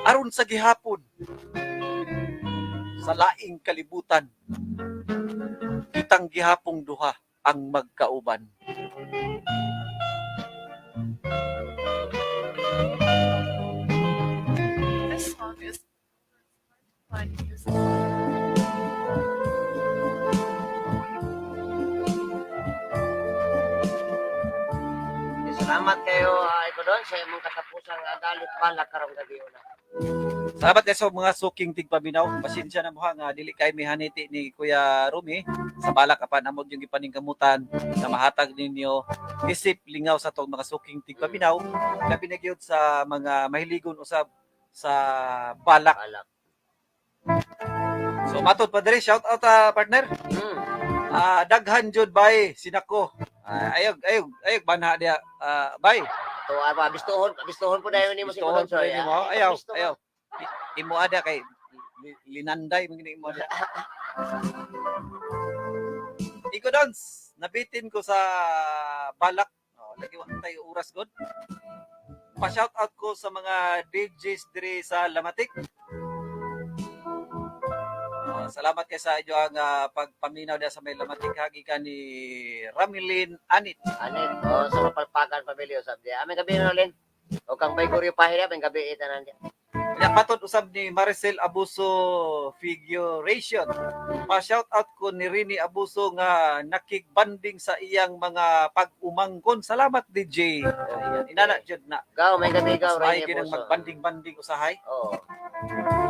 Aron sa gihapon sa laing kalibutan, kitang gihapong duha ang magkauban. This song is find music. Salamat kayo, Iko Don, sa imong katapusan. usang galit balak karong gabi una. Salamat kay sa mga suking tigpaminaw. Pasensya na mo ha nga dili kay mihaniti ni Kuya Rumi sa balak apan amod yung gipaningkamutan na mahatag ninyo isip lingaw sa atong mga suking tigpaminaw, labi na gyud sa mga mahiligon usab sa balak. Balak. So matod pa diri, shout out ah, partner. Daghan jud bay sinako. Ayog ayog ayog banha dia, bay. To ah, bistuhon, bistuhon po dayon nimo si Bistuhon Kuya po Soy. nimo. Ah, Ayaw, bisto ka. ayaw. Imo ada kay linanday man gini imo ada. Iko dons, nabitin ko sa balak. Oh, lagi wa tayo oras god. Pa-shout out ko sa mga DJs diri sa Lamatic. Oh, salamat kay sa inyo ang pagpaminaw diya sa may Lamatic, hagi ka ni Ramilin Anit. Anit, oh, sa mapalpakan pamilya usab diya. Aming gabi na Lin. O kang Bayguryo pahira, aming gabi itanan diya. Kaya patod usab ni Maricel Abuso Figuration. Pa-shout out ko ni Rini Abuso nga nakigbanding sa iyang mga pag-umangkon. Salamat DJ. Ayan, inana jud na. Gaw, may gabi gaw, Mas maayo Rene gyud ang Abuso. magbanding-banding usahay Oo.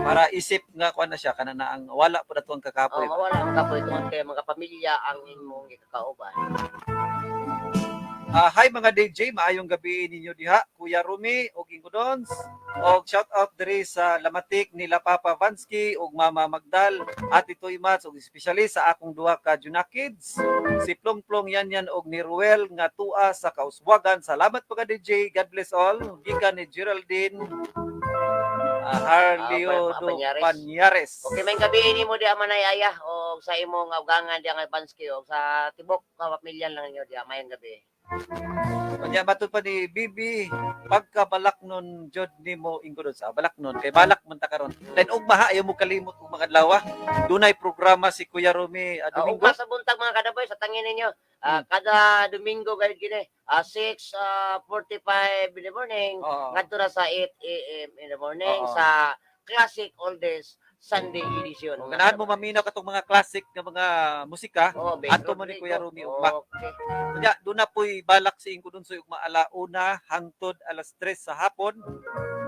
para isip nga kuan na siya kana na ang wala po na tuwang kakapoy. Oh, mawala ang kapoy tungod kay mga pamilya ang imong gikakauban. Hi mga DJ, maayong gabi ninyo diha. Kuya Rumi og Ingo Dons. Og shout out diri sa Lamatik nila Papa Vansky og Mama Magdal, Ate Toy Mats og especially sa akong duha ka Juna Kids, si Plong Plong Yan Yan og ni Ruel nga tua sa Kauswagan. Salamat po ka DJ. God bless all. Gikan ni Geraldine Harleo Ah, Panyares. Panyares. Okay, may gabi nimo diya manay ayah og sa imong ugangan diya nga Banski og sa tibok ka pamilya lang ninyo diya mayong gabi. Kanya matod pa ni Bibi, pagkabalak nun jud nimo Ingo Dons. Balak nun kay balak man ta karon. Then ugma ha, ayaw mo kalimot og mga adlaw. Dunay programa si Kuya Rumi Domingo. Ugma sa buntag mga kadaboy sa tangin ninyo. Kada Domingo gayud gini, 6:45 in the morning Oo. ngadto na sa 8 a.m. in the morning Oo. sa Classic Oldies Sunday Edition. Kung ganahan mo maminaw katong mga classic nga mga musika, Oh, Ben adto mo ni Rodrigo. Kuya Rumi ugma. Okay. Kanya doon na po'y balak si Ingo Dons ugma 1:00 hangtod 3:00 sa hapon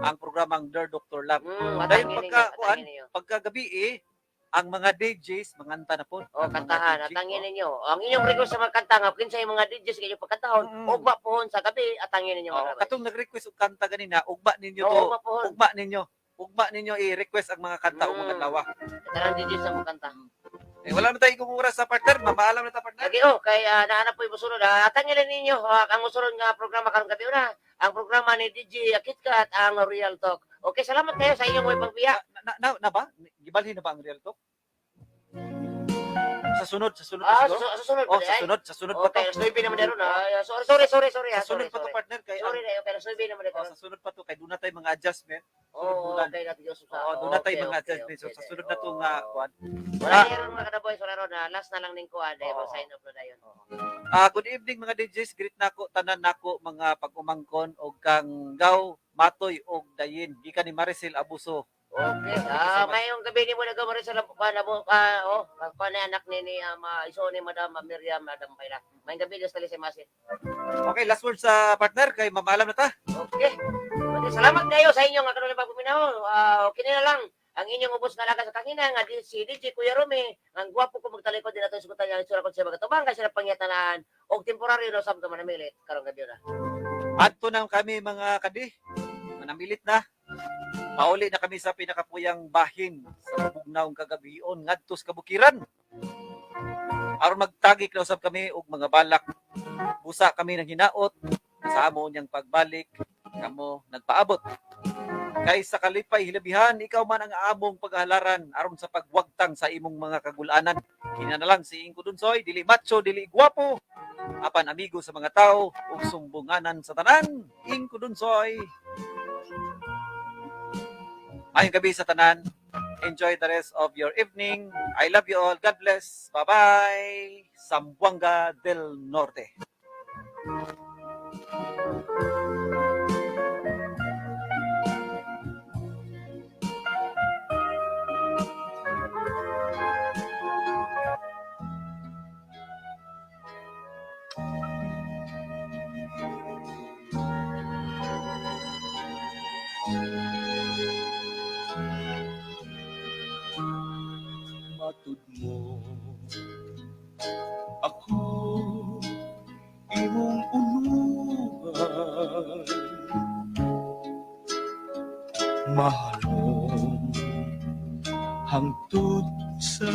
ang programang Der Dr. Love. Dahil Atangin ninyo, pagka kuan, atangin ninyo. pagkagabi eh, ang mga DJs manganta na po. Oh, Ang mga kantahan, DJ, atangin oh. ninyo. Ang inyong request sa mga kanta nga kinsa yung mga DJs kayo pagkantahon, ugma pohon sa gabi, atangin ninyo Oh, mga kabay. katong nag-request og kanta ganina, ugma ninyo Oo, to. ugma pohon. Ugma ninyo. Ugma ninyo i-request ang mga kanta o mga adlaw. Tanang DJs sa mga kanta. Eh, wala na tayo kung oras sa partner. Mamaalam na ta partner. Lagi oh, kay naanap po yung musunod. Atangin lang ninyo ang musunod nga programa karong gabi una, ang programa ni DJ KitKat, ang Real Talk. Okay, salamat kayo sa inyong may pagbiya. Na ba? Gibalhin na ba ang Real Talk? Sa sunod pa Ah, siguro? sa susunod pa Oh, di ay? sa sunod pa to. Okay, alas 9 naman meron ah. Sorry, sorry, sorry, sorry. Sa Ah, sunod sorry, pa to sorry. partner kay Sorry na, okay, alas 9 naman oh, meron. sa sunod pa to kay doon na tayo mga adjustment. Oo, bulan. okay, natin Joseph. Oo, doon na tayo Okay, mga okay, adjustment. So, okay, sa sunod na to oo. nga kuan. Wala Ah. na ron mga kadaboy, wala ron. Last na lang ning kuan, dahil Oo. mag-sign off na dayon. Good evening mga DJs. Greet nako tanan nako mga pag-umangkon og kang Gaw, Matoy og Dayin. Gikan ni Maricel Abuso. Okay. Thank you so much. Mayong gabi ni mo nagamarin sa na oh, pa na anak ni iso ni Madam Miriam Madam Payla. Mayong gabi sa si Masin. Okay, last word sa partner kay mamaalam na ta. Okay. Okay, salamat kayo sa inyong karon pagpaminaw. Okay na lang ang inyong ubos nga laga sa kangina nga di, si DJ Kuya Rumi ang gwapo ko magtalikod din nato sugutan niya ang itsura ko sa mga tubang kasi pangyatanaan og temporary no sab ka manamilit karong gabi na. Adto na kami mga kadi. Manamilit na. Pauli na kami sa pinakapuyang bahin sa mabugnaw kagabion ngadto sa kabukiran. Aron magtagik na usab kami og mga balak. Busa kami ng hinaot sa amo niyang pagbalik kamo nagpaabot. Kay sa kalipay hilabihan, ikaw man ang among paghalaran aron sa pagwagtang sa imong mga kagulanan. Kina na lang si Ingko Dunsoy, dili macho, dili gwapo, apan amigo sa mga tao ug sumbunganan sa tanan. Ingko Dunsoy. Maayong gabi sa tanan. Enjoy the rest of your evening. I love you all. God bless. Bye-bye. Zamboanga del Norte. Hangtod mo ako imong unuhan, mahalong hangtod sa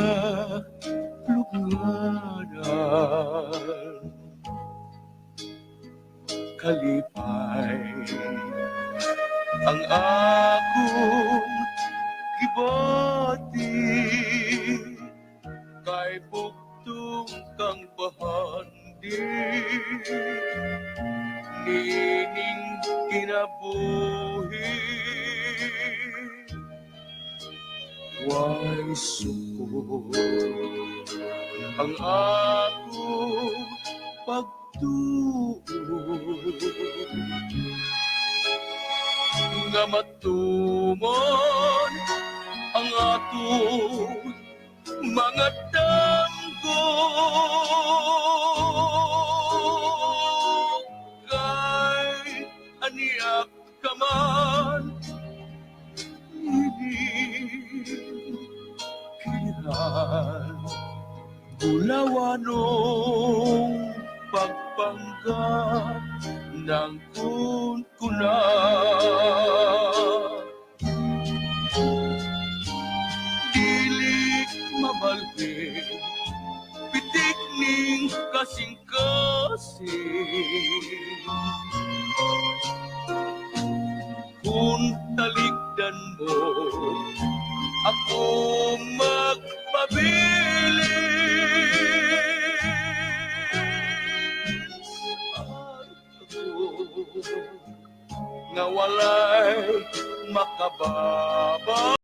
lubnganan. Kalipay ang akong gibati kay bugtong kang bahandi nining kinabuhi. Way sukod ang akong pagtuo nga matumon ang atong mga damgo, kay aniak ka man kiran bulawanong pagpanggap ng kunkuna. Dili mabalhin, pitik ning kasing-kasing. Kung talikdan mo ako, magpabilin. Ako nga walay makababa.